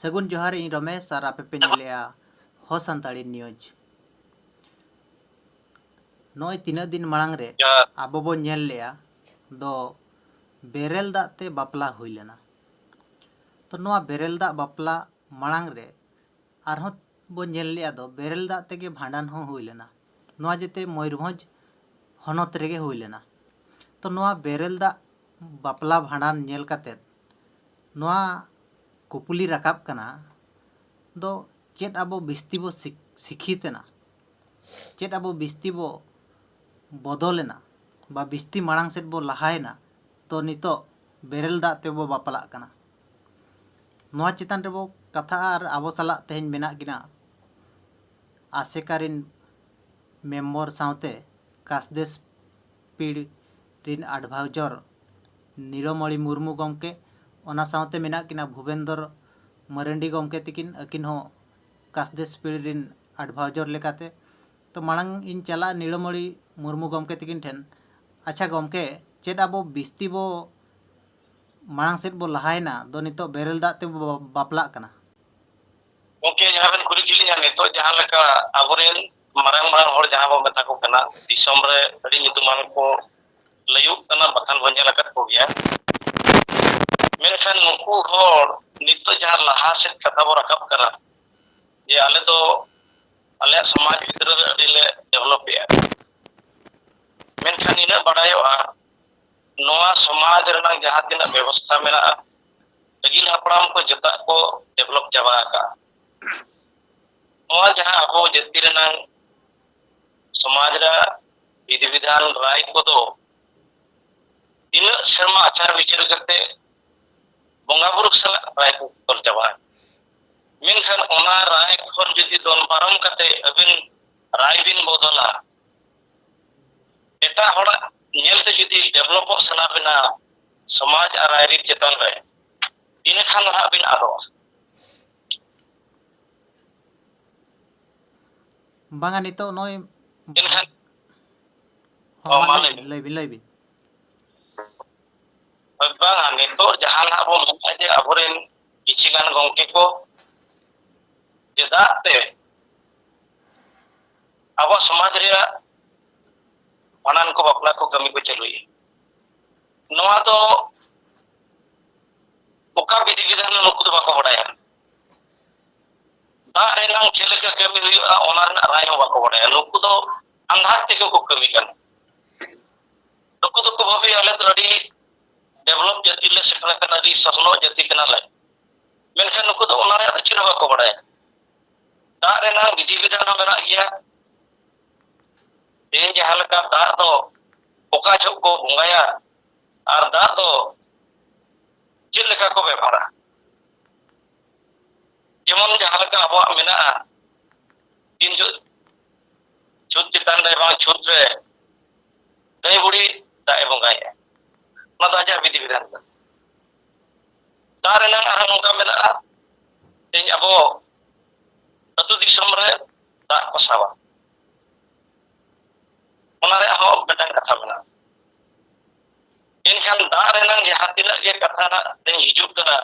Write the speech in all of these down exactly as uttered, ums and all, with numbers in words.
ᱥᱟᱹᱜᱩᱱ ᱡᱚᱦᱟᱨ, ᱤᱧ ᱨᱚᱢᱮᱥ ᱟᱨ ᱟᱯᱮ ᱯᱮ ᱧᱮᱞᱮᱜᱼᱟ ᱦᱚ ᱥᱟᱱᱛᱟᱲᱤ ᱱᱤᱭᱩᱡᱽ᱾ ᱱᱚᱜᱼᱚᱭ ᱛᱤᱱᱟᱹᱜ ᱫᱤᱱ ᱢᱟᱲᱟᱝ ᱨᱮ ᱡᱚᱦᱟᱨ᱾ ᱟᱵᱚ ᱵᱚᱱ ᱧᱮᱞ ᱞᱮᱜᱼᱟ ᱫᱚ ᱵᱮᱨᱮᱞ ᱫᱟᱜ ᱛᱮ ᱵᱟᱯᱞᱟ ᱦᱩᱭ ᱞᱮᱱᱟ᱾ ᱛᱚ ᱱᱚᱣᱟ ᱵᱮᱨᱮᱞ ᱫᱟᱜ ᱵᱟᱯᱞᱟ ᱢᱟᱲᱟᱝ ᱨᱮ ᱟᱨᱦᱚᱸ ᱵᱚᱱ ᱧᱮᱞ ᱞᱮᱜᱼᱟ ᱫᱚ ᱵᱮᱨᱮᱞ ᱫᱟᱜ ᱛᱮᱜᱮ ᱵᱷᱟᱸᱰᱟᱱ ᱦᱚᱸ ᱦᱩᱭ ᱞᱮᱱᱟ᱾ ᱱᱚᱣᱟ ᱡᱮᱛᱮ ᱢᱚᱭᱩᱨᱵᱷᱚᱸᱡᱽ ᱦᱚᱱᱚᱛ ᱨᱮᱜᱮ ᱦᱩᱭ ᱞᱮᱱᱟ᱾ ᱛᱚ ᱱᱚᱣᱟ ᱵᱮᱨᱮᱞ ᱫᱟᱜ ᱵᱟᱯᱞᱟ ᱵᱷᱟᱸᱰᱟᱱ ᱧᱮᱞ ᱠᱟᱛᱮᱫ ᱱᱚᱣᱟ ᱠᱩᱯᱩᱞᱤ ᱨᱟᱠᱟᱵ ᱠᱟᱱᱟ ᱫᱚ ᱪᱮᱫ ᱟᱵᱚ ᱵᱤᱥᱛᱤ ᱵᱚ ᱥᱤᱠ-, ᱥᱤᱠᱷᱤᱛ ᱮᱱᱟ? ᱪᱮᱫ ᱟᱵᱚ ᱵᱤᱥᱛᱤ ᱵᱚ ᱵᱚᱫᱚᱞᱮᱱᱟ ᱵᱟ ᱵᱤᱥᱛᱤ ᱢᱟᱲᱟᱝ ᱥᱮᱫ ᱵᱚ ᱞᱟᱦᱟᱭᱮᱱᱟ? ᱛᱚ ᱱᱤᱛᱚᱜ ᱵᱮᱨᱮᱞ ᱫᱟᱜ ᱛᱮᱵᱚ ᱵᱟᱯᱞᱟᱜ ᱠᱟᱱᱟ᱾ ᱱᱚᱣᱟ ᱪᱮᱛᱟᱱ ᱨᱮᱵᱚ ᱠᱟᱛᱷᱟᱜᱼᱟ ᱟᱨ ᱟᱵᱚ ᱥᱟᱞᱟᱜ ᱛᱮᱦᱮᱧ ᱢᱮᱱᱟᱜ ᱠᱤᱱᱟ ᱟᱥᱮᱠᱟ ᱨᱤᱱ ᱢᱮᱢᱵᱚᱨ ᱥᱟᱶᱛᱮ ᱠᱟᱥᱫᱮᱥ ᱯᱤᱲ ᱨᱤᱱ ᱟᱰᱵᱷᱟᱭᱡᱚᱨ ᱱᱤᱲᱚᱢᱚᱬᱤ ᱢᱩᱨᱢᱩ ᱜᱚᱢᱠᱮ, ᱚᱱᱟ ᱥᱟᱶᱛᱮ ᱢᱮᱱᱟᱜ ᱠᱤᱱᱟ ᱵᱷᱩᱵᱮᱱᱫᱚᱨ ᱢᱟᱨᱟᱱᱰᱤ ᱜᱚᱢᱠᱮ ᱛᱤᱠᱤᱱ, ᱟᱹᱠᱤᱱ ᱦᱚᱸ ᱠᱟᱥᱫᱮᱥ ᱯᱤᱲ ᱨᱤᱱ ᱟᱰᱵᱷᱟᱭᱡᱚᱨ ᱞᱮᱠᱟᱛᱮ᱾ ᱛᱚ ᱢᱟᱲᱟᱝ ᱤᱧ ᱪᱟᱞᱟᱜᱼᱟ ᱱᱤᱲᱚᱢᱚᱬᱤ ᱢᱩᱨᱢᱩ ᱜᱚᱢᱠᱮ ᱛᱤᱠᱤᱱ ᱴᱷᱮᱱ᱾ ᱟᱪᱪᱷᱟ ᱜᱚᱢᱠᱮ, ᱪᱮᱫ ᱟᱵᱚ ᱵᱤᱥᱛᱤ ᱵᱚ ᱢᱟᱲᱟᱝ ᱥᱮᱫ ᱵᱚ ᱞᱟᱦᱟᱭᱮᱱᱟ ᱫᱚ ᱱᱤᱛᱚᱜ ᱵᱮᱨᱮᱞ ᱫᱟᱜ ᱛᱮᱵᱚ ᱵᱟᱯᱞᱟᱜ ᱠᱟᱱᱟ? ᱜᱚᱢᱠᱮ, ᱡᱟᱦᱟᱸ ᱵᱮᱱ ᱠᱩᱞᱤ ᱠᱮᱫ ᱞᱤᱧᱟ, ᱱᱤᱛᱚᱜ ᱡᱟᱦᱟᱸ ᱞᱮᱠᱟ ᱟᱵᱚᱨᱮᱱ ᱢᱟᱨᱟᱝ ᱢᱟᱨᱟᱝ ᱦᱚᱲ ᱡᱟᱦᱟᱸ ᱵᱚ ᱢᱮᱛᱟ ᱠᱚ ᱠᱟᱱᱟ, ᱫᱤᱥᱚᱢ ᱨᱮ ᱟᱹᱰᱤ ᱧᱩᱛᱩᱢᱟᱱ ᱠᱚ ᱞᱟᱹᱭᱩᱜ ᱠᱟᱱᱟ, ᱵᱟᱠᱷᱟᱱ ᱵᱚᱱ ᱧᱮᱞ ᱟᱠᱟᱫ ᱠᱚᱜᱮᱭᱟ᱾ ᱢᱮᱱᱠᱷᱟᱱ ᱱᱩᱠᱩ ᱦᱚᱲ ᱱᱤᱛᱚᱜ ᱡᱟᱦᱟᱸ ᱞᱟᱦᱟ ᱥᱮᱫ ᱠᱟᱛᱷᱟ ᱵᱚ ᱨᱟᱠᱟᱵ ᱠᱟᱱᱟ, ᱡᱮ ᱟᱞᱮ ᱫᱚ ᱟᱞᱮᱭᱟᱜ ᱥᱚᱢᱟᱡᱽ ᱵᱷᱤᱛᱨᱤ ᱨᱮ ᱟᱹᱰᱤ ᱞᱮ ᱰᱮᱵᱷᱞᱚᱯ ᱮᱜᱼᱟ, ᱢᱮᱱᱠᱷᱟᱱ ᱱᱤᱱᱟᱹᱜ ᱵᱟᱰᱟᱭᱚᱜᱼᱟ, ᱱᱚᱣᱟ ᱥᱚᱢᱟᱡᱽ ᱨᱮᱱᱟᱜ ᱡᱟᱦᱟᱸ ᱛᱤᱱᱟᱹᱜ ᱵᱮᱵᱚᱥᱛᱷᱟ ᱢᱮᱱᱟᱜᱼᱟ, ᱟᱹᱜᱤᱞ ᱦᱟᱯᱲᱟᱢ ᱠᱚ ᱡᱚᱛᱚᱣᱟᱜ ᱠᱚ ᱰᱮᱵᱷᱞᱚᱯ ᱪᱟᱵᱟ ᱟᱠᱟᱫᱼᱟ᱾ ᱱᱚᱣᱟ ᱡᱟᱦᱟᱸ ᱟᱵᱚ ᱡᱟᱹᱛᱤ ᱨᱮᱱᱟᱝ ᱥᱚᱢᱟᱡᱽ ᱨᱮ ᱵᱤᱫᱷᱤ ᱵᱤᱫᱷᱟᱱ ᱨᱟᱭ ᱠᱚᱫᱚ ᱛᱤᱱᱟᱹᱜ ᱥᱮᱨᱢᱟ ᱟᱪᱟᱨ ᱵᱤᱪᱟᱹᱨ ᱠᱟᱛᱮ ᱵᱚᱸᱜᱟ ᱵᱩᱨᱩ ᱥᱟᱞᱟᱜ ᱨᱟᱭ ᱠᱚ ᱛᱚᱞ ᱪᱟᱵᱟᱜᱼᱟ᱾ ᱢᱮᱱᱠᱷᱟᱱ ᱚᱱᱟ ᱨᱟᱭ ᱠᱷᱚᱱ ᱡᱩᱫᱤ ᱫᱚᱱ ᱯᱟᱨᱚᱢ ᱠᱟᱛᱮ ᱟᱹᱵᱤᱱ ᱨᱟᱭ ᱵᱤᱱ ᱵᱚᱫᱚᱞᱟ, ᱮᱴᱟᱜ ᱦᱚᱲᱟᱜ ᱧᱮᱞᱛᱮ ᱡᱩᱫᱤ ᱰᱮᱵᱷᱞᱚᱯᱚᱜ ᱥᱟᱱᱟ ᱵᱤᱱᱟ ᱥᱚᱢᱟᱡᱽ ᱟᱨ ᱨᱟᱭᱨᱤᱛ ᱪᱮᱛᱟᱱ ᱨᱮ, ᱤᱱᱟᱹᱠᱷᱟᱱ ᱫᱚ ᱦᱟᱸᱜ ᱵᱤᱱ ᱟᱫᱚᱜᱼᱟ᱾ ᱵᱟᱝᱟ, ᱱᱤᱛᱚᱜ ᱱᱚᱜᱼᱚᱭ ᱮᱱᱠᱷᱟᱱ ᱦᱚᱸ, ᱦᱚᱸ, ᱢᱟ ᱢᱟ ᱞᱟᱹᱭ ᱞᱟᱹᱭ ᱵᱤᱱ, ᱵᱤᱱ᱾ ᱞᱟᱹᱭ ᱵᱤᱱ᱾ ᱵᱟᱝᱟ, ᱱᱤᱛᱚᱜ ᱡᱟᱦᱟᱸ ᱱᱟᱦᱟᱜ ᱵᱚᱱ ᱢᱮᱱᱟ ᱡᱮ ᱟᱵᱚᱨᱮᱱ ᱠᱤᱪᱷᱤ ᱜᱟᱱ ᱜᱚᱢᱠᱮ ᱠᱚ ᱡᱮ ᱫᱟᱜ ᱛᱮ ᱟᱵᱚᱣᱟᱜ ᱥᱚᱢᱟᱡᱽ ᱨᱮᱭᱟᱜ ᱵᱷᱟᱸᱰᱟᱱ ᱠᱚ, ᱵᱟᱯᱞᱟ ᱠᱚ, ᱠᱟᱹᱢᱤ ᱠᱚ ᱪᱟᱹᱞᱩᱭᱮᱫᱼᱟ᱾ ᱱᱚᱣᱟ ᱫᱚ ᱚᱠᱟ ᱵᱤᱫᱷᱤ ᱵᱤᱫᱷᱟᱱ ᱱᱩᱠᱩ ᱫᱚ ᱵᱟᱠᱚ ᱵᱟᱰᱟᱭᱟ᱾ ᱫᱟᱜ ᱨᱮᱱᱟᱝ ᱪᱮᱫ ᱞᱮᱠᱟ ᱠᱟᱹᱢᱤ ᱦᱩᱭᱩᱜᱼᱟ, ᱚᱱᱟ ᱨᱮᱱᱟᱜ ᱨᱟᱭ ᱦᱚᱸ ᱵᱟᱠᱚ ᱵᱟᱰᱟᱭᱟ᱾ ᱱᱩᱠᱩ ᱫᱚ ᱟᱸᱫᱷᱟᱛ ᱛᱮᱜᱮ ᱠᱚ ᱠᱟᱹᱢᱤ ᱠᱟᱱᱟ᱾ ᱱᱩᱠᱩ ᱫᱚᱠᱚ ᱵᱷᱟᱵᱤᱭᱟ, ᱟᱞᱮ ᱫᱚ ᱟᱹᱰᱤ ᱰᱮᱵᱷᱞᱚᱯ ᱡᱟᱹᱛᱤ ᱞᱮ ᱥᱮᱴᱮᱨ ᱟᱠᱟᱱᱟ, ᱟᱹᱰᱤ ᱥᱚᱥᱱᱚᱜ ᱡᱟᱹᱛᱤ ᱠᱟᱱᱟᱞᱮ᱾ ᱢᱮᱱᱠᱷᱟᱱ ᱱᱩᱠᱩ ᱫᱚ ᱚᱱᱟ ᱨᱮᱭᱟᱜ ᱫᱚ ᱪᱮᱫ ᱦᱚᱸ ᱵᱟᱠᱚ ᱵᱟᱰᱟᱭᱟ᱾ ᱫᱟᱜ ᱨᱮᱱᱟᱜ ᱵᱤᱫᱷᱤ ᱵᱤᱫᱷᱟᱱ ᱦᱚᱸ ᱢᱮᱱᱟᱜ ᱜᱮᱭᱟ᱾ ᱛᱮᱦᱮᱧ ᱡᱟᱦᱟᱸ ᱞᱮᱠᱟ ᱫᱟᱜ ᱫᱚ ᱚᱠᱟ ᱡᱚᱦᱚᱜ ᱠᱚ ᱵᱚᱸᱜᱟᱭᱟ ᱟᱨ ᱫᱟᱜ ᱫᱚ ᱪᱮᱫ ᱞᱮᱠᱟ ᱠᱚ ᱵᱮᱵᱷᱟᱨᱟ, ᱡᱮᱢᱚᱱ ᱡᱟᱦᱟᱸ ᱞᱮᱠᱟ ᱟᱵᱚᱣᱟᱜ ᱢᱮᱱᱟᱜᱼᱟ, ᱛᱤᱱ ᱡᱚᱦᱚᱜ ᱪᱷᱩᱛ ᱪᱮᱛᱟᱱ ᱨᱮ ᱵᱟᱝ ᱪᱷᱩᱛ ᱨᱮ ᱫᱟᱹᱭ ᱵᱩᱲᱤ ᱫᱟᱜ ᱮ ᱵᱚᱸᱜᱟᱭᱮᱫᱼᱟ, ᱚᱱᱟ ᱫᱚ ᱟᱡᱟᱜ ᱵᱤᱫᱷᱤ ᱵᱤᱫᱷᱟᱱ ᱠᱟᱱᱟ᱾ ᱫᱟᱜ ᱨᱮᱱᱟᱜ ᱟᱨᱦᱚᱸ ᱱᱚᱝᱠᱟ ᱢᱮᱱᱟᱜᱼᱟ, ᱛᱮᱦᱮᱧ ᱟᱵᱚ ᱟᱹᱛᱩ ᱫᱤᱥᱚᱢ ᱨᱮ ᱫᱟᱜ ᱠᱚ ᱥᱟᱵᱟ, ᱚᱱᱟ ᱨᱮᱭᱟᱜ ᱦᱚᱸ ᱢᱤᱫᱴᱟᱝ ᱠᱟᱛᱷᱟ ᱢᱮᱱᱟᱜᱼᱟ᱾ ᱮᱱᱠᱷᱟᱱ ᱫᱟᱜ ᱨᱮᱱᱟᱜ ᱡᱟᱦᱟᱸ ᱛᱤᱱᱟᱹᱜ ᱜᱮ ᱠᱟᱛᱷᱟ ᱱᱟᱜ ᱛᱮᱦᱮᱧ ᱦᱤᱡᱩᱜ ᱠᱟᱱᱟ,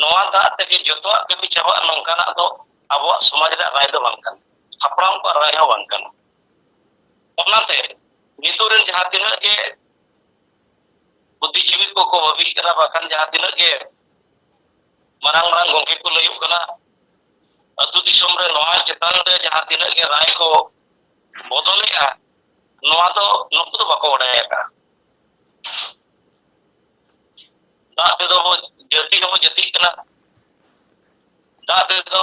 ᱱᱚᱣᱟ ᱫᱟᱜ ᱛᱮᱜᱮ ᱡᱚᱛᱚᱣᱟᱜ ᱠᱟᱹᱢᱤ ᱪᱟᱵᱟᱜᱼᱟ, ᱱᱚᱝᱠᱟᱱᱟᱜ ᱫᱚ ᱟᱵᱚᱣᱟᱜ ᱥᱚᱢᱟᱡᱽ ᱨᱮᱭᱟᱜ ᱨᱟᱭ ᱫᱚ ᱵᱟᱝ ᱠᱟᱱᱟ, ᱦᱟᱯᱲᱟᱢ ᱠᱚᱣᱟᱜ ᱨᱟᱭ ᱦᱚᱸ ᱵᱟᱝ ᱠᱟᱱᱟ᱾ ᱚᱱᱟᱛᱮ ᱱᱤᱛᱚᱜ ᱨᱮᱱ ᱡᱟᱦᱟᱸ ᱛᱤᱱᱟᱹᱜ ᱜᱮ ᱵᱩᱫᱽᱫᱷᱤᱡᱤᱵᱤ ᱠᱚᱠᱚ ᱵᱷᱟᱹᱵᱤᱜ ᱠᱟᱱᱟ, ᱵᱟᱠᱷᱟᱱ ᱡᱟᱦᱟᱸ ᱛᱤᱱᱟᱹᱜ ᱜᱮ ᱢᱟᱨᱟᱝ ᱢᱟᱨᱟᱝ ᱜᱚᱢᱠᱮ ᱠᱚ ᱞᱟᱹᱭᱚᱜ ᱠᱟᱱᱟ, ᱟᱹᱛᱩ ᱫᱤᱥᱚᱢ ᱨᱮ ᱱᱚᱣᱟ ᱪᱮᱛᱟᱱ ᱨᱮ ᱡᱟᱦᱟᱸ ᱛᱤᱱᱟᱹᱜ ᱜᱮ ᱨᱟᱭ ᱠᱚ ᱵᱚᱫᱚᱞᱮᱜᱼᱟ, ᱱᱚᱣᱟ ᱫᱚ ᱱᱩᱠᱩ ᱫᱚ ᱵᱟᱠᱚ ᱵᱟᱰᱟᱭ ᱟᱠᱟᱫᱼᱟ᱾ ᱫᱟᱜ ᱛᱮᱫᱚ ᱵᱚ ᱡᱟᱹᱛᱤ ᱦᱚᱸᱵᱚ ᱡᱟᱹᱛᱤᱜ ᱠᱟᱱᱟ, ᱫᱟᱜ ᱛᱮᱫᱚ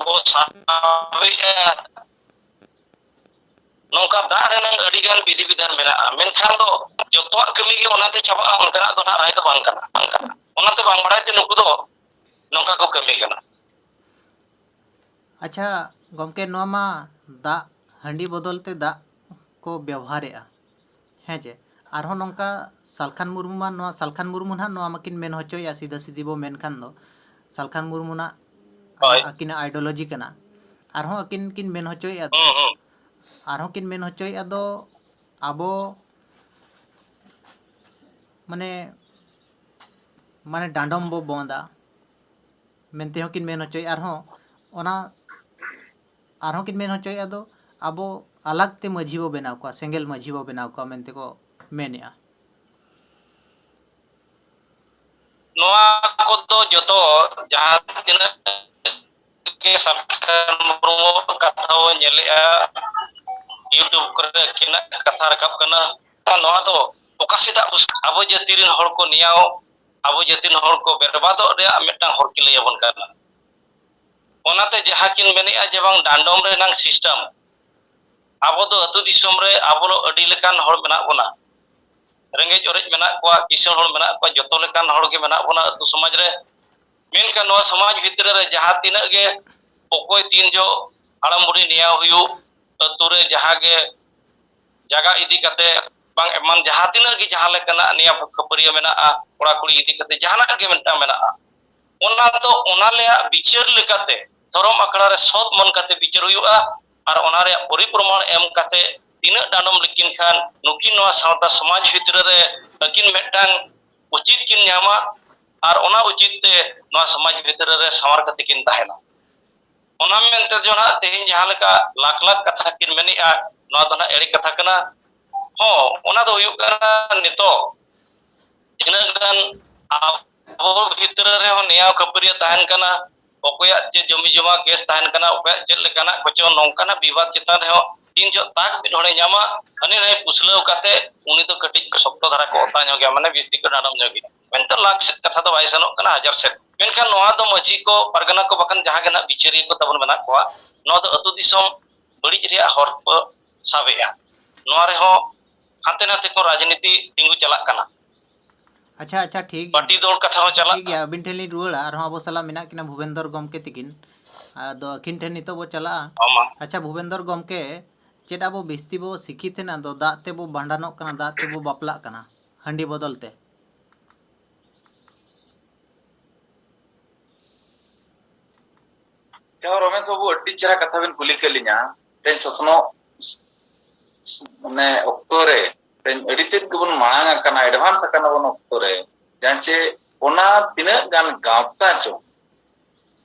ᱵᱚ ᱥᱟᱵᱮᱜᱼᱟ᱾ ᱱᱚᱝᱠᱟ ᱫᱟᱜ ᱨᱮᱱᱟᱝ ᱟᱹᱰᱤ ᱜᱟᱱ ᱵᱤᱫᱷᱤ ᱵᱤᱫᱷᱟᱱ ᱢᱮᱱᱟᱜᱼᱟ, ᱢᱮᱱᱠᱷᱟᱱ ᱫᱚ ᱡᱚᱛᱚᱣᱟᱜ ᱠᱟᱹᱢᱤ ᱜᱮ ᱚᱱᱟᱛᱮ ᱪᱟᱵᱟᱜᱼᱟ, ᱚᱱᱠᱟᱱᱟᱜ ᱫᱚ ᱱᱟᱜ ᱨᱟᱭ ᱫᱚ ᱵᱟᱝ ᱠᱟᱱᱟ, ᱵᱟᱝ ᱠᱟᱱᱟ᱾ ᱚᱱᱟᱛᱮ ᱵᱟᱝ ᱵᱟᱲᱟᱭ ᱛᱮ ᱱᱩᱠᱩ ᱫᱚ ᱱᱚᱝᱠᱟ ᱠᱚ ᱠᱟᱹᱢᱤ ᱠᱟᱱᱟ᱾ ᱟᱪᱪᱷᱟ ᱜᱚᱢᱠᱮ, ᱱᱚᱣᱟ ᱢᱟ ᱫᱟᱜ, ᱦᱟᱺᱰᱤ ᱵᱚᱫᱚᱞ ᱛᱮ ᱫᱟᱜ ᱠᱚ ᱵᱮᱣᱦᱟᱨᱮᱜᱼᱟ, ᱦᱮᱸ ᱪᱮ? ᱟᱨᱦᱚᱸ ᱱᱚᱝᱠᱟ ᱥᱟᱞᱠᱷᱟᱱ ᱢᱩᱨᱢᱩ ᱢᱟ, ᱱᱚᱣᱟ ᱥᱟᱞᱠᱷᱟᱱ ᱢᱩᱨᱢᱩ ᱱᱟᱦᱟᱜ ᱱᱚᱣᱟ ᱢᱟᱠᱤᱱ ᱢᱮᱱ ᱦᱚᱪᱚᱭᱮᱜᱼᱟ, ᱥᱤᱫᱷᱟᱹ ᱥᱤᱫᱷᱤ ᱵᱚ ᱢᱮᱱᱠᱷᱟᱱ ᱫᱚ ᱥᱟᱞᱠᱷᱟᱱ ᱢᱩᱨᱢᱩ ᱱᱟᱜ ᱦᱳᱭ᱾ ᱟᱹᱠᱤᱱᱟᱜ ideology ᱠᱟᱱᱟ᱾ ᱟᱨᱦᱚᱸ ᱟᱹᱠᱤᱱ ᱠᱤᱱ ᱢᱮᱱ ᱦᱚᱪᱚᱭᱮᱜᱼᱟ ᱫᱚ, ᱦᱩᱸ, ᱦᱩᱸ᱾ ᱟᱨᱦᱚᱸ ᱠᱤᱱ ᱢᱮᱱ ᱦᱚᱪᱚᱭᱮᱜᱼᱟ ᱫᱚ, ᱟᱵᱚ ᱢᱟᱱᱮ ᱢᱟᱱᱮ ᱰᱟᱸᱰᱚᱢ ᱵᱚ ᱵᱚᱸᱫᱟ ᱢᱮᱱᱛᱮ ᱦᱚᱸ ᱠᱤᱱ ᱢᱮᱱ ᱦᱚᱪᱚᱭᱮᱫᱼᱟ᱾ ᱟᱨᱦᱚᱸ ᱚᱱᱟ ᱟᱨᱦᱚᱸ ᱠᱤᱱ ᱢᱮᱱ ᱦᱚᱪᱚᱭᱮᱫᱼᱟ ᱫᱚ, ᱟᱵᱚ ᱟᱞᱟᱜᱽ ᱛᱮ ᱢᱟᱹᱡᱷᱤ ᱵᱚ ᱵᱮᱱᱟᱣ ᱠᱚᱣᱟ, ᱥᱮᱸᱜᱮᱞ ᱢᱟᱹᱡᱷᱤ ᱵᱚ ᱵᱮᱱᱟᱣ ᱠᱚᱣᱟ ᱢᱮᱱᱛᱮ ᱠᱚ ᱢᱮᱱᱮᱫᱼᱟ᱾ ᱱᱚᱣᱟ ᱠᱚᱫᱚ ᱡᱚᱛᱚ ᱡᱟᱦᱟᱸ ᱛᱤᱱᱟᱹᱜ ᱜᱮ ᱥᱟᱞᱠᱷᱟᱱ ᱢᱩᱨᱢᱩ ᱠᱟᱛᱷᱟ ᱵᱚᱱ ᱧᱮᱞᱮᱜᱼᱟ, YouTube ᱠᱚᱨᱮ ᱟᱹᱠᱤᱱᱟᱜ ᱠᱟᱛᱷᱟ ᱨᱟᱠᱟᱵ ᱠᱟᱱᱟ, ᱱᱚᱣᱟ ᱫᱚ ᱚᱠᱟ ᱥᱮᱫᱟᱜ ᱵᱩᱥ-, ᱟᱵᱚ ᱡᱟᱹᱛᱤ ᱨᱮᱱ ᱦᱚᱲ ᱠᱚ ᱱᱮᱭᱟᱣ, ᱟᱵᱚ ᱡᱟᱹᱛᱤ ᱨᱮᱱ ᱦᱚᱲ ᱠᱚ ᱵᱮᱨᱵᱟᱫᱚᱜ ᱨᱮᱭᱟᱜ ᱢᱤᱫᱴᱟᱝ ᱦᱚᱨ ᱠᱤᱱ ᱞᱟᱹᱭ ᱟᱵᱚᱱ ᱠᱟᱱᱟ᱾ ᱚᱱᱟᱛᱮ ᱡᱟᱦᱟᱸ ᱠᱤᱱ ᱢᱮᱱᱮᱜᱼᱟ ᱡᱮ ᱵᱟᱝ ᱰᱟᱸᱰᱚᱢ ᱨᱮᱱᱟᱝ system, ᱟᱵᱚ ᱫᱚ ᱟᱹᱛᱩ ᱫᱤᱥᱚᱢ ᱨᱮ ᱟᱵᱚ ᱫᱚ ᱟᱹᱰᱤ ᱞᱮᱠᱟᱱ ᱦᱚᱲ ᱢᱮᱱᱟᱜ ᱵᱚᱱᱟ, ᱨᱮᱸᱜᱮᱡ ᱚᱨᱮᱡ ᱢᱮᱱᱟᱜ ᱠᱚᱣᱟ, ᱠᱤᱥᱟᱹᱬ ᱦᱚᱲ ᱢᱮᱱᱟᱜ ᱠᱚᱣᱟ, ᱡᱚᱛᱚ ᱞᱮᱠᱟᱱ ᱦᱚᱲ ᱜᱮ ᱢᱮᱱᱟᱜ ᱵᱚᱱᱟ ᱟᱹᱛᱩ ᱥᱚᱢᱟᱡᱽ ᱨᱮ᱾ ᱢᱮᱱᱠᱷᱟᱱ ᱱᱚᱣᱟ ᱥᱚᱢᱟᱡᱽ ᱵᱷᱤᱛᱨᱤ ᱨᱮ ᱡᱟᱦᱟᱸ ᱛᱤᱱᱟᱹᱜ ᱜᱮ ᱚᱠᱚᱭ ᱛᱤᱱ ᱡᱚᱦᱚᱜ ᱦᱟᱲᱟᱢ ᱵᱩᱲᱦᱤ ᱱᱮᱭᱟᱣ ᱦᱩᱭᱩᱜ, ᱟᱹᱛᱩ ᱨᱮ ᱡᱟᱦᱟᱸ ᱜᱮ ᱡᱟᱭᱜᱟ ᱤᱫᱤ ᱠᱟᱛᱮ ᱵᱟᱝ ᱮᱢᱟᱱ ᱡᱟᱦᱟᱸ ᱛᱤᱱᱟᱹᱜ ᱜᱮ ᱡᱟᱦᱟᱸ ᱞᱮᱠᱟᱱᱟᱜ ᱱᱮᱭᱟᱣ ᱠᱷᱟᱹᱯᱟᱹᱨᱤᱭᱟᱹ ᱢᱮᱱᱟᱜᱼᱟ, ᱠᱚᱲᱟ ᱠᱩᱲᱤ ᱤᱫᱤ ᱠᱟᱛᱮ ᱡᱟᱦᱟᱱᱟᱜ ᱜᱮ ᱢᱤᱫᱴᱟᱝ ᱢᱮᱱᱟᱜᱼᱟ, ᱚᱱᱟ ᱫᱚ ᱚᱱᱟ ᱨᱮᱭᱟᱜ ᱵᱤᱪᱟᱹᱨ ᱞᱮᱠᱟᱛᱮ ᱫᱷᱚᱨᱚᱢ ᱟᱠᱷᱲᱟ ᱨᱮ ᱥᱚᱛ ᱢᱚᱱ ᱠᱟᱛᱮ ᱵᱤᱪᱟᱹᱨ ᱦᱩᱭᱩᱜᱼᱟ᱾ ᱟᱨ ᱚᱱᱟ ᱨᱮᱭᱟᱜ ᱯᱚᱨᱤᱯᱨᱚᱢᱟᱬ ᱮᱢ ᱠᱟᱛᱮ ᱛᱤᱱᱟᱹᱜ ᱰᱟᱸᱰᱚᱢ ᱞᱮᱠᱤᱱ ᱠᱷᱟᱱ ᱱᱩᱠᱤᱱ ᱱᱚᱣᱟ ᱥᱟᱶᱛᱟ ᱥᱚᱢᱟᱡᱽ ᱵᱷᱤᱛᱨᱤ ᱨᱮ ᱟᱹᱠᱤᱱ ᱢᱤᱫᱴᱟᱝ ᱩᱪᱤᱛ ᱠᱤᱱ ᱧᱟᱢᱟ ᱟᱨ ᱚᱱᱟ ᱩᱪᱤᱛ ᱛᱮ ᱱᱚᱣᱟ ᱥᱚᱢᱟᱡᱽ ᱵᱷᱤᱛᱨᱤ ᱨᱮ ᱥᱟᱶᱟᱨ ᱠᱟᱛᱮ ᱠᱤᱱ ᱛᱟᱦᱮᱱᱟ᱾ ᱚᱱᱟ ᱢᱮᱱᱛᱮ ᱫᱚ ᱱᱟᱦᱟᱜ ᱛᱮᱦᱮᱧ ᱡᱟᱦᱟᱸ ᱞᱮᱠᱟ ᱞᱟᱠᱷ ᱞᱟᱠᱷ ᱠᱟᱛᱷᱟ ᱠᱤᱱ ᱢᱮᱱᱮᱜᱼᱟ, ᱱᱚᱣᱟ ᱫᱚ ᱱᱟᱦᱟᱜ ᱮᱲᱮ ᱠᱟᱛᱷᱟ ᱠᱟᱱᱟ᱾ ᱦᱚᱸ, ᱚᱱᱟ ᱫᱚ ᱦᱩᱭᱩᱜ ᱠᱟᱱᱟ ᱱᱤᱛᱚᱜ ᱛᱤᱱᱟᱹᱜ ᱜᱟᱱ ᱟᱵᱚ ᱵᱷᱤᱛᱨᱤ ᱨᱮᱦᱚᱸ ᱱᱮᱭᱟᱣ ᱠᱷᱟᱹᱯᱟᱹᱨᱤᱭᱟᱹ ᱛᱟᱦᱮᱱ ᱠᱟᱱᱟ, ᱚᱠᱚᱭᱟᱜ ᱪᱮᱫ ᱡᱚᱢᱤ ᱡᱚᱢᱟ ᱠᱮᱥ ᱛᱟᱦᱮᱱ ᱠᱟᱱᱟ, ᱚᱠᱚᱭᱟᱜ ᱪᱮᱫ ᱞᱮᱠᱟᱱᱟᱜ ᱠᱚᱪᱚ, ᱱᱚᱝᱠᱟᱱᱟᱜ ᱵᱤᱵᱟᱫ ᱪᱮᱛᱟᱱ ᱨᱮᱦᱚᱸ ᱛᱤᱱ ᱡᱚᱦᱚᱜ ᱛᱟᱠ ᱢᱤᱫ ᱦᱚᱲᱮ ᱧᱟᱢᱟ, ᱦᱟᱹᱱᱤ ᱱᱟᱹᱭ ᱯᱩᱥᱞᱟᱹᱣ ᱠᱟᱛᱮ ᱩᱱᱤ ᱫᱚ ᱠᱟᱹᱴᱤᱡ ᱥᱚᱠᱛᱚ ᱫᱷᱟᱨᱟ ᱠᱚ ᱚᱛᱟ ᱧᱚᱜᱮᱭᱟ, ᱢᱟᱱᱮ ᱵᱤᱥᱛᱤ ᱠᱚ ᱰᱟᱸᱰᱚᱢ ᱧᱚᱜᱮᱭᱟ᱾ ᱢᱮᱱᱠᱷᱟᱱ ᱞᱟᱠᱷ ᱥᱮᱫ ᱠᱟᱛᱷᱟ ᱫᱚ ᱵᱟᱭ ᱥᱮᱱᱚᱜ ᱠᱟᱱᱟ, ᱦᱟᱡᱟᱨ ᱥᱮᱫ᱾ ᱢᱮᱱᱠᱷᱟᱱ ᱱᱚᱣᱟ ᱫᱚ ᱢᱟᱹᱡᱷᱤ ᱠᱚ, ᱯᱟᱨᱜᱟᱱᱟ ᱠᱚ, ᱵᱟᱠᱷᱟᱱ ᱡᱟᱦᱟᱸ ᱜᱮ ᱱᱟᱦᱟᱜ ᱵᱤᱪᱟᱹᱨᱤᱭᱟᱹ ᱠᱚ ᱛᱟᱵᱚᱱ ᱢᱮᱱᱟᱜ ᱠᱚᱣᱟ, ᱱᱚᱣᱟ ᱫᱚ ᱟᱹᱛᱩ ᱫᱤᱥᱚᱢ ᱵᱟᱹᱲᱤᱡ ᱨᱮᱭᱟᱜ ᱦᱚᱨ ᱠᱚ ᱥᱟᱵᱮᱜᱼᱟ᱾ ᱱᱚᱣᱟ ᱨᱮᱦᱚᱸ ᱦᱟᱱᱛᱮ ᱱᱟᱛᱮ ᱠᱷᱚᱱ ᱨᱟᱡᱽᱱᱤᱛᱤ ᱛᱤᱸᱜᱩ ᱪᱟᱞᱟᱜ ᱠᱟᱱᱟ᱾ ᱟᱪᱪᱷᱟ, ᱟᱪᱪᱷᱟ, ᱴᱷᱤᱠ ᱜᱮᱭᱟ᱾ ᱯᱟᱨᱴᱤ ᱫᱚᱞ ᱠᱟᱛᱷᱟ ᱦᱚᱸ ᱪᱟᱞᱟᱜ ᱴᱷᱤᱠ ᱜᱮᱭᱟ, ᱟᱹᱵᱤᱱ ᱴᱷᱮᱱ ᱞᱤᱧ ᱨᱩᱣᱟᱹᱲᱟ, ᱟᱨᱦᱚᱸ ᱟᱵᱚ ᱥᱟᱞᱟᱜ ᱢᱮᱱᱟᱜ ᱠᱤᱱᱟ ᱵᱷᱩᱵᱮᱱᱫᱚᱨ ᱜᱚᱢᱠᱮ ᱛᱤᱠᱤᱱ᱾ ᱟᱫᱚ ᱟᱹᱠᱤᱱ ᱴᱷᱮᱱ ᱱᱤᱛᱚᱜ ᱵᱚ ᱪᱟᱞᱟᱜᱼᱟ᱾ ᱠᱟᱱᱟ᱾ ᱟᱪᱪᱷᱟ, ᱵᱷᱩᱵᱮᱱᱫᱚᱨ ᱜᱚᱢᱠᱮ, ᱪᱮᱫ ᱟᱵᱚ ᱵᱤᱥᱛᱤ ᱵᱚ ᱥᱤᱠᱷᱤᱛ ᱮᱱᱟ, ᱟᱫᱚ ᱫᱟᱜ ᱛᱮᱵᱚ ᱵᱷᱟᱸᱰᱟᱱᱚᱜ ᱠᱟᱱᱟ, ᱫᱟᱜ ᱛᱮᱵᱚ ᱵᱟᱯᱞᱟᱜ ᱠᱟᱱᱟ ᱦᱟᱺᱰᱤ ᱵᱚᱫᱚᱞ ᱛᱮ? ᱡᱟᱦᱳ, ᱨᱚᱢᱮᱥ ᱵᱟᱹᱵᱩ, ᱟᱹᱰᱤ ᱪᱮᱦᱨᱟ ᱠᱟᱛᱷᱟ ᱵᱮᱱ ᱠᱩᱞᱤ ᱠᱮᱫ ᱞᱤᱧᱟ᱾ ᱛᱮᱦᱮᱧ ᱥᱚᱥᱱᱚᱜ ᱢᱟᱱᱮ ᱚᱠᱛᱚ ᱨᱮ ᱛᱮᱦᱮᱧ ᱟᱹᱰᱤ ᱛᱮᱫ ᱜᱮᱵᱚᱱ ᱢᱟᱲᱟᱝ ᱟᱠᱟᱱᱟ, advance ᱟᱠᱟᱱᱟ ᱵᱚᱱ ᱚᱠᱛᱚ ᱨᱮ᱾ ᱡᱟᱦᱟᱸ ᱪᱮ ᱚᱱᱟ ᱛᱤᱱᱟᱹᱜ ᱜᱟᱱ ᱜᱟᱶᱛᱟ ᱪᱚ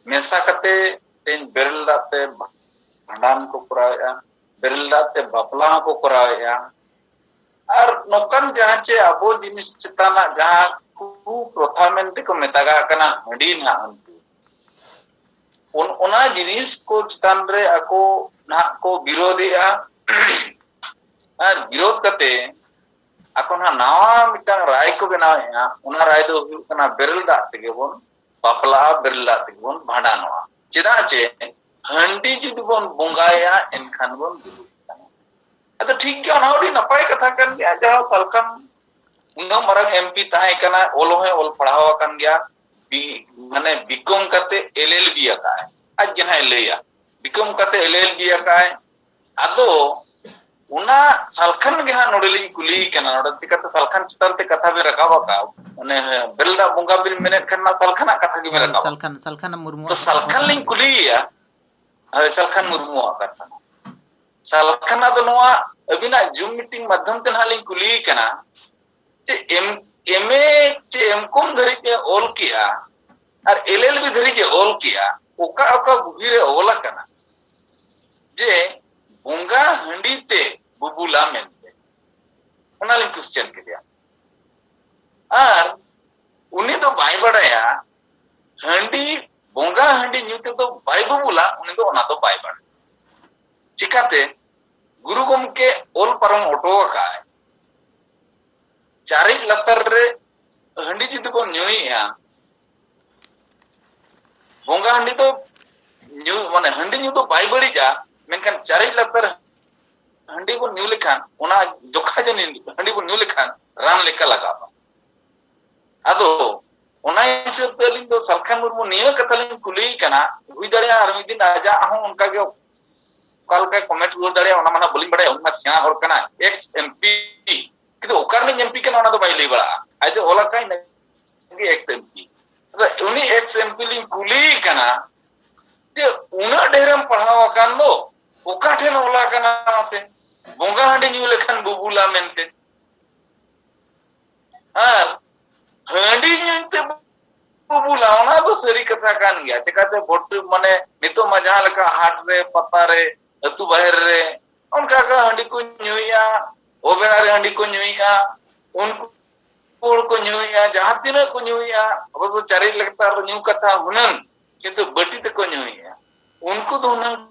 ᱢᱮᱥᱟ ᱠᱟᱛᱮ ᱛᱮᱦᱮᱧ ᱵᱮᱨᱮᱞ ᱫᱟᱜ ᱛᱮ ᱵᱷᱟᱸᱰᱟᱱ ᱠᱚ ᱠᱚᱨᱟᱣᱮᱫᱼᱟ, ᱵᱮᱨᱮᱞ ᱫᱟᱜ ᱛᱮ ᱵᱟᱯᱞᱟ ᱦᱚᱸᱠᱚ ᱠᱚᱨᱟᱣᱮᱫᱼᱟ᱾ ᱟᱨ ᱱᱚᱝᱠᱟᱱ ᱡᱟᱦᱟᱸ ᱪᱮ ᱟᱵᱚ ᱡᱤᱱᱤᱥ ᱪᱮᱛᱟᱱᱟᱜ ᱡᱟᱦᱟᱸ ᱠᱩ ᱯᱨᱚᱛᱷᱟ ᱢᱮᱱᱛᱮ ᱠᱚ ᱢᱮᱛᱟᱜᱟᱜ ᱠᱟᱱᱟ ᱦᱟᱺᱰᱤ ᱱᱟᱦᱟᱜ ᱩᱱᱠᱩ, ᱚᱱ-, ᱚᱱᱟ ᱡᱤᱱᱤᱥ ᱠᱚ ᱪᱮᱛᱟᱱ ᱨᱮ ᱟᱠᱚ ᱱᱟᱦᱟᱜ ᱠᱚ ᱵᱤᱨᱳᱫᱷᱮᱜᱼᱟ᱾ ᱟᱨ ᱵᱤᱨᱳᱫᱷ ᱠᱟᱛᱮ ᱟᱠᱚ ᱱᱟᱦᱟᱜ ᱱᱟᱣᱟ ᱢᱤᱫᱴᱟᱝ ᱨᱟᱭ ᱠᱚ ᱵᱮᱱᱟᱣᱮᱫᱼᱟ᱾ ᱚᱱᱟ ᱨᱟᱭ ᱫᱚ ᱦᱩᱭᱩᱜ ᱠᱟᱱᱟ ᱵᱮᱨᱮᱞ ᱫᱟᱜ ᱛᱮᱜᱮ ᱵᱚᱱ ᱵᱟᱯᱞᱟᱜᱼᱟ, ᱵᱮᱨᱮᱞ ᱫᱟᱜ ᱛᱮᱜᱮ ᱵᱚᱱ ᱵᱷᱟᱸᱰᱟᱱᱚᱜᱼᱟ᱾ ᱪᱮᱫᱟᱜ ᱪᱮ ᱦᱟᱺᱰᱤ ᱡᱩᱫᱤ ᱵᱚᱱ ᱵᱚᱸᱜᱟᱭᱟ ᱮᱱᱠᱷᱟᱱ ᱵᱚᱱ ᱵᱩᱞᱩᱜ ᱠᱟᱱᱟ᱾ ᱟᱫᱚ ᱴᱷᱤᱠ ᱜᱮᱭᱟ, ᱚᱱᱟ ᱦᱚᱸ ᱟᱹᱰᱤ ᱱᱟᱯᱟᱭ ᱠᱟᱛᱷᱟ ᱠᱟᱱ ᱜᱮᱭᱟ᱾ ᱡᱟᱦᱟᱸ ᱥᱟᱞᱠᱷᱟᱱ ᱩᱱᱟᱹᱜ ᱢᱟᱨᱟᱝ ᱮᱢᱯᱤ ᱛᱟᱦᱮᱸ ᱠᱟᱱᱟ, ᱚᱞ ᱦᱚᱸᱭ ᱚᱞ ᱯᱟᱲᱦᱟᱣ ᱟᱠᱟᱱ ᱜᱮᱭᱟ, ᱵᱤ-, ᱢᱟᱱᱮ ᱵᱤᱠᱚᱢ ᱠᱟᱛᱮ ᱮᱞ ᱮᱞ ᱵᱤ ᱟᱠᱟᱫᱼᱟᱭ, ᱟᱡ ᱜᱮ ᱱᱟᱦᱟᱜ ᱞᱟᱹᱭᱟ, ᱵᱤᱠᱚᱢ ᱠᱟᱛᱮ ᱮᱞ ᱮᱞ ᱵᱤ ᱟᱠᱟᱫᱼᱟᱭ᱾ ᱟᱫᱚ ᱚᱱᱟ ᱥᱟᱞᱠᱷᱟᱱ ᱜᱮ ᱦᱟᱸᱜ ᱱᱚᱰᱮ ᱞᱤᱧ ᱠᱩᱞᱤᱭᱮ ᱠᱟᱱᱟ, ᱱᱚᱰᱮ ᱪᱤᱠᱟᱹᱛᱮ ᱥᱟᱞᱠᱷᱟᱱ ᱪᱮᱛᱟᱱ ᱛᱮ ᱠᱟᱛᱷᱟ ᱵᱮᱱ ᱨᱟᱠᱟᱵ ᱟᱠᱟᱫ? ᱢᱟᱱᱮ, ᱦᱮᱸ, ᱵᱮᱨᱮᱞ ᱫᱟᱜ ᱵᱚᱸᱜᱟ ᱵᱮᱱ ᱢᱮᱱᱮᱫ ᱠᱷᱟᱱ ᱢᱟ ᱥᱟᱞᱠᱷᱟᱱᱟᱜ ᱠᱟᱛᱷᱟ ᱜᱮᱵᱮᱱ ᱦᱳᱭ, ᱨᱟᱠᱟᱵᱟ᱾ ᱥᱟᱞᱠᱷᱟᱱ, ᱥᱟᱞᱠᱷᱟᱱ ᱢᱩᱨᱢᱩᱣᱟᱜ ᱛᱚ ᱠᱟᱛᱷᱟ ᱥᱟᱞᱠᱷᱟᱱ ᱠᱟᱱᱟ᱾ ᱞᱤᱧ ᱠᱩᱞᱤᱭᱮᱭᱟ, ᱦᱳᱭ, ᱥᱟᱞᱠᱷᱟᱱ ᱢᱩᱨᱢᱩᱣᱟᱜ ᱠᱟᱛᱷᱟ᱾ ᱥᱟᱞᱠᱷᱟᱱ ᱟᱫᱚ ᱱᱚᱣᱟ ᱟᱹᱵᱤᱱᱟᱜ ᱡᱩᱢ ᱢᱤᱴᱤᱝ ᱢᱟᱫᱽᱫᱷᱚᱢ ᱛᱮ ᱱᱟᱦᱟᱜ ᱞᱤᱧ ᱠᱩᱞᱤᱭᱮ ᱠᱟᱱᱟ, ᱡᱮ ᱮᱢ-, ᱮᱢ ᱮ ᱪᱮ ᱮᱢ ᱠᱚᱢ ᱫᱷᱟᱹᱨᱤᱡ ᱮ ᱚᱞ ᱠᱮᱜᱼᱟ ᱟᱨ ᱮᱞ ᱮᱞ ᱵᱤ ᱫᱷᱟᱹᱨᱤᱡ ᱮ ᱚᱞ ᱠᱮᱜᱼᱟ, ᱚᱠᱟ ᱚᱠᱟ ᱯᱩᱛᱷᱤ ᱨᱮ ᱚᱞ ᱟᱠᱟᱱᱟ ᱡᱮ ᱵᱚᱸᱜᱟ ᱦᱟᱺᱰᱤ ᱛᱮ ᱵᱩᱵᱩᱞᱟ ᱢᱮᱱᱛᱮ? ᱚᱱᱟ ᱞᱤᱧ ᱠᱩᱥᱪᱮᱱ ᱠᱮᱫᱮᱭᱟ᱾ ᱟᱨ ᱩᱱᱤ ᱫᱚ ᱵᱟᱭ ᱵᱟᱲᱟᱭᱟ, ᱦᱟᱺᱰᱤ, ᱵᱚᱸᱜᱟ ᱦᱟᱺᱰᱤ ᱧᱩ ᱛᱮᱫᱚ ᱵᱟᱭ ᱵᱩᱵᱩᱞᱟ, ᱩᱱᱤ ᱫᱚ ᱚᱱᱟ ᱫᱚ ᱵᱟᱭ ᱵᱟᱲᱟᱭᱟ᱾ ᱪᱤᱠᱟᱛᱮ? ᱜᱩᱨᱩ ᱜᱚᱢᱠᱮ ᱚᱞ ᱯᱟᱨᱚᱢ ᱦᱚᱴᱚ ᱟᱠᱟᱫᱼᱟᱭ, ᱪᱟᱨᱮᱡ ᱞᱟᱛᱟᱨ ᱨᱮ ᱦᱟᱺᱰᱤ ᱡᱩᱫᱤ ᱵᱚᱱ ᱧᱩᱭᱮᱜᱼᱟ, ᱵᱚᱸᱜᱟ ᱦᱟᱺᱰᱤ ᱫᱚ ᱧᱩ, ᱢᱟᱱᱮ ᱦᱟᱺᱰᱤ ᱧᱩ ᱫᱚ ᱵᱟᱭ ᱵᱟᱹᱲᱤᱡᱼᱟ, ᱢᱮᱱᱠᱷᱟᱱ ᱪᱟᱨᱮᱡ ᱞᱟᱛᱟᱨ ᱦᱟᱺᱰᱤ ᱵᱚᱱ ᱧᱩ ᱞᱮᱠᱷᱟᱱ, ᱚᱱᱟ ᱡᱚᱠᱷᱟ ᱡᱟᱹᱱᱤᱡ ᱦᱟᱺᱰᱤ ᱵᱚᱱ ᱧᱩ ᱞᱮᱠᱷᱟᱱ ᱨᱟᱱ ᱞᱮᱠᱟ ᱞᱟᱜᱟᱜᱼᱟ᱾ ᱟᱫᱚ ᱚᱱᱟ ᱦᱤᱥᱟᱹᱵ ᱛᱮ ᱟᱹᱞᱤᱧ ᱫᱚ ᱥᱟᱞᱠᱷᱟᱱ ᱢᱩᱨᱢᱩ ᱱᱤᱭᱟᱹ ᱠᱟᱛᱷᱟ ᱞᱤᱧ ᱠᱩᱞᱤᱭᱮ ᱠᱟᱱᱟ, ᱦᱩᱭ ᱫᱟᱲᱮᱭᱟᱜᱼᱟ ᱟᱨ ᱢᱤᱫ ᱫᱤᱱ ᱟᱡᱟᱜ ᱦᱚᱸ ᱚᱱᱠᱟ ᱜᱮ ᱚᱠᱟ ᱞᱮᱠᱟᱭ ᱠᱚᱢᱮᱱᱴ ᱨᱩᱣᱟᱹᱲ ᱫᱟᱲᱮᱭᱟᱜᱼᱟ, ᱚᱱᱟ ᱢᱟ ᱱᱟᱦᱟᱜ ᱵᱟᱹᱞᱤᱧ ᱵᱟᱲᱟᱭᱟ, ᱩᱱᱤ ᱢᱟ ᱥᱮᱬᱟ ᱦᱚᱲ ᱠᱟᱱᱟᱭ, ᱮᱠᱥ ᱮᱢ ᱯᱤ, ᱠᱤᱱᱛᱩ ᱚᱠᱟ ᱨᱤᱱᱤᱡ ᱮᱢ ᱯᱤ ᱠᱟᱱᱟ ᱚᱱᱟ ᱫᱚ ᱵᱟᱭ ᱞᱟᱹᱭ ᱵᱟᱲᱟᱜᱼᱟ, ᱟᱡ ᱫᱚ ᱚᱞ ᱟᱠᱟᱫ ᱜᱮ ᱮᱠᱥ ᱮᱢ ᱯᱤ᱾ ᱟᱫᱚ ᱩᱱᱤ ᱮᱠᱥ ᱮᱢ ᱯᱤ ᱞᱤᱧ ᱠᱩᱞᱤᱭᱮ ᱠᱟᱱᱟ ᱡᱮ ᱩᱱᱟᱹᱜ ᱰᱷᱮᱨᱮᱢ ᱯᱟᱲᱦᱟᱣ ᱟᱠᱟᱱ ᱫᱚ, ᱚᱠᱟ ᱴᱷᱮᱱ ᱚᱞ ᱟᱠᱟᱱᱟ ᱢᱟᱥᱮ, ᱵᱚᱸᱜᱟ ᱦᱟᱺᱰᱤ ᱧᱩ ᱞᱮᱠᱷᱟᱱ ᱵᱩᱵᱩᱞᱟ ᱢᱮᱱᱛᱮ? ᱟᱨ ᱦᱟᱺᱰᱤ ᱧᱩ ᱛᱮ ᱵᱚ ᱵᱩᱞᱟ, ᱚᱱᱟ ᱫᱚ ᱥᱟᱹᱨᱤ ᱠᱟᱛᱷᱟ ᱠᱟᱱ ᱜᱮᱭᱟ᱾ ᱪᱮᱠᱟᱛᱮ ᱵᱷᱳᱴ, ᱢᱟᱱᱮ, ᱱᱤᱛᱚᱜ ᱢᱟ ᱡᱟᱦᱟᱸ ᱞᱮᱠᱟ ᱦᱟᱴ ᱨᱮ, ᱯᱟᱛᱟ ᱨᱮ, ᱟᱹᱛᱩ ᱵᱟᱦᱮᱨ ᱨᱮ ᱚᱱᱠᱟ ᱜᱮ ᱦᱟᱺᱰᱤ ᱠᱚ ᱧᱩᱭᱟ, ᱚᱵᱮᱲᱟ ᱨᱮ ᱦᱟᱺᱰᱤ ᱠᱚ ᱧᱩᱭᱟ, ᱩᱱᱠᱩ ᱦᱚᱲ ᱠᱚ ᱧᱩᱭᱟ, ᱡᱟᱦᱟᱸ ᱛᱤᱱᱟᱹᱜ ᱠᱚ ᱧᱩᱭᱟ, ᱟᱵᱚ ᱫᱚ ᱪᱟᱹᱨᱤ ᱞᱮᱠᱛᱟᱨ ᱧᱩ ᱠᱟᱛᱷᱟ ᱦᱩᱱᱟᱹᱝ, ᱠᱤᱱᱛᱩ ᱵᱟᱹᱴᱤ ᱛᱮᱠᱚ ᱧᱩᱭᱟ᱾ ᱩᱱᱠᱩ ᱫᱚ ᱦᱩᱱᱟᱹᱝ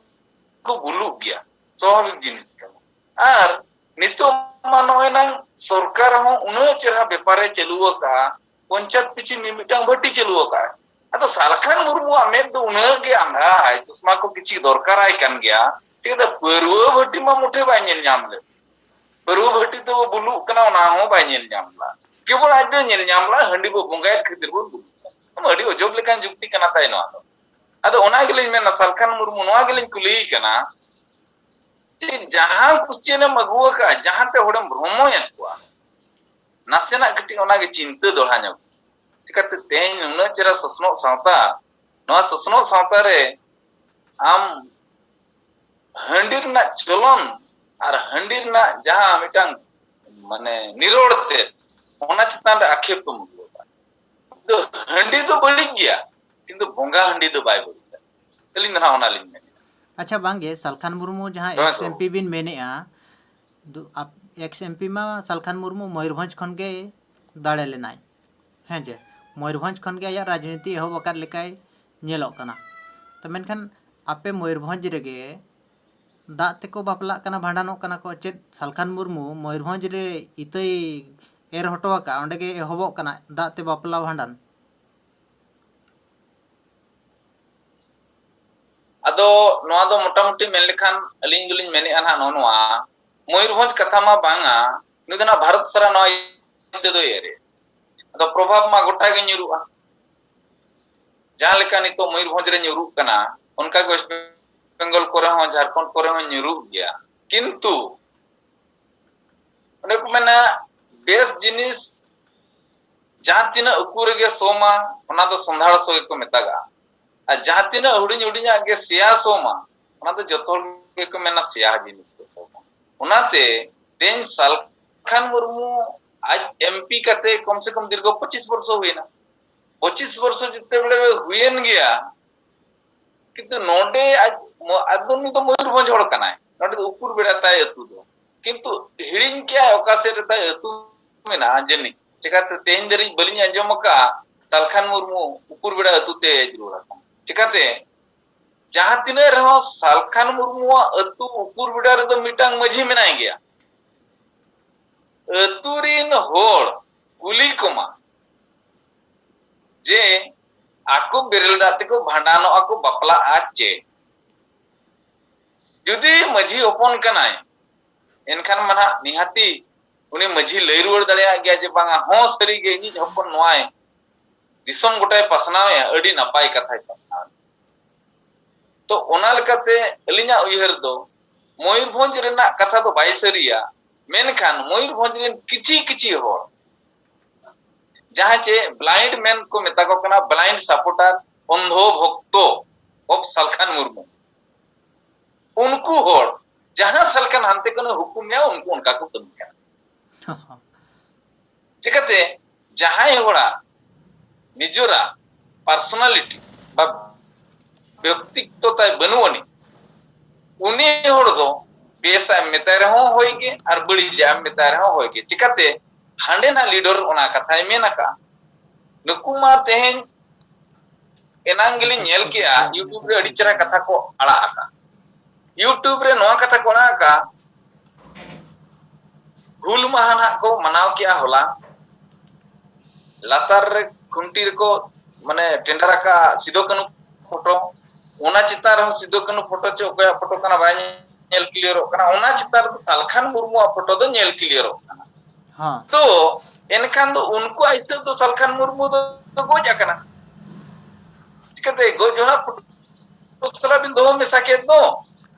ᱠᱚ ᱵᱩᱞᱩᱜ ᱜᱮᱭᱟ, ᱥᱟᱵᱷᱟᱵᱤᱠ ᱡᱤᱱᱤᱥ ᱠᱟᱱᱟ᱾ ᱟᱨ ᱱᱤᱛᱚᱜ ᱢᱟ ᱱᱚᱜᱼᱚᱭ ᱱᱟᱝ ᱥᱚᱨᱠᱟᱨ ᱦᱚᱸ ᱩᱱᱟᱹᱜ ᱪᱮᱦᱨᱟ ᱵᱮᱯᱟᱨᱮ ᱪᱟᱹᱞᱩ ᱟᱠᱟᱫᱼᱟ, ᱯᱚᱧᱪᱟᱭᱮᱛ ᱯᱤᱪᱷᱤ ᱢᱤᱢᱤᱫᱴᱟᱝ ᱵᱷᱟᱹᱴᱤ ᱪᱟᱹᱞᱩ ᱟᱠᱟᱫᱼᱟ᱾ ᱟᱫᱚ ᱥᱟᱞᱠᱷᱟᱱ ᱢᱩᱨᱢᱩᱣᱟᱜ ᱢᱮᱫ ᱫᱚ ᱩᱱᱟᱹᱜ ᱜᱮ ᱟᱸᱫᱷᱟᱭ, ᱪᱚᱥᱢᱟ ᱠᱚ ᱠᱤᱪᱷᱤ ᱫᱚᱨᱠᱟᱨᱟᱭ ᱠᱟᱱ ᱜᱮᱭᱟ, ᱴᱷᱤᱠ ᱟᱪᱷᱮ, ᱯᱟᱹᱨᱣᱟᱹ ᱵᱷᱟᱹᱴᱤ ᱢᱟ ᱢᱩᱴᱷᱮ ᱵᱟᱭ ᱧᱮᱞ ᱧᱟᱢ ᱞᱮᱫ᱾ ᱯᱟᱹᱨᱣᱟᱹ ᱵᱷᱟᱹᱴᱤ ᱛᱮᱵᱚ ᱵᱩᱞᱩᱜ ᱠᱟᱱᱟ, ᱚᱱᱟ ᱦᱚᱸ ᱵᱟᱭ ᱧᱮᱞ ᱧᱟᱢ ᱞᱮᱫᱟ᱾ ᱠᱮᱵᱚᱞ ᱟᱡ ᱫᱚᱭ ᱧᱮᱞ ᱧᱟᱢ ᱞᱮᱫᱟ ᱦᱟᱺᱰᱤ ᱵᱚ ᱵᱚᱸᱜᱟᱭᱮᱫ ᱠᱷᱟᱹᱛᱤᱨ ᱵᱚᱱ ᱵᱩᱞᱩᱜ ᱠᱟᱱᱟ᱾ ᱟᱹᱰᱤ ᱚᱡᱚᱵ ᱞᱮᱠᱟᱱ ᱡᱩᱠᱛᱤ ᱠᱟᱱᱟ ᱛᱟᱭ ᱱᱚᱣᱟ ᱫᱚ᱾ ᱟᱫᱚ ᱚᱱᱟ ᱜᱮᱞᱤᱧ ᱢᱮᱱᱟ, ᱥᱟᱞᱠᱷᱟᱱ ᱢᱩᱨᱢᱩ, ᱱᱚᱣᱟ ᱜᱮᱞᱤᱧ ᱠᱩᱞᱤᱭᱮ ᱠᱟᱱᱟ ᱡᱮ ᱡᱟᱦᱟᱸ question ᱮᱢ ᱟᱹᱜᱩ ᱟᱠᱟᱫᱼᱟ, ᱡᱟᱦᱟᱸᱛᱮ ᱦᱚᱲᱮᱢ ᱵᱷᱨᱚᱢᱚᱭᱮᱫ ᱠᱚᱣᱟ, ᱱᱟᱥᱮᱱᱟᱜ ᱠᱟᱹᱴᱤᱡ ᱚᱱᱟᱜᱮ ᱪᱤᱱᱛᱟᱹ ᱫᱚᱦᱲᱟ ᱧᱚᱜ᱾ ᱪᱤᱠᱟᱹᱛᱮ ᱛᱮᱦᱮᱧ ᱱᱩᱱᱟᱹᱜ ᱪᱮᱦᱨᱟ ᱥᱚᱥᱱᱚᱜ ᱥᱟᱶᱛᱟ, ᱱᱚᱣᱟ ᱥᱚᱥᱱᱚᱜ ᱥᱟᱶᱛᱟ ᱨᱮ ᱟᱢ ᱦᱟᱺᱰᱤ ᱨᱮᱱᱟᱜ ᱪᱚᱞᱚᱱ ᱟᱨ ᱦᱟᱺᱰᱤ ᱨᱮᱱᱟᱜ ᱡᱟᱦᱟᱸ ᱢᱤᱫᱴᱟᱝ, ᱢᱟᱱᱮ, ᱱᱤᱨᱚᱲ ᱛᱮ, ᱚᱱᱟ ᱪᱮᱛᱟᱱ ᱨᱮ ᱟᱠᱷᱮᱯ ᱠᱚᱢ ᱟᱹᱜᱩ ᱟᱠᱟᱫᱟ᱾ ᱫᱚ ᱦᱟᱺᱰᱤ ᱫᱚ ᱵᱟᱹᱲᱤᱡ ᱜᱮᱭᱟ, ᱠᱤᱱᱛᱩ ᱵᱚᱸᱜᱟ ᱦᱟᱺᱰᱤ ᱫᱚ ᱵᱟᱭ ᱵᱟᱹᱲᱤᱡᱟ᱾ ᱟᱹᱞᱤᱧ ᱫᱚ ᱱᱟᱦᱟᱜ ᱚᱱᱟᱞᱤᱧ ᱢᱮᱱᱮᱫᱼᱟ᱾ ᱟᱪᱪᱷᱟ, ᱵᱟᱝᱜᱮ, ᱥᱟᱞᱠᱷᱟᱱ ᱢᱩᱨᱢᱩ ᱡᱟᱦᱟᱸ ᱦᱮᱸ ᱮᱠᱥ ᱥᱮ ᱮᱢ ᱯᱤ ᱵᱤᱱ ᱢᱮᱱᱮᱫᱼᱟ, ᱫᱩ-, ᱟᱯ-, ᱮᱠᱥ ᱮᱢ ᱯᱤ ᱢᱟ ᱥᱟᱞᱠᱷᱟᱱ ᱢᱩᱨᱢᱩ ᱢᱚᱭᱩᱨᱵᱷᱚᱸᱡᱽ ᱠᱷᱚᱱ ᱜᱮ ᱫᱟᱲᱮ ᱞᱮᱱᱟᱭ᱾ ᱦᱮᱸ ᱡᱮ, ᱢᱚᱭᱩᱨᱵᱷᱚᱸᱡᱽ ᱠᱷᱚᱱ ᱜᱮ ᱟᱭᱟᱜ ᱨᱟᱡᱽᱱᱤᱛᱤ ᱮᱦᱚᱵ ᱟᱠᱟᱫ ᱞᱮᱠᱟᱭ ᱧᱮᱞᱚᱜ ᱠᱟᱱᱟ᱾ ᱛᱚ ᱢᱮᱱᱠᱷᱟᱱ ᱟᱯᱮ ᱢᱚᱭᱩᱨᱵᱷᱚᱸᱡᱽ ᱨᱮᱜᱮ ᱫᱟᱜ ᱛᱮᱠᱚ ᱵᱟᱯᱞᱟᱜ ᱠᱟᱱᱟ, ᱵᱷᱟᱸᱰᱟᱱᱚᱜ ᱠᱟᱱᱟ ᱠᱚ, ᱪᱮᱫ ᱥᱟᱞᱠᱷᱟᱱ ᱢᱩᱨᱢᱩ ᱢᱚᱭᱩᱨᱵᱷᱚᱸᱡᱽ ᱨᱮ ᱤᱛᱟᱹᱭ ᱮᱨ ᱦᱚᱴᱚ ᱟᱠᱟᱫᱼᱟ, ᱚᱸᱰᱮ ᱜᱮ ᱮᱦᱚᱵᱚᱜ ᱠᱟᱱᱟ ᱫᱟᱜ ᱛᱮ ᱵᱟᱯᱞᱟ ᱵᱷᱟᱸᱰᱟᱱ? ᱟᱫᱚ ᱱᱚᱣᱟ ᱫᱚ ᱢᱚᱴᱟᱢᱩᱴᱤ ᱢᱮᱱ ᱞᱮᱠᱷᱟᱱ ᱟᱹᱞᱤᱧ ᱫᱚᱞᱤᱧ ᱢᱮᱱᱮᱫᱼᱟ ᱱᱟᱦᱟᱜ ᱱᱚᱜᱼᱚ ᱱᱚᱣᱟ, ᱢᱚᱭᱩᱨᱵᱷᱚᱸᱡᱽ ᱠᱟᱛᱷᱟ ᱢᱟ ᱵᱟᱝᱟ, ᱱᱩᱭ ᱫᱚ ᱱᱟᱦᱟᱜ ᱵᱷᱟᱨᱚᱛ ᱥᱟᱨᱟ ᱱᱚᱣᱟ ᱤᱛᱟᱹ ᱫᱚᱭ ᱮᱨᱮ᱾ ᱟᱫᱚ ᱯᱨᱚᱵᱷᱟᱵᱽ ᱢᱟ ᱜᱚᱴᱟ ᱜᱮ ᱧᱩᱨᱩᱜᱼᱟ᱾ ᱡᱟᱦᱟᱸ ᱞᱮᱠᱟ ᱱᱤᱛᱚᱜ ᱢᱚᱭᱩᱨᱵᱷᱚᱸᱡᱽ ᱨᱮ ᱧᱩᱨᱩᱜ ᱠᱟᱱᱟ, ᱚᱱᱠᱟ ᱜᱮ ᱣᱮᱥᱴ ᱵᱮᱝᱜᱚᱞ ᱠᱚᱨᱮ ᱦᱚᱸ, ᱡᱷᱟᱲᱠᱷᱚᱸᱰ ᱠᱚᱨᱮ ᱦᱚᱸ ᱧᱩᱨᱩᱜ ᱜᱮᱭᱟ᱾ ᱠᱤᱱᱛᱩ ᱚᱱᱮ ᱠᱚ ᱢᱮᱱᱟ, ᱵᱮᱥ ᱡᱤᱱᱤᱥ ᱡᱟᱦᱟᱸ ᱛᱤᱱᱟᱹᱜ ᱩᱠᱩ ᱨᱮᱜᱮ ᱥᱚᱢᱟ, ᱚᱱᱟ ᱫᱚ ᱥᱚᱸᱫᱷᱟᱲ ᱥᱚ ᱜᱮᱠᱚ ᱢᱮᱛᱟᱜᱟᱜᱼᱟ᱾ ᱟᱨ ᱡᱟᱦᱟᱸ ᱛᱤᱱᱟᱹᱜ ᱦᱩᱰᱤᱧ ᱦᱩᱰᱤᱧᱟᱜ ᱜᱮ ᱥᱮᱭᱟ ᱥᱚᱢᱟ, ᱚᱱᱟ ᱫᱚ ᱡᱚᱛᱚ ᱦᱚᱲ ᱜᱮᱠᱚ ᱢᱮᱱᱟ ᱥᱮᱭᱟ ᱡᱤᱱᱤᱥ ᱜᱮ ᱥᱚᱢᱟ᱾ ᱚᱱᱟᱛᱮ ᱛᱮᱦᱮᱧ ᱥᱟᱞᱠᱷᱟᱱ ᱢᱩᱨᱢᱩ ᱟᱡ ᱮᱢᱯᱤ ᱠᱟᱛᱮ ᱠᱚᱢ ᱥᱮ ᱠᱚᱢ ᱫᱤᱨᱜᱷᱚ ᱯᱚᱸᱪᱤᱥ ᱵᱚᱨᱥᱚ ᱦᱩᱭᱮᱱᱟ᱾ ᱯᱚᱸᱪᱤᱥ ᱵᱚᱨᱥᱚ ᱡᱮᱛᱮ ᱵᱮᱲᱮ ᱦᱩᱭᱮᱱ ᱜᱮᱭᱟ, ᱠᱤᱱᱛᱩ ᱱᱚᱰᱮ ᱟᱡ ᱢᱚ-, ᱟᱫᱚ ᱩᱱᱤ ᱫᱚ ᱢᱚᱭᱩᱨᱵᱷᱚᱸᱡᱽ ᱦᱚᱲ ᱠᱟᱱᱟᱭ, ᱱᱚᱰᱮ ᱫᱚ ᱩᱠᱩᱨ ᱵᱮᱲᱟ ᱛᱟᱭ ᱟᱹᱛᱩ ᱫᱚ, ᱠᱤᱱᱛᱩ ᱦᱤᱲᱤᱧ ᱠᱮᱜᱼᱟᱭ ᱚᱠᱟ ᱥᱮᱫ ᱨᱮ ᱛᱟᱭ ᱟᱹᱛᱩ ᱢᱮᱱᱟᱜᱼᱟ ᱡᱟᱹᱱᱤᱡ᱾ ᱪᱮᱠᱟᱛᱮ ᱛᱮᱦᱮᱧ ᱫᱷᱟᱹᱨᱤᱡ ᱵᱟᱹᱞᱤᱧ ᱟᱸᱡᱚᱢ ᱟᱠᱟᱫᱼᱟ ᱥᱟᱞᱠᱷᱟᱱ ᱢᱩᱨᱢᱩ ᱩᱠᱩᱨ ᱵᱮᱲᱟ ᱟᱹᱛᱩ ᱛᱮ ᱦᱮᱡ ᱨᱩᱣᱟᱹᱲ ᱟᱠᱟᱱᱟ᱾ ᱪᱮᱠᱟᱛᱮ? ᱡᱟᱦᱟᱸ ᱛᱤᱱᱟᱹᱜ ᱨᱮᱦᱚᱸ ᱥᱟᱞᱠᱷᱟᱱ ᱢᱩᱨᱢᱩᱣᱟᱜ ᱟᱹᱛᱩ ᱩᱠᱩᱨ ᱵᱮᱲᱟ ᱨᱮᱫᱚ ᱢᱤᱫᱴᱟᱝ ᱢᱟᱹᱡᱷᱤ ᱢᱮᱱᱟᱭ ᱜᱮᱭᱟ᱾ ᱟᱹᱛᱩ ᱨᱤᱱ ᱦᱚᱲ ᱠᱩᱞᱤ ᱠᱚᱢᱟ ᱡᱮ ᱟᱠᱚ ᱵᱮᱨᱮᱞ ᱫᱟᱜ ᱛᱮᱠᱚ ᱵᱷᱟᱸᱰᱟᱱᱚᱜᱼᱟ ᱠᱚ, ᱵᱟᱯᱞᱟᱜᱼᱟ ᱪᱮ? ᱡᱩᱫᱤ ᱢᱟᱹᱡᱷᱤ ᱦᱚᱯᱚᱱ ᱠᱟᱱᱟᱭ, ᱮᱱᱠᱷᱟᱱ ᱢᱟ ᱱᱟᱦᱟᱜ ᱱᱤᱦᱟᱹᱛᱤ ᱩᱱᱤ ᱢᱟᱹᱡᱷᱤ ᱞᱟᱹᱭ ᱨᱩᱣᱟᱹᱲ ᱫᱟᱲᱮᱭᱟᱜ ᱜᱮᱭᱟ ᱡᱮ ᱵᱟᱝᱟ, ᱦᱚᱸ ᱥᱟᱹᱨᱤᱜᱮ ᱤᱧᱤᱡ ᱦᱚᱯᱚᱱ ᱱᱚᱣᱟᱭ ᱫᱤᱥᱚᱢ ᱜᱚᱴᱟᱭ ᱯᱟᱥᱱᱟᱣᱮᱫᱼᱟ, ᱟᱹᱰᱤ ᱱᱟᱯᱟᱭ ᱠᱟᱛᱷᱟᱭ ᱯᱟᱥᱱᱟᱣᱮᱫᱼᱟ᱾ ᱛᱚ ᱚᱱᱟ ᱞᱮᱠᱟᱛᱮ ᱟᱹᱞᱤᱧᱟᱜ ᱩᱭᱦᱟᱹᱨ ᱫᱚ ᱢᱚᱭᱩᱨᱵᱷᱚᱸᱡᱽ ᱨᱮᱱᱟᱜ ᱠᱟᱛᱷᱟ ᱫᱚ ᱵᱟᱭ ᱥᱟᱹᱨᱤᱭᱟ, ᱢᱮᱱᱠᱷᱟᱱ ᱢᱚᱭᱩᱨᱵᱷᱚᱸᱡᱽ ᱨᱮᱱ ᱠᱤᱪᱷᱤ ᱠᱤᱪᱷᱤ ᱦᱚᱲ ᱡᱟᱦᱟᱸ ᱪᱮ blind man ᱠᱚ ᱢᱮᱛᱟ ᱠᱚ ᱠᱟᱱᱟ, blind supporter, Andhra ᱵᱷᱚᱠᱛᱚ of Salkhan Murmu, ᱩᱱᱠᱩ ᱦᱚᱲ ᱡᱟᱦᱟᱸ ᱥᱟᱞᱠᱷᱟᱱ ᱦᱟᱱᱛᱮ ᱠᱷᱚᱱᱮ ᱦᱩᱠᱩᱢ ᱮᱫᱟ, ᱩᱱᱠᱩ ᱚᱱᱠᱟ ᱠᱚ ᱠᱟᱹᱢᱤ ᱠᱟᱱᱟ᱾ ᱪᱤᱠᱟᱹᱛᱮ? ᱡᱟᱦᱟᱸᱭ ᱦᱚᱲᱟᱜ ᱱᱤᱡᱮᱨᱟᱜ personality ᱵᱟ ᱵᱮᱠᱛᱤᱛᱛᱚ ᱛᱟᱭ ᱵᱟᱹᱱᱩᱜ ᱟᱹᱱᱤᱡ, ᱩᱱᱤ ᱦᱚᱲ ᱫᱚ ᱵᱮᱥᱟᱜ ᱮᱢ ᱢᱮᱛᱟᱭ ᱨᱮᱦᱚᱸ ᱦᱳᱭ ᱜᱮ ᱟᱨ ᱵᱟᱹᱲᱤᱡᱟᱜ ᱮᱢ ᱢᱮᱛᱟᱭ ᱨᱮᱦᱚᱸ ᱦᱳᱭ ᱜᱮ᱾ ᱪᱤᱠᱟᱹᱛᱮ? ᱦᱟᱸᱰᱮᱱᱟᱜ leader ᱚᱱᱟ ᱠᱟᱛᱷᱟᱭ ᱢᱮᱱ ᱟᱠᱟᱫᱼᱟ᱾ ᱱᱩᱠᱩ ᱢᱟ ᱛᱮᱦᱮᱧ ᱮᱱᱟᱝ ᱜᱮᱞᱤᱧ ᱧᱮᱞ ᱠᱮᱜᱼᱟ, YouTube ᱨᱮ ᱟᱹᱰᱤ ᱪᱮᱦᱨᱟ ᱠᱟᱛᱷᱟ ᱠᱚ ᱟᱲᱟᱜ ᱟᱠᱟᱫ᱾ YouTube ᱨᱮ ᱱᱚᱣᱟ ᱠᱟᱛᱷᱟ ᱠᱚ ᱟᱲᱟᱜ ᱟᱠᱟᱫ, ᱦᱩᱞ ᱢᱟᱦᱟ ᱱᱟᱦᱟᱜ ᱠᱚ ᱢᱟᱱᱟᱣ ᱠᱮᱜᱼᱟ ᱦᱚᱞᱟ, ᱞᱟᱛᱟᱨ ᱨᱮ ᱠᱷᱩᱱᱴᱤ ᱨᱮᱠᱚ ᱢᱟᱱᱮ ᱴᱮᱸᱰᱟᱨ ᱟᱠᱟᱫ ᱥᱤᱫᱩ ᱠᱟᱹᱱᱦᱩ ᱯᱷᱳᱴᱳ, ᱚᱱᱟ ᱪᱮᱛᱟᱱ ᱨᱮᱦᱚᱸ ᱥᱤᱫᱩ ᱠᱟᱹᱱᱦᱩ ᱯᱷᱳᱴᱳ ᱪᱮ ᱚᱠᱚᱭᱟᱜ ᱯᱷᱳᱴᱳ ᱠᱟᱱᱟ ᱵᱟᱭ ᱧᱮᱞ ᱠᱞᱤᱭᱟᱨᱚᱜ ᱠᱟᱱᱟ, ᱚᱱᱟ ᱪᱮᱛᱟᱱ ᱨᱮᱫᱚ ᱥᱟᱞᱠᱷᱟᱱ ᱢᱩᱨᱢᱩᱣᱟᱜ ᱯᱷᱳᱴᱳ ᱫᱚ ᱧᱮᱞ ᱠᱞᱤᱭᱟᱨᱚᱜ ᱠᱟᱱᱟ᱾ ᱦᱚᱸ᱾ ᱛᱚ ᱮᱱᱠᱷᱟᱱ ᱫᱚ ᱩᱱᱠᱩᱣᱟᱜ ᱦᱤᱥᱟᱹᱵ ᱫᱚ ᱥᱟᱞᱠᱷᱟᱱ ᱢᱩᱨᱢᱩ ᱫᱚ ᱜᱚᱡ ᱟᱠᱟᱱᱟ᱾ ᱪᱤᱠᱟᱹᱛᱮ ᱜᱚᱡ ᱡᱚᱦᱚᱜ ᱯᱷᱳᱴᱳ ᱥᱟᱞᱟᱜ ᱵᱤᱱ ᱫᱚᱦᱚ ᱢᱮᱥᱟ ᱠᱮᱫ ᱫᱚ?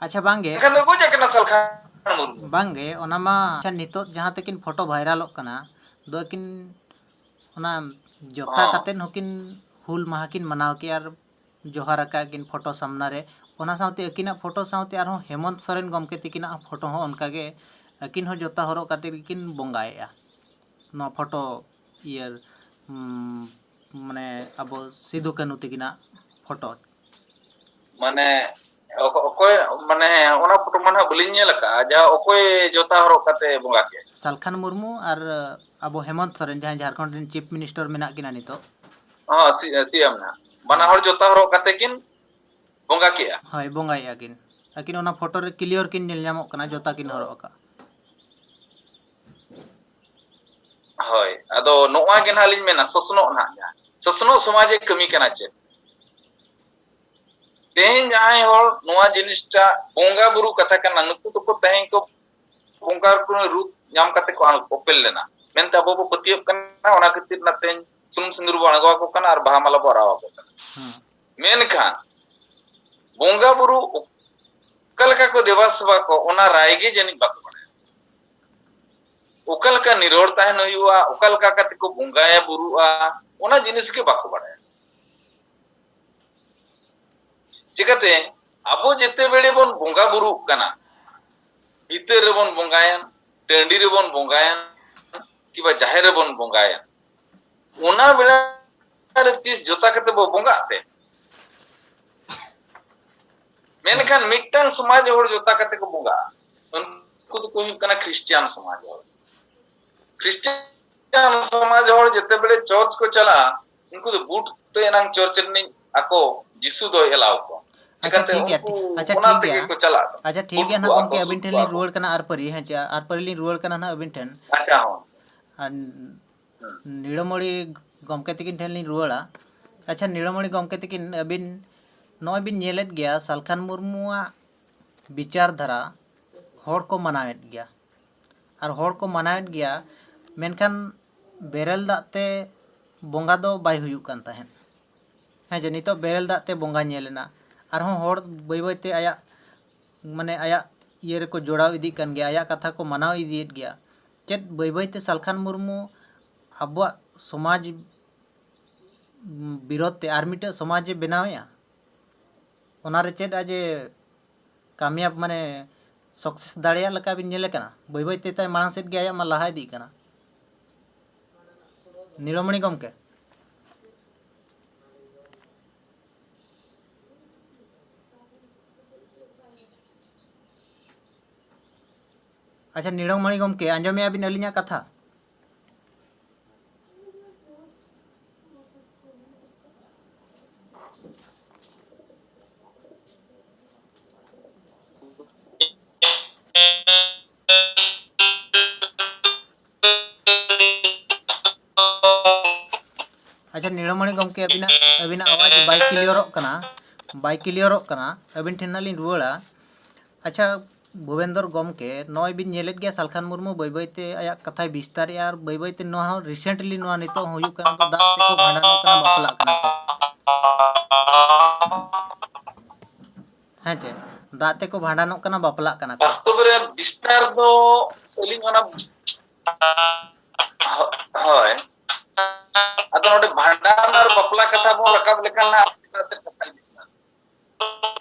ᱟᱪᱪᱷᱟ, ᱵᱟᱝᱜᱮ᱾ ᱮᱱᱠᱷᱟᱱ ᱫᱚ ᱜᱚᱡ ᱟᱠᱟᱱᱟ ᱥᱟᱞᱠᱷᱟᱱ ᱢᱩᱨᱢᱩ᱾ ᱵᱟᱝᱜᱮ, ᱚᱱᱟ ᱢᱟ, ᱟᱪᱪᱷᱟ, ᱱᱤᱛᱚᱜ ᱡᱟᱦᱟᱸ ᱛᱟᱹᱠᱤᱱ ᱯᱷᱳᱴᱳ ᱵᱷᱟᱭᱨᱟᱞᱚᱜ ᱠᱟᱱᱟ, ᱫᱚ ᱟᱹᱠᱤᱱ ᱚᱱᱟ ᱡᱚᱛᱟ ᱦᱚᱸ᱾ ᱠᱟᱛᱮᱫ ᱦᱚᱸᱠᱤᱱ ᱦᱩᱞ ᱢᱟᱦᱟ ᱠᱤᱱ ᱢᱟᱱᱟᱣ ᱠᱮᱜᱼᱟ ᱟᱨ ᱡᱚᱦᱟᱨ ᱟᱠᱟᱫ ᱠᱤᱱ ᱯᱷᱳᱴᱳ ᱥᱟᱢᱱᱟ ᱨᱮ᱾ ᱚᱱᱟ ᱥᱟᱶᱛᱮ ᱟᱹᱠᱤᱱᱟᱜ ᱯᱷᱳᱴᱳ ᱥᱟᱶᱛᱮ ᱟᱨᱦᱚᱸ ᱦᱮᱢᱚᱱᱛ ᱥᱚᱨᱮᱱ ᱜᱚᱢᱠᱮ ᱛᱤᱠᱤᱱᱟᱜ ᱦᱚᱸ ᱯᱷᱳᱴᱳ ᱦᱚᱸ ᱚᱱᱠᱟᱜᱮ ᱟᱹᱠᱤᱱ ᱦᱚᱸ ᱡᱚᱛᱟ ᱦᱚᱨᱚᱜ ᱠᱟᱛᱮᱫ ᱜᱮᱠᱤᱱ ᱵᱚᱸᱜᱟᱭᱮᱜᱼᱟ᱾ ᱱᱚᱣᱟ ᱯᱷᱳᱴᱳ ᱤᱭᱟᱹ, ᱩᱢ, ᱢᱟᱱᱮ ᱟᱵᱚ ᱥᱤᱫᱩ ᱠᱟᱹᱱᱦᱩ ᱛᱟᱹᱠᱤᱱᱟᱜ ᱯᱷᱳᱴᱳ᱾ ᱢᱟᱱᱮ ᱚᱠ- ᱚᱠᱚᱭ, ᱢᱟᱱᱮ ᱚᱱᱟ ᱯᱷᱳᱴᱳ ᱢᱟ ᱱᱟᱦᱟᱜ ᱵᱟᱹᱞᱤᱧ ᱧᱮᱞ ᱟᱠᱟᱫᱼᱟ, ᱡᱟᱦᱟᱸ ᱚᱠᱚᱭ ᱡᱚᱛᱟ ᱦᱚᱨᱚᱜ ᱠᱟᱛᱮ ᱵᱚᱸᱜᱟ ᱠᱮᱫ? ᱥᱟᱞᱠᱷᱟᱱ ᱢᱩᱨᱢᱩ ᱟᱨ ᱟᱵᱚ ᱦᱮᱢᱚᱱᱛ ᱥᱚᱨᱮᱱ, ᱡᱟᱦᱟᱸᱭ ᱡᱷᱟᱲᱠᱷᱚᱸᱰ ᱨᱮᱱ ᱪᱤᱯ ᱢᱤᱱᱤᱥᱴᱟᱨ ᱢᱮᱱᱟᱜ ᱠᱤᱱᱟ ᱱᱤᱛᱚᱜ᱾ ᱦᱚᱸ, ᱥᱤ- ᱥᱤ ᱮᱢ ᱱᱟᱦᱟᱜ᱾ ᱵᱟᱱᱟ ᱦᱚᱲ ᱡᱚᱛᱟ ᱦᱚᱨᱚᱜ ᱠᱟᱛᱮ ᱠᱤᱱ ᱵᱚᱸᱜᱟ ᱠᱮᱜᱼᱟ᱾ ᱦᱳᱭ, ᱵᱚᱸᱜᱟᱭᱮᱫᱼᱟ ᱠᱤᱱ᱾ ᱟᱹᱠᱤᱱ ᱚᱱᱟ ᱯᱷᱳᱴᱳ ᱨᱮ ᱠᱞᱤᱭᱟᱨ ᱠᱤᱱ ᱧᱮᱞ ᱧᱟᱢᱚᱜ ᱠᱟᱱᱟ, ᱡᱚᱛᱟ ᱠᱤᱱ ᱦᱚᱨᱚᱜ ᱟᱠᱟᱫ᱾ ᱦᱳᱭ, ᱟᱫᱚ ᱱᱚᱣᱟ ᱜᱮ ᱱᱟᱦᱟᱜ ᱞᱤᱧ ᱢᱮᱱᱟ, ᱥᱚᱥᱱᱚᱜ ᱱᱟᱦᱟᱜ ᱡᱟᱦᱟᱸ ᱥᱚᱥᱱᱚᱜ ᱥᱚᱢᱟᱡᱽ ᱮ ᱠᱟᱹᱢᱤ ᱠᱟᱱᱟ ᱪᱮᱫ? ᱛᱮᱦᱮᱧ ᱡᱟᱦᱟᱸᱭ ᱦᱚᱲ ᱱᱚᱣᱟ ᱡᱤᱱᱤᱥᱴᱟ ᱵᱚᱸᱜᱟ ᱵᱩᱨᱩ ᱠᱟᱛᱷᱟ ᱠᱟᱱᱟ, ᱱᱩᱠᱩ ᱫᱚᱠᱚ ᱛᱮᱦᱮᱧ ᱠᱚ ᱵᱚᱸᱜᱟ ᱠᱚ ᱨᱩᱯ ᱧᱟᱢ ᱠᱟᱛᱮ ᱠᱚ ᱚᱯᱮᱞ ᱞᱮᱱᱟ ᱢᱮᱱᱛᱮ ᱟᱵᱚ ᱵᱚ ᱯᱟᱹᱛᱭᱟᱹᱜ ᱠᱟᱱᱟ᱾ ᱚᱱᱟ ᱠᱷᱟᱹᱛᱤᱨ ᱱᱟᱛᱮᱧ ᱥᱩᱱᱩᱢ ᱥᱤᱸᱫᱩᱨ ᱵᱚ ᱟᱬᱜᱚ ᱟᱠᱚ ᱠᱟᱱᱟ ᱟᱨ ᱵᱟᱦᱟ ᱢᱟᱞᱟ ᱵᱚ ᱟᱨᱟᱣ ᱟᱠᱚ ᱠᱟᱱᱟ᱾ ᱦᱩᱸ᱾ ᱢᱮᱱᱠᱷᱟᱱ ᱵᱚᱸᱜᱟ ᱵᱩᱨᱩ ᱚᱠᱟ ᱞᱮᱠᱟ ᱠᱚ ᱫᱮᱵᱟ ᱥᱮᱵᱟ ᱠᱚ, ᱚᱱᱟ ᱨᱟᱭ ᱜᱮ ᱡᱟᱹᱱᱤᱡ ᱵᱟᱠᱚ ᱵᱟᱲᱟᱭᱟ᱾ ᱚᱠᱟ ᱞᱮᱠᱟ ᱱᱤᱨᱚᱲ ᱛᱟᱦᱮᱱ ᱦᱩᱭᱩᱜᱼᱟ, ᱚᱠᱟ ᱞᱮᱠᱟ ᱠᱟᱛᱮ ᱠᱚ ᱵᱚᱸᱜᱟᱭᱟ ᱵᱩᱨᱩᱜᱼᱟ, ᱚᱱᱟ ᱡᱤᱱᱤᱥ ᱜᱮ ᱵᱟᱠᱚ ᱵᱟᱲᱟᱭᱟ᱾ ᱪᱤᱠᱟᱹᱛᱮ ᱟᱵᱚ ᱡᱮᱛᱮ ᱵᱮᱲᱮ ᱵᱚᱱ ᱵᱚᱸᱜᱟ ᱵᱩᱨᱩᱜ ᱠᱟᱱᱟ, ᱵᱷᱤᱛᱟᱹᱨ ᱨᱮᱵᱚᱱ ᱵᱚᱸᱜᱟᱭᱟ, ᱴᱟᱺᱰᱤ ᱨᱮᱵᱚᱱ ᱵᱚᱸᱜᱟᱭᱟ, ᱠᱤᱵᱟ ᱡᱟᱦᱮᱨ ᱨᱮᱵᱚᱱ ᱵᱚᱸᱜᱟᱭᱟ, ᱚᱱᱟ ᱵᱮᱲᱟ ᱨᱮ ᱛᱤᱥ ᱡᱚᱛᱟ ᱠᱟᱛᱮ ᱵᱚ ᱵᱚᱸᱜᱟᱜ ᱛᱮ? ᱢᱮᱱᱠᱷᱟᱱ ᱢᱤᱫᱴᱟᱝ ᱥᱚᱢᱟᱡᱽ ᱦᱚᱲ ᱡᱚᱛᱟ ᱠᱟᱛᱮ ᱠᱚ ᱵᱚᱸᱜᱟᱜᱼᱟ, ᱩᱱᱠᱩ ᱫᱚᱠᱚ ᱦᱩᱭᱩᱜ ᱠᱟᱱᱟ ᱠᱷᱨᱤᱥᱴᱤᱭᱟᱱ ᱥᱚᱢᱟᱡᱽ ᱦᱚᱲ᱾ ᱠᱷᱨᱤᱥᱴᱤᱭᱟᱱ ᱥᱚᱢᱟᱡᱽ ᱦᱚᱲ ᱡᱮᱛᱮ ᱵᱮᱲᱮ ᱪᱚᱨᱪ ᱠᱚ ᱪᱟᱞᱟᱜᱼᱟ, ᱩᱱᱠᱩ ᱫᱚ ᱵᱩᱴ ᱛᱮ ᱮᱱᱟᱝ ᱪᱚᱨᱪ ᱨᱤᱱᱤᱡ ᱟᱠᱚ ᱡᱤᱥᱩ ᱫᱚᱭ ᱮᱞᱟᱣ ᱠᱚᱣᱟ᱾ ᱟᱪᱪᱷᱟ, ᱪᱤᱠᱟᱹᱛᱮ ᱴᱷᱤᱠ ᱜᱮᱭᱟ, ᱩᱱᱠᱩ ᱟᱪᱪᱷᱟ, ᱚᱱᱟ ᱴᱷᱤᱠ ᱛᱮᱜᱮ ᱜᱮᱭᱟ᱾ ᱠᱚ ᱪᱟᱞᱟᱜ ᱫᱚ᱾ ᱟᱪᱪᱷᱟ, ᱴᱷᱤᱠ ᱵᱩᱴ ᱜᱮᱭᱟ, ᱠᱚ ᱱᱟᱦᱟᱜ ᱜᱚᱢᱠᱮ, ᱟᱠᱚ ᱟᱹᱵᱤᱱ ᱥᱩᱫ ᱴᱷᱮᱱ ᱠᱚ ᱞᱤᱧ ᱟᱠᱚ᱾ ᱨᱩᱣᱟᱹᱲ ᱠᱟᱱᱟ ᱟᱨ ᱯᱟᱹᱨᱤ, ᱦᱮᱸ ᱪᱮ, ᱟᱨ ᱯᱟᱹᱨᱤ ᱞᱤᱧ ᱨᱩᱣᱟᱹᱲ ᱠᱟᱱᱟ ᱱᱟᱦᱟᱜ ᱟᱹᱵᱤᱱ ᱴᱷᱮᱱ᱾ ᱟᱪᱪᱷᱟ, ᱦᱚᱸ᱾ ᱟᱨ ᱦᱩᱸ᱾ ᱱᱤᱲᱟᱹᱢᱚᱬᱤ ᱜᱚᱢᱠᱮ ᱛᱟᱹᱠᱤᱱ ᱴᱷᱮᱱ ᱞᱤᱧ ᱨᱩᱣᱟᱹᱲᱟ᱾ ᱟᱪᱪᱷᱟ, ᱱᱤᱲᱟᱹᱢᱚᱬᱤ ᱜᱚᱢᱠᱮ ᱛᱟᱹᱠᱤᱱ, ᱟᱹᱵᱤᱱ ᱱᱚᱜᱼᱚᱭ ᱵᱤᱱ ᱧᱮᱞᱮᱫ ᱜᱮᱭᱟ, ᱥᱟᱞᱠᱷᱟᱱ ᱢᱩᱨᱢᱩᱣᱟᱜ ᱵᱤᱪᱟᱨ ᱫᱷᱟᱨᱟ ᱦᱚᱲ ᱠᱚ ᱢᱟᱱᱟᱣᱮᱫ ᱜᱮᱭᱟ, ᱟᱨ ᱦᱚᱲ ᱠᱚ ᱢᱟᱱᱟᱣᱮᱫ ᱜᱮᱭᱟ, ᱢᱮᱱᱠᱷᱟᱱ ᱵᱮᱨᱮᱞ ᱫᱟᱜ ᱛᱮ ᱵᱚᱸᱜᱟ ᱫᱚ ᱵᱟᱭ ᱦᱩᱭᱩᱜ ᱠᱟᱱ ᱛᱟᱦᱮᱸᱫ᱾ ᱦᱮᱸ ᱡᱮ, ᱱᱤᱛᱚᱜ ᱵᱮᱨᱮᱞ ᱫᱟᱜ ᱛᱮ ᱵᱚᱸᱜᱟ ᱧᱮᱞ ᱮᱱᱟ, ᱟᱨᱦᱚᱸ ᱦᱚᱲ ᱵᱟᱹᱭ ᱵᱟᱹᱭ ᱛᱮ ᱟᱭᱟᱜ, ᱢᱟᱱᱮ, ᱟᱭᱟᱜ ᱤᱭᱟᱹ ᱨᱮᱠᱚ ᱡᱚᱲᱟᱣ ᱤᱫᱤᱜ ᱠᱟᱱ ᱜᱮᱭᱟ, ᱟᱭᱟᱜ ᱠᱟᱛᱷᱟ ᱠᱚ ᱢᱟᱱᱟᱣ ᱤᱫᱤᱭᱮᱫ ᱜᱮᱭᱟ᱾ ᱪᱮᱫ ᱵᱟᱹᱭ ᱵᱟᱹᱭ ᱛᱮ ᱥᱟᱞᱠᱷᱟᱱ ᱢᱩᱨᱢᱩ ᱟᱵᱚᱣᱟᱜ ᱥᱚᱢᱟᱡᱽ ᱵᱤᱨᱳᱫᱷ ᱛᱮ ᱟᱨ ᱢᱤᱫᱴᱮᱡ ᱥᱚᱢᱟᱡᱽ ᱮ ᱵᱮᱱᱟᱣᱮᱫᱼᱟ? ᱚᱱᱟᱨᱮ ᱪᱮᱫ ᱟᱡ ᱮ ᱠᱟᱢᱭᱟᱵ, ᱢᱟᱱᱮ, ᱥᱟᱠᱥᱮᱥ ᱫᱟᱲᱮᱭᱟᱜ ᱞᱮᱠᱟ ᱵᱤᱱ ᱧᱮᱞᱮ ᱠᱟᱱᱟ? ᱵᱟᱹᱭ ᱵᱟᱹᱭ ᱛᱮ ᱛᱟᱭ ᱢᱟᱲᱟᱝ ᱥᱮᱫ ᱜᱮ ᱟᱭᱟᱜ ᱢᱟ ᱞᱟᱦᱟ ᱤᱫᱤᱜ ᱠᱟᱱᱟ᱾ ᱱᱤᱞᱚᱢᱚᱬᱤ ᱜᱚᱢᱠᱮ᱾ ᱟᱪᱪᱷᱟ, ᱱᱤᱞᱚᱢᱚᱬᱤ ᱜᱚᱢᱠᱮ, ᱟᱸᱡᱚᱢᱮᱜᱼᱟ ᱵᱤᱱ ᱟᱹᱞᱤᱧᱟᱜ ᱠᱟᱛᱷᱟ? ᱟᱪᱪᱷᱟ, ᱱᱤᱞᱚᱢᱚᱬᱤ ᱜᱚᱢᱠᱮ, ᱟᱹᱵᱤᱱᱟᱜ, ᱟᱹᱵᱤᱱᱟᱜ ᱟᱣᱟᱡᱽ ᱵᱟᱭ ᱠᱞᱤᱭᱟᱨᱚᱜ ᱠᱟᱱᱟ, ᱵᱟᱭ ᱠᱞᱤᱭᱟᱨᱚᱜ ᱠᱟᱱᱟ᱾ ᱟᱹᱵᱤᱱ ᱴᱷᱮᱱ ᱱᱟᱜ ᱞᱤᱧ ᱨᱩᱣᱟᱹᱲᱟ᱾ ᱟᱪᱪᱷᱟ, ᱵᱷᱩᱵᱮᱱᱫᱚᱨ ᱜᱚᱢᱠᱮ, ᱱᱚᱜᱼᱚᱭ ᱵᱤᱱ ᱧᱮᱞᱮᱫ ᱜᱮᱭᱟ, ᱥᱟᱞᱠᱷᱟᱱ ᱢᱩᱨᱢᱩ ᱵᱟᱹᱭ ᱵᱟᱹᱭ ᱛᱮ ᱟᱭᱟᱜ ᱠᱟᱛᱷᱟᱭ ᱵᱤᱥᱛᱟᱨᱮᱜᱼᱟ, ᱟᱨ ᱵᱟᱹᱭ ᱵᱟᱹᱭ ᱛᱮ ᱱᱚᱣᱟ ᱦᱚᱸ recently ᱱᱚᱣᱟ ᱱᱤᱛᱚᱜ ᱦᱚᱸ ᱦᱩᱭᱩᱜ ᱠᱟᱱᱟ, ᱫᱟᱜ ᱛᱮᱠᱚ ᱵᱷᱟᱸᱰᱟᱱᱚᱜ ᱠᱟᱱᱟ, ᱵᱟᱯᱞᱟᱜ ᱠᱟᱱᱟ ᱠᱚ᱾ ᱦᱮᱸ ᱪᱮ? ᱫᱟᱜ ᱛᱮᱠᱚ ᱵᱷᱟᱸᱰᱟᱱᱚᱜ ᱠᱟᱱᱟ, ᱵᱟᱯᱞᱟᱜ ᱠᱟᱱᱟ ᱠᱚ᱾ ᱵᱟᱥᱛᱚᱵ ᱨᱮ ᱵᱤᱥᱛᱟᱨ ᱫᱚ ᱟᱹᱞᱤᱧ ᱚᱱᱟ, ᱦᱳᱭ, ᱟᱫᱚ ᱱᱚᱰᱮ ᱵᱷᱟᱸᱰᱟᱱ ᱟᱨ ᱵᱟᱯᱞᱟ ᱠᱟᱛᱷᱟ ᱵᱚᱱ ᱨᱟᱠᱟᱵ ᱞᱮᱠᱷᱟᱱ ᱦᱟᱸᱜ ᱮᱴᱟᱜ ᱥᱮᱫ ᱠᱟᱛᱷᱟ ᱤᱫᱤᱜ ᱠᱟᱱᱟ᱾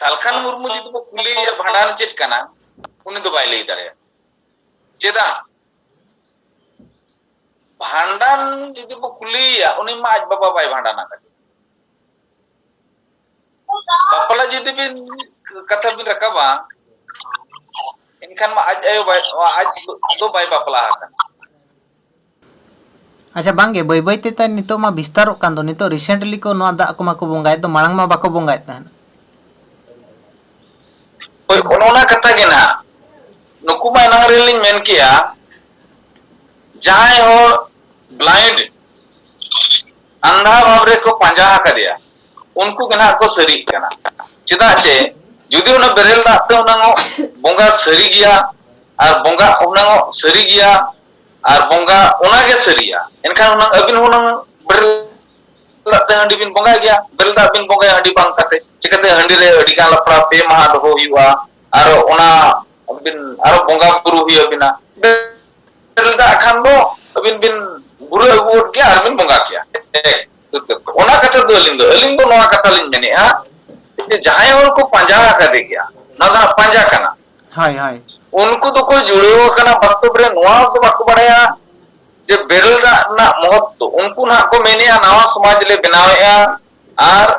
ᱥᱟᱞᱠᱷᱟᱱ ᱢᱩᱨᱢᱩ ᱡᱩᱫᱤ ᱵᱚ ᱠᱩᱞᱤᱭᱮᱭᱟ ᱵᱷᱟᱸᱰᱟᱱ ᱪᱮᱫ ᱠᱟᱱᱟ, ᱩᱱᱤ ᱫᱚ ᱵᱟᱭ ᱞᱟᱹᱭ ᱫᱟᱲᱮᱭᱟᱜᱼᱟ᱾ ᱪᱮᱫᱟᱜ? ᱵᱷᱟᱸᱰᱟᱱ ᱡᱩᱫᱤ ᱵᱚ ᱠᱩᱞᱤᱭᱮᱭᱟ, ᱩᱱᱤ ᱢᱟ ᱟᱡ ᱵᱟᱵᱟ ᱵᱟᱭ ᱵᱷᱟᱸᱰᱟᱱ ᱟᱠᱟᱫᱮ᱾ ᱵᱟᱯᱞᱟ ᱡᱩᱫᱤ ᱵᱤᱱ, ᱠᱟᱛᱷᱟ ᱵᱤᱱ ᱨᱟᱠᱟᱵᱟ, ᱮᱱᱠᱷᱟᱱ ᱢᱟ ᱟᱡ ᱟᱭᱳ ᱵᱟᱭ, ᱟᱡ ᱫᱚ ᱵᱟᱭ ᱵᱟᱯᱞᱟ ᱟᱠᱟᱱᱟ᱾ ᱟᱪᱪᱷᱟ, ᱵᱟᱝᱜᱮ, ᱵᱟᱹᱭ ᱵᱟᱹᱭ ᱛᱮ ᱛᱟᱭ ᱱᱤᱛᱚᱜ ᱢᱟ ᱵᱤᱥᱛᱟᱨᱚᱜ ᱠᱟᱱ ᱫᱚ᱾ ᱱᱤᱛᱚᱜ recently ᱠᱚ ᱱᱚᱣᱟ ᱫᱟᱜ ᱠᱚᱢᱟ ᱠᱚ ᱵᱚᱸᱜᱟᱭᱮᱫ ᱫᱚ, ᱢᱟᱲᱟᱝ ᱢᱟ ᱵᱟᱠᱚ ᱵᱚᱸᱜᱟᱭᱮᱫ ᱛᱟᱦᱮᱸᱫ᱾ ᱦᱳᱭ, ᱚᱱᱮ ᱚᱱᱟ ᱠᱟᱛᱷᱟ ᱜᱮ ᱱᱟᱦᱟᱜ᱾ ᱱᱩᱠᱩ ᱢᱟ ᱮᱱᱟᱝ ᱨᱮᱞᱤᱧ ᱢᱮᱱ ᱠᱮᱜᱼᱟ, ᱡᱟᱦᱟᱸᱭ ᱦᱚᱲ blind, ᱟᱱᱫᱷᱟ ᱵᱷᱟᱵᱽ ᱨᱮᱠᱚ ᱯᱟᱸᱡᱟ ᱟᱠᱟᱫᱮᱭᱟ, ᱩᱱᱠᱩ ᱜᱮ ᱱᱟᱦᱟᱜ ᱠᱚ ᱥᱟᱹᱨᱤᱜ ᱠᱟᱱᱟ᱾ ᱪᱮᱫᱟᱜ ᱪᱮ, ᱡᱩᱫᱤ ᱚᱱᱟ ᱵᱮᱨᱮᱞ ᱫᱟᱜ ᱛᱮ ᱦᱩᱱᱟᱹᱝ ᱵᱚᱸᱜᱟ ᱥᱟᱹᱨᱤ ᱜᱮᱭᱟ, ᱟᱨ ᱵᱚᱸᱜᱟ ᱦᱩᱱᱟᱹᱝ ᱥᱟᱹᱨᱤ ᱜᱮᱭᱟ, ᱟᱨ ᱵᱚᱸᱜᱟ ᱚᱱᱟᱜᱮ ᱥᱟᱹᱨᱤᱭᱟ, ᱮᱱᱠᱷᱟᱱ ᱦᱩᱱᱟᱹᱝ ᱟᱹᱵᱤᱱ ᱦᱩᱱᱟᱹᱝ ᱵᱮᱨᱮᱞ ᱫᱟᱜ ᱛᱮ ᱦᱟᱺᱰᱤ ᱵᱤᱱ ᱵᱚᱸᱜᱟᱭ ᱜᱮᱭᱟ᱾ ᱵᱮᱨᱮᱞ ᱫᱟᱜ ᱵᱤᱱ ᱵᱚᱸᱜᱟᱭᱟ ᱦᱟᱺᱰᱤ ᱵᱟᱝ ᱠᱟᱛᱮ, ᱪᱤᱠᱟᱹᱛᱮ ᱦᱟᱺᱰᱤ ᱨᱮ ᱟᱹᱰᱤ ᱜᱟᱱ ᱞᱟᱯᱲᱟ ᱯᱮ ᱢᱟᱦᱟ ᱫᱚᱦᱚ ᱦᱩᱭᱩᱜᱼᱟ, ᱟᱨ ᱚᱱᱟ ᱵᱤᱱ ᱟᱨᱚ ᱵᱚᱸᱜᱟ ᱵᱩᱨᱩ ᱦᱩᱭ ᱟᱹᱵᱤᱱᱟ? ᱵᱮᱨᱮᱞ ᱫᱟᱜ ᱠᱷᱟᱱ ᱫᱚ ᱟᱹᱵᱤᱱ ᱵᱤᱱ ᱵᱩᱨᱟᱹ ᱟᱹᱜᱩ ᱜᱚᱫ ᱠᱮᱭᱟ ᱟᱨ ᱵᱤᱱ ᱵᱚᱸᱜᱟ ᱠᱮᱭᱟ᱾ ᱚᱱᱟ ᱠᱟᱛᱷᱟ ᱫᱚ ᱟᱹᱞᱤᱧ ᱫᱚ, ᱟᱹᱞᱤᱧ ᱫᱚ ᱱᱚᱣᱟ ᱠᱟᱛᱷᱟ ᱞᱤᱧ ᱢᱮᱱᱮᱫᱼᱟ ᱡᱮ ᱡᱟᱦᱟᱸᱭ ᱦᱚᱲ ᱠᱚ ᱯᱟᱸᱡᱟ ᱟᱠᱟᱫᱮ ᱜᱮᱭᱟ, ᱱᱚᱣᱟ ᱫᱚ ᱦᱟᱸᱜ ᱯᱟᱸᱡᱟ ᱠᱟᱱᱟ᱾ ᱦᱳᱭ, ᱦᱳᱭ᱾ ᱩᱱᱠᱩ ᱫᱚᱠᱚ ᱡᱩᱲᱟᱹᱣ ᱟᱠᱟᱱᱟ, ᱵᱟᱥᱛᱚᱵ ᱨᱮ ᱱᱚᱣᱟ ᱫᱚ ᱵᱟᱠᱚ ᱵᱟᱲᱟᱭᱟ ᱡᱮ ᱵᱮᱨᱮᱞ ᱫᱟᱜ ᱨᱮᱱᱟᱜ ᱢᱚᱦᱚᱛᱛᱚ, ᱩᱱᱠᱩ ᱱᱟᱦᱟᱜ ᱠᱚ ᱢᱮᱱᱮᱜᱼᱟ ᱱᱟᱣᱟ ᱥᱚᱢᱟᱡᱽ ᱞᱮ ᱵᱮᱱᱟᱣᱮᱜᱼᱟ ᱟᱨ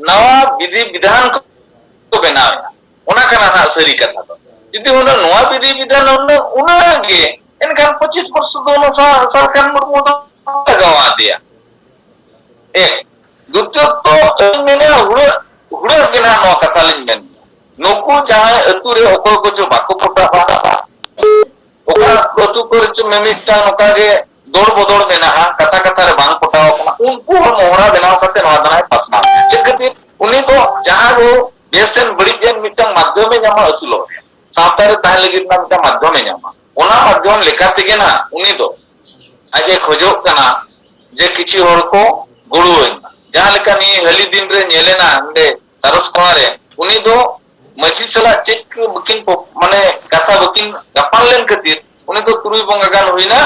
ᱱᱟᱣᱟ ᱵᱤᱫᱷᱤ ᱵᱤᱫᱷᱟᱱ ᱠᱚ ᱵᱮᱱᱟᱣᱮᱜᱼᱟ᱾ ᱚᱱᱟ ᱠᱟᱱᱟ ᱱᱟᱦᱟᱜ ᱥᱟᱹᱨᱤ ᱠᱟᱛᱷᱟ ᱫᱚ᱾ ᱡᱩᱫᱤ ᱦᱩᱱᱟᱹᱝ ᱱᱚᱣᱟ ᱵᱤᱫᱷᱤ ᱵᱤᱫᱷᱟᱱ ᱦᱩᱱᱟᱹᱝ, ᱩᱱᱟᱹᱜ ᱜᱮ, ᱮᱱᱠᱷᱟᱱ ᱯᱚᱸᱪᱤᱥ ᱵᱚᱨᱥᱚ ᱫᱚ ᱚᱱᱟ ᱥᱟ-, ᱥᱟᱞᱠᱷᱟᱱ ᱢᱩᱨᱢᱩ ᱫᱚ ᱞᱟᱜᱟᱣ ᱟᱫᱮᱭᱟ᱾ ᱮᱠ, ᱫᱩᱛᱤᱭᱚᱛᱚ ᱤᱧ ᱢᱮᱱᱟ ᱦᱩᱲᱟᱹᱜ, ᱦᱩᱲᱟᱹᱜ ᱜᱮ ᱱᱟᱦᱟᱜ ᱱᱚᱣᱟ ᱠᱟᱛᱷᱟ ᱞᱤᱧ ᱢᱮᱱ᱾ ᱱᱩᱠᱩ ᱡᱟᱦᱟᱸᱭ ᱟᱹᱛᱩ ᱨᱮ ᱚᱠᱚᱭ ᱠᱚᱪᱚ ᱵᱟᱠᱚ ᱯᱚᱴᱟᱜᱼᱟ, ᱚᱠᱟ ᱟᱹᱛᱩ ᱠᱚᱨᱮ ᱪᱚ ᱢᱤᱢᱤᱫᱴᱟᱝ ᱱᱚᱝᱠᱟ ᱜᱮ ᱫᱚᱲ ᱵᱚᱫᱚᱲ ᱢᱮᱱᱟᱜᱼᱟ, ᱠᱟᱛᱷᱟ ᱠᱟᱛᱷᱟ ᱨᱮ ᱵᱟᱝ ᱯᱚᱴᱟᱣ ᱟᱠᱟᱱᱟ, ᱩᱱᱠᱩ ᱦᱚᱸ ᱢᱚᱦᱲᱟ ᱵᱮᱱᱟᱣ ᱠᱟᱛᱮ ᱱᱚᱣᱟ ᱫᱚ ᱱᱟᱦᱟᱜ ᱯᱟᱥᱱᱟᱣ᱾ ᱪᱮᱫ ᱠᱷᱟᱹᱛᱤᱨ? ᱩᱱᱤ ᱫᱚ ᱡᱟᱦᱟᱸ ᱜᱮ ᱵᱮᱥ ᱮᱱ ᱵᱟᱹᱲᱤᱡ ᱮᱱ ᱢᱤᱫᱴᱟᱝ ᱢᱟᱫᱽᱫᱷᱚᱢᱮ ᱧᱟᱢᱟ ᱟᱹᱥᱩᱞᱚᱜ ᱨᱮᱭᱟᱜ, ᱥᱟᱶᱛᱟ ᱨᱮ ᱛᱟᱦᱮᱸ ᱞᱟᱹᱜᱤᱫ ᱨᱮᱱᱟᱜ ᱢᱤᱫᱴᱟᱝ ᱢᱟᱫᱽᱫᱷᱚᱢᱮ ᱧᱟᱢᱟ᱾ ᱚᱱᱟ ᱢᱟᱫᱽᱫᱷᱚᱢ ᱞᱮᱠᱟ ᱛᱮᱜᱮ ᱱᱟᱦᱟᱜ ᱩᱱᱤ ᱫᱚ ᱟᱡ ᱮ ᱠᱷᱚᱡᱚᱜ ᱠᱟᱱᱟ ᱡᱮ ᱠᱤᱪᱷᱩ ᱦᱚᱲ ᱠᱚ ᱜᱚᱲᱚ ᱟᱹᱧ ᱢᱟ᱾ ᱡᱟᱦᱟᱸ ᱞᱮᱠᱟ ᱱᱤᱭᱟᱹ ᱦᱟᱹᱞᱤ ᱫᱤᱱ ᱨᱮ ᱧᱮᱞᱮᱱᱟ ᱱᱚᱰᱮ ᱥᱟᱨᱚᱥ ᱠᱚᱲᱟ ᱨᱮ, ᱩᱱᱤ ᱫᱚ ᱢᱟᱹᱡᱷᱤ ᱥᱟᱞᱟᱜ ᱪᱮᱫ ᱠᱚ ᱵᱟᱹᱠᱤᱱ ᱯᱚ-, ᱢᱟᱱᱮ ᱠᱟᱛᱷᱟ ᱵᱟᱹᱠᱤᱱ ᱜᱟᱯᱟᱱ ᱞᱮᱱ ᱠᱷᱟᱹᱛᱤᱨ ᱩᱱᱤ ᱫᱚ ᱛᱩᱨᱩᱭ ᱵᱚᱸᱜᱟ ᱜᱟᱱ ᱦᱩᱭᱱᱟ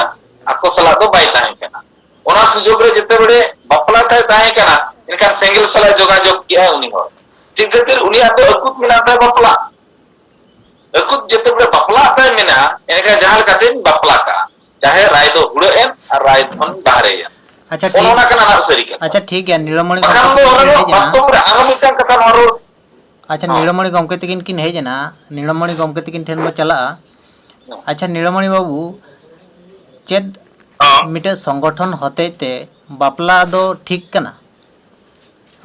ᱟᱠᱚ ᱥᱟᱞᱟᱜ ᱫᱚ ᱵᱟᱭ ᱛᱟᱦᱮᱸ ᱠᱟᱱᱟ᱾ ᱚᱱᱟ ᱥᱩᱡᱳᱜᱽ ᱨᱮ ᱡᱮᱛᱮ ᱵᱮᱲᱮ ᱵᱟᱯᱞᱟ ᱛᱟᱭ ᱛᱟᱦᱮᱸ ᱠᱟᱱᱟ, ᱮᱱᱠᱷᱟᱱ ᱥᱮᱸᱜᱮᱞ ᱥᱟᱞᱟᱜ ᱡᱳᱜᱟᱡᱳᱜᱽ ᱠᱮᱜᱼᱟᱭ ᱩᱱᱤ ᱦᱚᱲ᱾ ᱪᱮᱫ ᱠᱷᱟᱹᱛᱤᱨ? ᱩᱱᱤᱭᱟᱜ ᱫᱚ ᱟᱹᱠᱩᱛ ᱢᱮᱱᱟᱜ ᱛᱟᱭ ᱵᱟᱯᱞᱟ᱾ ᱟᱹᱠᱩᱛ ᱡᱮᱛᱮ ᱵᱮᱲᱮ ᱵᱟᱯᱞᱟ ᱛᱟᱭ ᱢᱮᱱᱟᱜᱼᱟ, ᱮᱱᱠᱷᱟᱱ ᱡᱟᱦᱟᱸ ᱞᱮᱠᱟᱛᱮᱧ ᱵᱟᱯᱞᱟ ᱠᱟᱜᱼᱟ, ᱪᱟᱦᱮ ᱨᱟᱭ ᱫᱚ ᱦᱩᱲᱟᱹᱜ ᱮᱱ ᱟᱨ ᱨᱟᱭ ᱠᱷᱚᱱ ᱵᱟᱦᱨᱮ ᱮᱱ᱾ ᱟᱪᱪᱷᱟ, ᱚᱱᱮ ᱴᱷᱤᱠ᱾ ᱚᱱᱟ ᱠᱟᱱᱟ ᱱᱟᱜ ᱥᱟᱹᱨᱤ ᱠᱟᱛᱷᱟ᱾ ᱟᱪᱪᱷᱟ, ᱴᱷᱤᱠ ᱜᱮᱭᱟ, ᱱᱤᱲᱟᱹᱢᱚᱬᱤ ᱵᱟᱠᱷᱟᱱ ᱜᱚᱢᱠᱮ ᱫᱚ ᱛᱟᱹᱠᱤᱱ ᱚᱱᱟ ᱠᱤᱱ ᱫᱚ ᱦᱮᱡ ᱮᱱᱟ᱾ ᱵᱟᱥᱛᱚᱵ ᱨᱮ ᱟᱨᱦᱚᱸ ᱢᱤᱫᱴᱟᱝ ᱠᱟᱛᱷᱟ ᱱᱚᱣᱟ ᱨᱚᱲ᱾ ᱟᱪᱪᱷᱟ, ᱦᱚᱸ᱾ ᱱᱤᱲᱟᱹᱢᱚᱬᱤ ᱜᱚᱢᱠᱮ ᱛᱟᱹᱠᱤᱱ ᱠᱤᱱ ᱦᱮᱡ ᱮᱱᱟ, ᱱᱤᱲᱟᱹᱢᱚᱬᱤ ᱜᱚᱢᱠᱮ ᱛᱟᱹᱠᱤᱱ ᱴᱷᱮᱱ ᱵᱚ ᱪᱟᱞᱟᱜᱼᱟ᱾ ᱦᱚᱸ᱾ ᱟᱪᱪᱷᱟ, ᱱᱤᱲᱟᱹᱢᱚᱬᱤ ᱵᱟᱹᱵᱩ, ᱪᱮᱫ ᱦᱚᱸ᱾ ᱢᱤᱫᱴᱮᱡ ᱥᱚᱝᱜᱚᱴᱷᱚᱱ ᱦᱚᱛᱮᱡ ᱛᱮ ᱵᱟᱯᱞᱟ ᱫᱚ ᱴᱷᱤᱠ ᱠᱟᱱᱟ?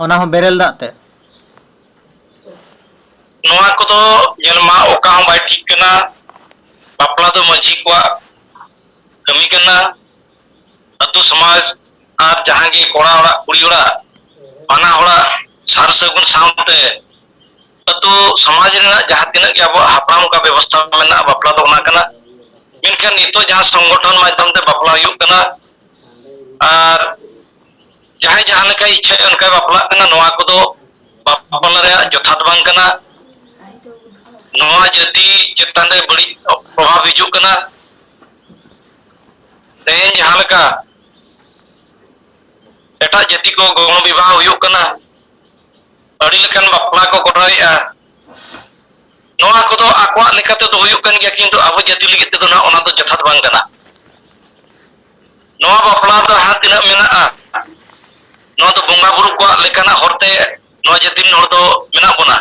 ᱚᱱᱟ ᱦᱚᱸ ᱵᱮᱨᱮᱞ ᱫᱟᱜ ᱛᱮ? ᱱᱚᱣᱟ ᱠᱚᱫᱚ ᱧᱮᱞ ᱢᱟ, ᱚᱠᱟ ᱦᱚᱸ ᱵᱟᱭ ᱴᱷᱤᱠ ᱠᱟᱱᱟ᱾ ᱵᱟᱯᱞᱟ ᱫᱚ ᱢᱟᱹᱡᱷᱤ ᱠᱚᱣᱟᱜ ᱠᱟᱹᱢᱤ ᱠᱟᱱᱟ᱾ ᱟᱹᱛᱩ ᱥᱚᱢᱟᱡᱽ ᱟᱨ ᱡᱟᱦᱟᱸ ᱜᱮ ᱠᱚᱲᱟ ᱚᱲᱟᱜ ᱠᱩᱲᱤ ᱚᱲᱟᱜ ᱵᱟᱱᱟ ᱦᱚᱲᱟᱜ ᱥᱟᱨ ᱥᱟᱹᱜᱩᱱ ᱥᱟᱶᱛᱮ ᱟᱹᱛᱩ ᱥᱚᱢᱟᱡᱽ ᱨᱮᱱᱟᱜ ᱡᱟᱦᱟᱸ ᱛᱤᱱᱟᱹᱜ ᱜᱮ ᱟᱵᱚᱣᱟᱜ ᱦᱟᱯᱲᱟᱢ ᱠᱚᱣᱟᱜ ᱵᱮᱵᱚᱥᱛᱷᱟ ᱢᱮᱱᱟᱜᱼᱟ, ᱵᱟᱯᱞᱟ ᱫᱚ ᱚᱱᱟ ᱠᱟᱱᱟ᱾ ᱢᱮᱱᱠᱷᱟᱱ ᱱᱤᱛᱚᱜ ᱡᱟᱦᱟᱸ ᱥᱚᱝᱜᱚᱴᱷᱚᱱ ᱢᱟᱫᱽᱫᱷᱚᱢ ᱛᱮ ᱵᱟᱯᱞᱟ ᱦᱩᱭᱩᱜ ᱠᱟᱱᱟ ᱟᱨ ᱡᱟᱦᱟᱸᱭ ᱡᱟᱦᱟᱸ ᱞᱮᱠᱟᱭ ᱤᱪᱪᱷᱟᱹᱭᱟ ᱚᱱᱠᱟᱭ ᱵᱟᱯᱞᱟᱜ ᱠᱟᱱᱟ, ᱱᱚᱣᱟ ᱠᱚᱫᱚ ᱵᱟᱯᱞᱟ ᱨᱮᱭᱟᱜ ᱡᱚᱛᱷᱟᱛ ᱵᱟᱝ ᱠᱟᱱᱟ᱾ ᱱᱚᱣᱟ ᱡᱟᱹᱛᱤ ᱪᱮᱛᱟᱱ ᱨᱮ ᱵᱟᱹᱲᱤᱡ ᱯᱨᱚᱵᱷᱟᱵᱽ ᱦᱤᱡᱩᱜ ᱠᱟᱱᱟ᱾ ᱛᱮᱦᱮᱧ ᱡᱟᱦᱟᱸ ᱞᱮᱠᱟ ᱮᱴᱟᱜ ᱡᱟᱹᱛᱤ ᱠᱚ ᱜᱚᱱᱚ ᱵᱤᱵᱟᱦ ᱦᱩᱭᱩᱜ ᱠᱟᱱᱟ, ᱟᱹᱰᱤ ᱞᱮᱠᱟᱱ ᱵᱟᱯᱞᱟ ᱠᱚ ᱠᱚᱨᱟᱣᱮᱫᱼᱟ᱾ ᱱᱚᱣᱟ ᱠᱚᱫᱚ ᱟᱠᱚᱣᱟᱜ ᱞᱮᱠᱟ ᱛᱮᱫᱚ ᱦᱩᱭᱩᱜ ᱠᱟᱱ ᱜᱮᱭᱟ, ᱠᱤᱱᱛᱩ ᱟᱵᱚ ᱡᱟᱹᱛᱤ ᱞᱟᱹᱜᱤᱫ ᱛᱮᱫᱚ ᱱᱟᱦᱟᱜ ᱚᱱᱟ ᱫᱚ ᱡᱚᱛᱷᱟᱛ ᱵᱟᱝ ᱠᱟᱱᱟ᱾ ᱱᱚᱣᱟ ᱵᱟᱯᱞᱟ ᱫᱚ ᱡᱟᱦᱟᱸ ᱛᱤᱱᱟᱹᱜ ᱢᱮᱱᱟᱜᱼᱟ, ᱱᱚᱣᱟ ᱫᱚ ᱵᱚᱸᱜᱟ ᱵᱩᱨᱩ ᱠᱚᱣᱟᱜ ᱞᱮᱠᱟᱱᱟᱜ ᱦᱚᱨᱛᱮ ᱱᱚᱣᱟ ᱡᱟᱹᱛᱤ ᱨᱮᱱ ᱦᱚᱲ ᱫᱚ ᱢᱮᱱᱟᱜ ᱵᱚᱱᱟ᱾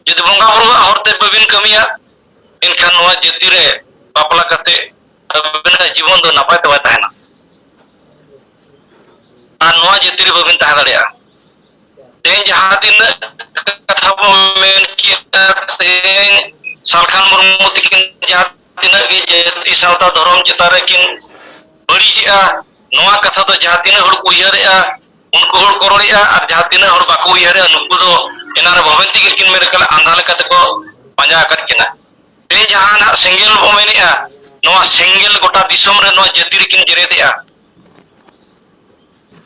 ᱡᱩᱫᱤ ᱵᱚᱸᱜᱟ ᱵᱩᱨᱩᱣᱟᱜ ᱦᱚᱨᱛᱮ ᱵᱟᱹᱵᱤᱱ ᱠᱟᱹᱢᱤᱭᱟ, ᱮᱱᱠᱷᱟᱱ ᱱᱚᱣᱟ ᱡᱟᱹᱛᱤ ᱨᱮ ᱵᱟᱯᱞᱟ ᱠᱟᱛᱮ ᱟᱹᱵᱤᱱᱟᱜ ᱡᱤᱵᱚᱱ ᱫᱚ ᱱᱟᱯᱟᱭ ᱛᱮ ᱵᱟᱭ ᱛᱟᱦᱮᱱᱟ᱾ ᱟᱨ ᱱᱚᱣᱟ ᱡᱟᱹᱛᱤ ᱨᱮ ᱵᱟᱹᱵᱤᱱ ᱛᱟᱦᱮᱸ ᱫᱟᱲᱮᱭᱟᱜᱼᱟ᱾ ᱛᱮᱦᱮᱧ ᱡᱟᱦᱟᱸ ᱛᱤᱱᱟᱹᱜ ᱠᱟᱛᱷᱟ ᱵᱚᱱ ᱢᱮᱱ ᱠᱮᱫᱟ, ᱛᱮᱦᱮᱧ ᱥᱟᱞᱠᱷᱟᱱ ᱢᱩᱨᱢᱩ ᱛᱤᱠᱤᱱ ᱡᱟᱦᱟᱸ ᱛᱤᱱᱟᱹᱜ ᱜᱮ ᱡᱟᱹᱛᱤ ᱥᱟᱶᱛᱟ ᱫᱷᱚᱨᱚᱢ ᱪᱮᱛᱟᱱ ᱨᱮ ᱠᱤᱱ ᱵᱟᱹᱲᱤᱡᱮᱜᱼᱟ, ᱱᱚᱣᱟ ᱠᱟᱛᱷᱟ ᱫᱚ ᱡᱟᱦᱟᱸ ᱛᱤᱱᱟᱹᱜ ᱦᱚᱲ ᱠᱚ ᱩᱭᱦᱟᱹᱨᱮᱜᱼᱟ, ᱩᱱᱠᱩ ᱦᱚᱲ ᱠᱚ ᱨᱚᱲᱮᱜᱼᱟ, ᱟᱨ ᱡᱟᱦᱟᱸ ᱛᱤᱱᱟᱹᱜ ᱦᱚᱲ ᱵᱟᱠᱚ ᱩᱭᱦᱟᱹᱨᱮᱜᱼᱟ, ᱱᱩᱠᱩ ᱫᱚ ᱮᱱᱟᱱ ᱨᱮ ᱵᱷᱚᱵᱮᱱ ᱛᱤᱠᱤᱱ ᱠᱤᱱ ᱢᱮᱱ ᱠᱟᱱᱟ, ᱟᱸᱫᱷᱟ ᱞᱮᱠᱟ ᱛᱮᱠᱚ ᱯᱟᱸᱡᱟ ᱟᱠᱟᱫ ᱠᱤᱱᱟ᱾ ᱛᱮᱦᱮᱧ ᱡᱟᱦᱟᱸ ᱱᱟᱜ ᱥᱮᱸᱜᱮᱞ ᱵᱚ ᱢᱮᱱᱮᱜᱼᱟ, ᱱᱚᱣᱟ ᱥᱮᱸᱜᱮᱞ ᱜᱚᱴᱟ ᱫᱤᱥᱚᱢ ᱨᱮ ᱱᱚᱣᱟ ᱡᱟᱹᱛᱤ ᱨᱮᱠᱤᱱ ᱡᱮᱨᱮᱫᱮᱜᱼᱟ᱾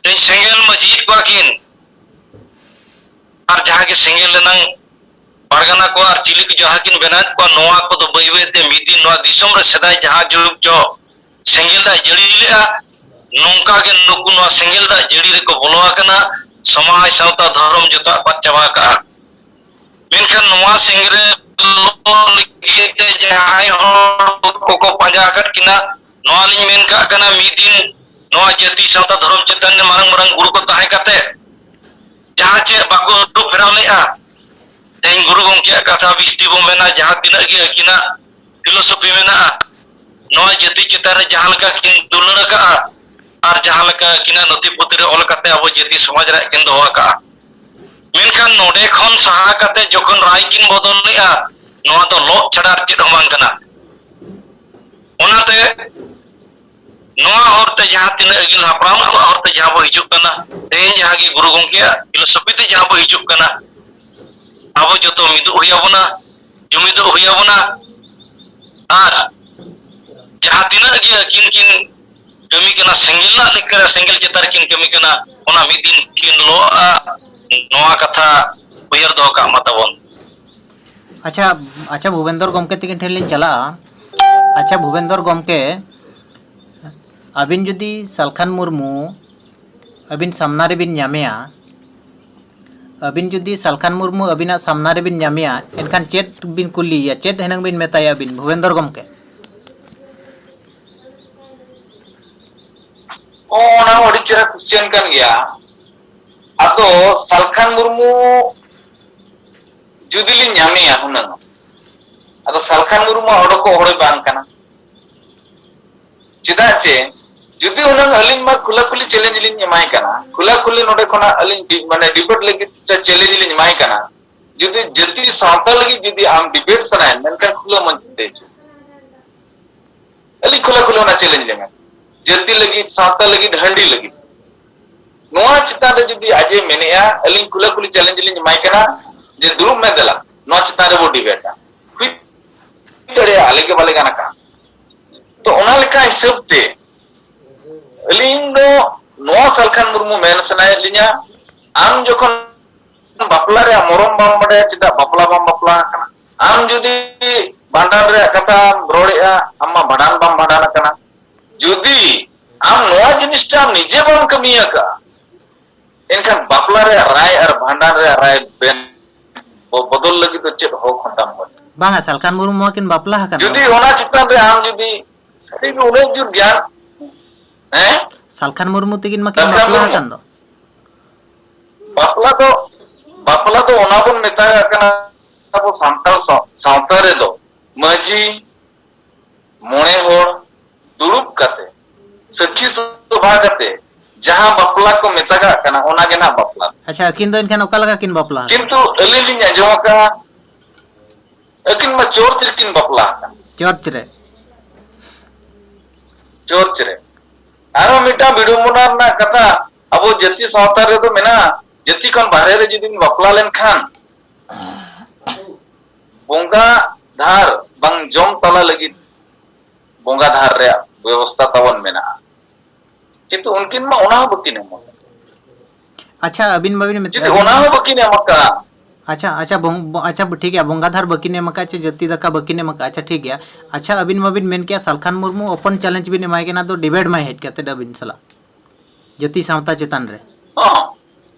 ᱛᱮᱦᱮᱧ ᱥᱮᱸᱜᱮᱞ ᱢᱟᱹᱡᱷᱤᱭᱮᱫ ᱠᱚᱣᱟ ᱠᱤᱱ, ᱟᱨ ᱡᱟᱦᱟᱸ ᱜᱮ ᱥᱮᱸᱜᱮᱞ ᱨᱮᱱᱟᱝ ᱯᱟᱨᱜᱟᱱᱟ ᱠᱚ ᱟᱨ ᱪᱤᱞᱤ ᱠᱚ ᱡᱟᱦᱟᱸ ᱠᱤᱱ ᱵᱮᱱᱟᱣᱮᱫ ᱠᱚᱣᱟ, ᱱᱚᱣᱟ ᱠᱚᱫᱚ ᱵᱟᱹᱭ ᱵᱟᱹᱭ ᱛᱮ ᱢᱤᱫ ᱫᱤᱱ ᱱᱚᱣᱟ ᱫᱤᱥᱚᱢ ᱨᱮ ᱥᱮᱫᱟᱭ ᱡᱟᱦᱟᱸ ᱡᱩᱜᱽ ᱡᱚ ᱥᱮᱸᱜᱮᱞ ᱫᱟᱜ ᱡᱟᱹᱲᱤ ᱞᱮᱜᱼᱟ, ᱱᱚᱝᱠᱟ ᱜᱮ ᱱᱩᱠᱩ ᱱᱚᱣᱟ ᱥᱮᱸᱜᱮᱞ ᱫᱟᱜ ᱡᱟᱹᱲᱤ ᱨᱮᱠᱚ ᱵᱚᱞᱚ ᱟᱠᱟᱱᱟ᱾ ᱥᱚᱢᱟᱡᱽ, ᱥᱟᱶᱛᱟ, ᱫᱷᱚᱨᱚᱢ ᱡᱚᱛᱚᱣᱟᱜ ᱠᱚ ᱟᱫ ᱪᱟᱵᱟ ᱟᱠᱟᱜᱼᱟ᱾ ᱢᱮᱱᱠᱷᱟᱱ ᱱᱚᱣᱟ ᱥᱮᱸᱜᱮᱞ ᱨᱮ ᱞᱚ ᱞᱟᱹᱜᱤᱫ ᱛᱮ ᱡᱟᱦᱟᱸᱭ ᱦᱚᱲ ᱠᱚᱠᱚ ᱯᱟᱸᱡᱟ ᱟᱠᱟᱫ ᱠᱤᱱᱟ, ᱱᱚᱣᱟ ᱞᱤᱧ ᱢᱮᱱ ᱠᱟᱜ ᱠᱟᱱᱟ, ᱢᱤᱫ ᱫᱤᱱ ᱱᱚᱣᱟ ᱡᱟᱹᱛᱤ, ᱥᱟᱶᱛᱟ, ᱫᱷᱚᱨᱚᱢ ᱪᱮᱛᱟᱱ ᱨᱮ ᱢᱟᱨᱟᱝ ᱢᱟᱨᱟᱝ ᱜᱩᱨᱩ ᱠᱚ ᱛᱟᱦᱮᱸ ᱠᱟᱛᱮ ᱡᱟᱦᱟᱸ ᱪᱮᱫ ᱵᱟᱠᱚ ᱟᱹᱨᱩ ᱯᱷᱮᱨᱟᱣ ᱞᱮᱜᱼᱟ, ᱛᱮᱦᱮᱧ ᱜᱩᱨᱩ ᱜᱚᱢᱠᱮᱭᱟᱜ ᱠᱟᱛᱷᱟ ᱵᱤᱥᱛᱤ ᱵᱚᱱ ᱢᱮᱱᱟ, ᱡᱟᱦᱟᱸ ᱛᱤᱱᱟᱹᱜ ᱜᱮ ᱟᱹᱠᱤᱱᱟᱜ philosophy ᱢᱮᱱᱟᱜᱼᱟ, ᱱᱚᱣᱟ ᱡᱟᱹᱛᱤ ᱪᱮᱛᱟᱱ ᱨᱮ ᱡᱟᱦᱟᱸ ᱞᱮᱠᱟ ᱠᱤᱱ ᱫᱩᱞᱟᱹᱲ ᱟᱠᱟᱜᱼᱟ ᱟᱨ ᱡᱟᱦᱟᱸ ᱞᱮᱠᱟ ᱟᱹᱠᱤᱱᱟᱜ ᱱᱚᱛᱷᱤ ᱯᱩᱛᱷᱤ ᱨᱮ ᱚᱞ ᱠᱟᱛᱮ ᱟᱵᱚ ᱡᱟᱹᱛᱤ ᱥᱚᱢᱟᱡᱽ ᱨᱮᱭᱟᱜ ᱠᱤᱱ ᱫᱚᱦᱚ ᱟᱠᱟᱜᱼᱟ, ᱢᱮᱱᱠᱷᱟᱱ ᱱᱚᱰᱮ ᱠᱷᱚᱱ ᱥᱟᱦᱟ ᱠᱟᱛᱮ ᱡᱚᱠᱷᱚᱱ ᱨᱟᱭ ᱠᱤᱱ ᱵᱚᱫᱚᱞᱮᱜᱼᱟ, ᱱᱚᱣᱟ ᱫᱚ ᱞᱚᱵ ᱪᱷᱟᱰᱟ ᱟᱨ ᱪᱮᱫ ᱦᱚᱸ ᱵᱟᱝ ᱠᱟᱱᱟ᱾ ᱚᱱᱟᱛᱮ ᱱᱚᱣᱟ ᱦᱚᱨᱛᱮ ᱡᱟᱦᱟᱸ ᱛᱤᱱᱟᱹᱜ ᱟᱹᱜᱤᱞ ᱦᱟᱯᱲᱟᱢ ᱠᱚᱣᱟᱜ ᱦᱚᱨᱛᱮ ᱡᱟᱦᱟᱸ ᱵᱚ ᱦᱤᱡᱩᱜ ᱠᱟᱱᱟ, ᱛᱮᱦᱮᱧ ᱡᱟᱦᱟᱸ ᱜᱮ ᱜᱩᱨᱩ ᱜᱚᱢᱠᱮᱭᱟᱜ philosophy ᱛᱮ ᱡᱟᱦᱟᱸ ᱵᱚ ᱦᱤᱡᱩᱜ ᱠᱟᱱᱟ, ᱟᱵᱚ ᱡᱚᱛᱚ ᱢᱤᱫᱚᱜ ᱦᱩᱭ ᱟᱵᱚᱱᱟ, ᱡᱩᱢᱤᱫᱚᱜ ᱦᱩᱭ ᱟᱵᱚᱱᱟ᱾ ᱟᱨ ᱡᱟᱦᱟᱸ ᱛᱤᱱᱟᱹᱜ ᱜᱮ ᱟᱹᱠᱤᱱ ᱠᱤᱱ ᱠᱟᱹᱢᱤ ᱠᱟᱱᱟ, ᱥᱮᱸᱜᱮᱞ ᱨᱮᱱᱟᱜ ᱞᱮᱠᱟ ᱥᱮᱸᱜᱮᱞ ᱪᱮᱛᱟᱱ ᱨᱮ ᱠᱤᱱ ᱠᱟᱹᱢᱤ ᱠᱟᱱᱟ, ᱚᱱᱟ ᱢᱤᱫ ᱫᱤᱱ ᱠᱤᱱ ᱞᱚᱜᱼᱟ, ᱱᱚᱣᱟ ᱠᱟᱛᱷᱟ ᱩᱭᱦᱟᱹᱨ ᱫᱚᱦᱚ ᱠᱟᱜ ᱢᱟ ᱛᱟᱵᱚᱱ᱾ ᱟᱪᱪᱷᱟ, ᱟᱪᱪᱷᱟ, ᱵᱷᱩᱵᱮᱱᱫᱚᱨ ᱜᱚᱢᱠᱮ ᱛᱟᱹᱠᱤᱱ ᱴᱷᱮᱱ ᱞᱤᱧ ᱪᱟᱞᱟᱜᱼᱟ᱾ ᱟᱪᱪᱷᱟ, ᱵᱷᱩᱵᱮᱱᱫᱚᱨ ᱜᱚᱢᱠᱮ, ᱟᱹᱵᱤᱱ ᱡᱩᱫᱤ ᱥᱟᱞᱠᱷᱟᱱ ᱢᱩᱨᱢᱩ ᱟᱹᱵᱤᱱ ᱥᱟᱢᱱᱟ ᱨᱮᱵᱤᱱ ᱧᱟᱢᱮᱭᱟ, ᱟᱹᱵᱤᱱ ᱡᱩᱫᱤ ᱥᱟᱞᱠᱷᱟᱱ ᱢᱩᱨᱢᱩ ᱟᱹᱵᱤᱱᱟᱜ ᱥᱟᱢᱱᱟ ᱨᱮᱵᱤᱱ ᱧᱟᱢᱮᱭᱟ, ᱮᱱᱠᱷᱟᱱ ᱪᱮᱫ ᱵᱤᱱ ᱠᱩᱞᱤᱭᱮᱭᱟ, ᱪᱮᱫ ᱦᱩᱱᱟᱹᱝ ᱵᱤᱱ ᱢᱮᱛᱟᱭᱟ ᱟᱹᱵᱤᱱ, ᱵᱷᱩᱵᱮᱱᱫᱚᱨ ᱜᱚᱢᱠᱮ? ᱚ, ᱚᱱᱟ ᱦᱚᱸ ᱟᱹᱰᱤ ᱪᱮᱦᱨᱟ question ᱠᱟᱱ ᱜᱮᱭᱟ᱾ ᱟᱫᱚ ᱥᱟᱞᱠᱷᱟᱱ ᱢᱩᱨᱢᱩ ᱡᱩᱫᱤ ᱞᱤᱧ ᱧᱟᱢᱮᱭᱟ ᱦᱩᱱᱟᱹᱝ, ᱟᱫᱚ ᱥᱟᱞᱠᱷᱟᱱ ᱢᱩᱨᱢᱩ ᱚᱰᱚᱠᱚᱜ ᱦᱚᱲᱮ ᱵᱟᱝ ᱠᱟᱱᱟ᱾ ᱪᱮᱫᱟᱜ ᱪᱮ ᱡᱩᱫᱤ ᱦᱩᱱᱟᱹᱝ ᱟᱹᱞᱤᱧ ᱢᱟ ᱠᱷᱩᱞᱟᱹ ᱠᱷᱩᱞᱤ challenge ᱞᱤᱧ ᱮᱢᱟᱭ ᱠᱟᱱᱟ, ᱠᱷᱩᱞᱟᱹ ᱠᱷᱩᱞᱤ ᱱᱚᱰᱮ ᱠᱷᱚᱱᱟᱜ ᱟᱹᱞᱤᱧ ᱰᱤ-, ᱢᱟᱱᱮ debate ᱞᱟᱹᱜᱤᱫ ᱛᱮ challenge ᱞᱤᱧ ᱮᱢᱟᱭ ᱠᱟᱱᱟ, ᱡᱩᱫᱤ ᱡᱟᱹᱛᱤ ᱥᱟᱶᱛᱟ ᱞᱟᱹᱜᱤᱫ ᱡᱩᱫᱤ ᱟᱢ debate ᱥᱟᱱᱟᱭᱮᱫ ᱢᱮᱱᱠᱷᱟᱱ ᱠᱷᱩᱞᱟᱹ ᱢᱚᱧᱪ ᱛᱮ ᱦᱤᱡᱩᱜ᱾ ᱟᱹᱞᱤᱧ ᱠᱷᱩᱞᱟᱹ ᱠᱷᱩᱞᱟᱹ ᱚᱱᱟ challenge ᱞᱤᱧ ᱮᱢᱟ᱾ ᱡᱟᱹᱛᱤ ᱞᱟᱹᱜᱤᱫ, ᱥᱟᱶᱛᱟ ᱞᱟᱹᱜᱤᱫ, ᱦᱟᱺᱰᱤ ᱞᱟᱹᱜᱤᱫ᱾ ᱱᱚᱣᱟ ᱪᱮᱛᱟᱱ ᱨᱮ ᱡᱩᱫᱤ ᱟᱡ ᱮ ᱢᱮᱱᱮᱜᱼᱟ, ᱟᱹᱞᱤᱧ ᱠᱷᱩᱞᱟᱹ ᱠᱷᱩᱞᱤ challenge ᱞᱤᱧ ᱮᱢᱟᱭ ᱠᱟᱱᱟ ᱡᱮ ᱫᱩᱲᱩᱵ ᱢᱮ ᱫᱮᱞᱟ, ᱱᱚᱣᱟ ᱪᱮᱛᱟᱱ ᱨᱮᱵᱚ debate ᱟ᱾ ᱦᱩᱭ ᱫᱟᱲᱮᱭᱟᱜᱼᱟ, ᱟᱞᱮ ᱜᱮ ᱵᱟᱞᱮ ᱜᱟᱱ ᱟᱠᱟᱱ᱾ ᱛᱚ ᱚᱱᱟ ᱞᱮᱠᱟ ᱦᱤᱥᱟᱹᱵ ᱛᱮ ᱟᱹᱞᱤᱧ ᱫᱚ ᱱᱚᱣᱟ ᱥᱟᱞᱠᱷᱟᱱ ᱢᱩᱨᱢᱩ ᱢᱮᱱ ᱥᱟᱱᱟᱭᱮᱫ ᱞᱤᱧᱟ, ᱟᱢ ᱡᱚᱠᱷᱚᱱ ᱵᱟᱯᱞᱟ ᱨᱮᱭᱟᱜ ᱢᱚᱨᱚᱢ ᱵᱟᱢ ᱵᱟᱰᱟᱭᱟ, ᱪᱮᱫᱟᱜ ᱵᱟᱯᱞᱟ ᱵᱟᱢ ᱵᱟᱯᱞᱟ ᱟᱠᱟᱱᱟ? ᱟᱢ ᱡᱩᱫᱤ ᱵᱷᱟᱸᱰᱟᱱ ᱨᱮᱭᱟᱜ ᱠᱟᱛᱷᱟᱢ ᱨᱚᱲᱮᱜᱼᱟ, ᱟᱢ ᱢᱟ ᱵᱷᱟᱸᱰᱟᱱ ᱵᱟᱢ ᱵᱷᱟᱸᱰᱟᱱ ᱟᱠᱟᱱᱟ᱾ ᱡᱩᱫᱤ ᱟᱢ ᱱᱚᱣᱟ ᱡᱤᱱᱤᱥᱴᱟ ᱟᱢ ᱱᱤᱡᱮ ᱵᱟᱢ ᱠᱟᱹᱢᱤ ᱟᱠᱟᱫᱼᱟ, ᱮᱱᱠᱷᱟᱱ ᱵᱟᱯᱞᱟ ᱨᱮᱭᱟᱜ ᱨᱟᱭ ᱟᱨ ᱵᱷᱟᱸᱰᱟᱱ ᱨᱮᱭᱟᱜ ᱨᱟᱭ ᱵᱮᱱ-, ᱵᱚ-, ᱵᱚᱫᱚᱞ ᱞᱟᱹᱜᱤᱫ ᱫᱚ ᱪᱮᱫ ᱦᱚᱠ ᱦᱚᱸ ᱛᱟᱢ ᱵᱟᱹᱱᱩᱜᱼᱟ᱾ ᱵᱟᱝᱟ, ᱥᱟᱞᱠᱷᱟᱱ ᱢᱩᱨᱢᱩ ᱢᱟᱠᱤᱱ ᱵᱟᱯᱞᱟ ᱟᱠᱟᱱ ᱡᱩᱫᱤ ᱫᱚ᱾ ᱚᱱᱟ ᱪᱮᱛᱟᱱ ᱨᱮ ᱟᱢ ᱡᱩᱫᱤ ᱥᱟᱹᱨᱤ ᱜᱮ ᱩᱱᱟᱹᱜ ᱡᱳᱨ ᱜᱮᱭᱟᱱ, ᱦᱮᱸ? ᱥᱟᱞᱠᱷᱟᱱ ᱢᱩᱨᱢᱩ ᱛᱤᱠᱤᱱ ᱢᱟᱠᱤᱱ ᱥᱟᱞᱠᱷᱟᱱ ᱵᱟᱯᱞᱟ ᱢᱩᱨᱢᱩ᱾ ᱟᱠᱟᱱ ᱫᱚ᱾ ᱵᱟᱯᱞᱟ ᱫᱚ, ᱵᱟᱯᱞᱟ ᱫᱚ ᱚᱱᱟ ᱵᱚᱱ ᱢᱮᱛᱟᱜ ᱠᱟᱱᱟ, ᱟᱵᱚ ᱥᱟᱱᱛᱟᱲ ᱥᱟᱶ-, ᱥᱟᱶᱛᱟ ᱨᱮᱫᱚ ᱢᱟᱹᱡᱷᱤ, ᱢᱚᱬᱮ ᱦᱚᱲ ᱫᱩᱲᱩᱵ ᱠᱟᱛᱮ, ᱥᱟᱹᱠᱷᱤ ᱥᱚᱵᱷᱟ ᱠᱟᱛᱮ ᱡᱟᱦᱟᱸ ᱵᱟᱯᱞᱟ ᱠᱚ ᱢᱮᱛᱟᱜᱟᱜ ᱠᱟᱱᱟ, ᱚᱱᱟ ᱜᱮ ᱱᱟᱦᱟᱜ ᱵᱟᱯᱞᱟ᱾ ᱟᱪᱪᱷᱟ, ᱟᱹᱠᱤᱱ ᱫᱚ ᱮᱱᱠᱷᱟᱱ ᱚᱠᱟ ᱞᱮᱠᱟ ᱠᱤᱱ ᱵᱟᱯᱞᱟ ᱟᱠᱟᱱᱟ? ᱠᱤᱱᱛᱩ ᱟᱹᱞᱤᱧ ᱞᱤᱧ ᱟᱸᱡᱚᱢ ᱟᱠᱟᱫᱼᱟ, ᱟᱹᱠᱤᱱ ᱢᱟ church ᱨᱮᱠᱤᱱ ᱵᱟᱯᱞᱟ ᱟᱠᱟᱱᱟ᱾ Church ᱨᱮ? Church ᱨᱮ᱾ ᱟᱨᱦᱚᱸ ᱢᱤᱫᱴᱟᱝ ᱵᱤᱰᱚᱢᱵᱚᱱᱟ ᱨᱮᱱᱟᱜ ᱠᱟᱛᱷᱟ, ᱟᱵᱚ ᱡᱟᱹᱛᱤ ᱥᱟᱶᱛᱟ ᱨᱮᱫᱚ ᱢᱮᱱᱟᱜᱼᱟ, ᱡᱟᱹᱛᱤ ᱠᱷᱚᱱ ᱵᱟᱦᱨᱮ ᱨᱮ ᱡᱩᱫᱤᱢ ᱵᱟᱯᱞᱟ ᱞᱮᱱᱠᱷᱟᱱ, ᱵᱚᱸᱜᱟ ᱫᱷᱟᱨ ᱵᱟᱝ ᱡᱚᱢ ᱛᱟᱞᱟ ᱞᱟᱹᱜᱤᱫ ᱵᱚᱸᱜᱟ ᱫᱷᱟᱨ ᱨᱮᱭᱟᱜ ᱵᱮᱵᱚᱥᱛᱷᱟ ᱛᱟᱵᱚᱱ ᱢᱮᱱᱟᱜᱼᱟ, ᱠᱤᱱᱛᱩ ᱩᱱᱠᱤᱱ ᱢᱟ ᱚᱱᱟ ᱦᱚᱸ ᱵᱟᱹᱠᱤᱱ ᱮᱢᱚᱜ᱾ ᱟᱪᱪᱷᱟ, ᱟᱹᱵᱤᱱ ᱵᱟᱹᱵᱤᱱ ᱢᱮᱛ-, ᱡᱩᱫᱤ ᱟᱹᱵᱤᱱ ᱚᱱᱟ ᱦᱚᱸ ᱵᱟᱹᱠᱤᱱ ᱮᱢ ᱟᱠᱟᱫᱼᱟ᱾ ᱟᱪᱪᱷᱟ, ᱟᱪᱪᱷᱟ, ᱵᱚᱝ-, ᱵᱚ-, ᱟᱪᱪᱷᱟ, ᱴᱷᱤᱠ ᱜᱮᱭᱟ, ᱵᱚᱸᱜᱟ ᱫᱷᱟᱨ ᱵᱟᱹᱠᱤᱱ ᱮᱢ ᱟᱠᱟᱫ ᱪᱮ ᱡᱟᱹᱛᱤ ᱫᱟᱠᱟ ᱵᱟᱹᱠᱤᱱ ᱮᱢ ᱟᱠᱟᱫ, ᱟᱪᱪᱷᱟ, ᱴᱷᱤᱠ ᱜᱮᱭᱟ᱾ ᱟᱪᱪᱷᱟ, ᱟᱹᱵᱤᱱ ᱢᱟᱵᱤᱱ ᱢᱮᱱ ᱠᱮᱜᱼᱟ ᱥᱟᱞᱠᱷᱟᱱ ᱢᱩᱨᱢᱩ open challenge ᱵᱤᱱ ᱮᱢᱟᱭ ᱠᱟᱱᱟ, ᱟᱫᱚ debate ᱢᱟᱭ ᱦᱮᱡ ᱠᱟᱛᱮ ᱟᱹᱵᱤᱱ ᱥᱟᱞᱟᱜ ᱡᱟᱹᱛᱤ ᱥᱟᱶᱛᱟ ᱪᱮᱛᱟᱱ ᱨᱮ᱾ ᱦᱚᱸ,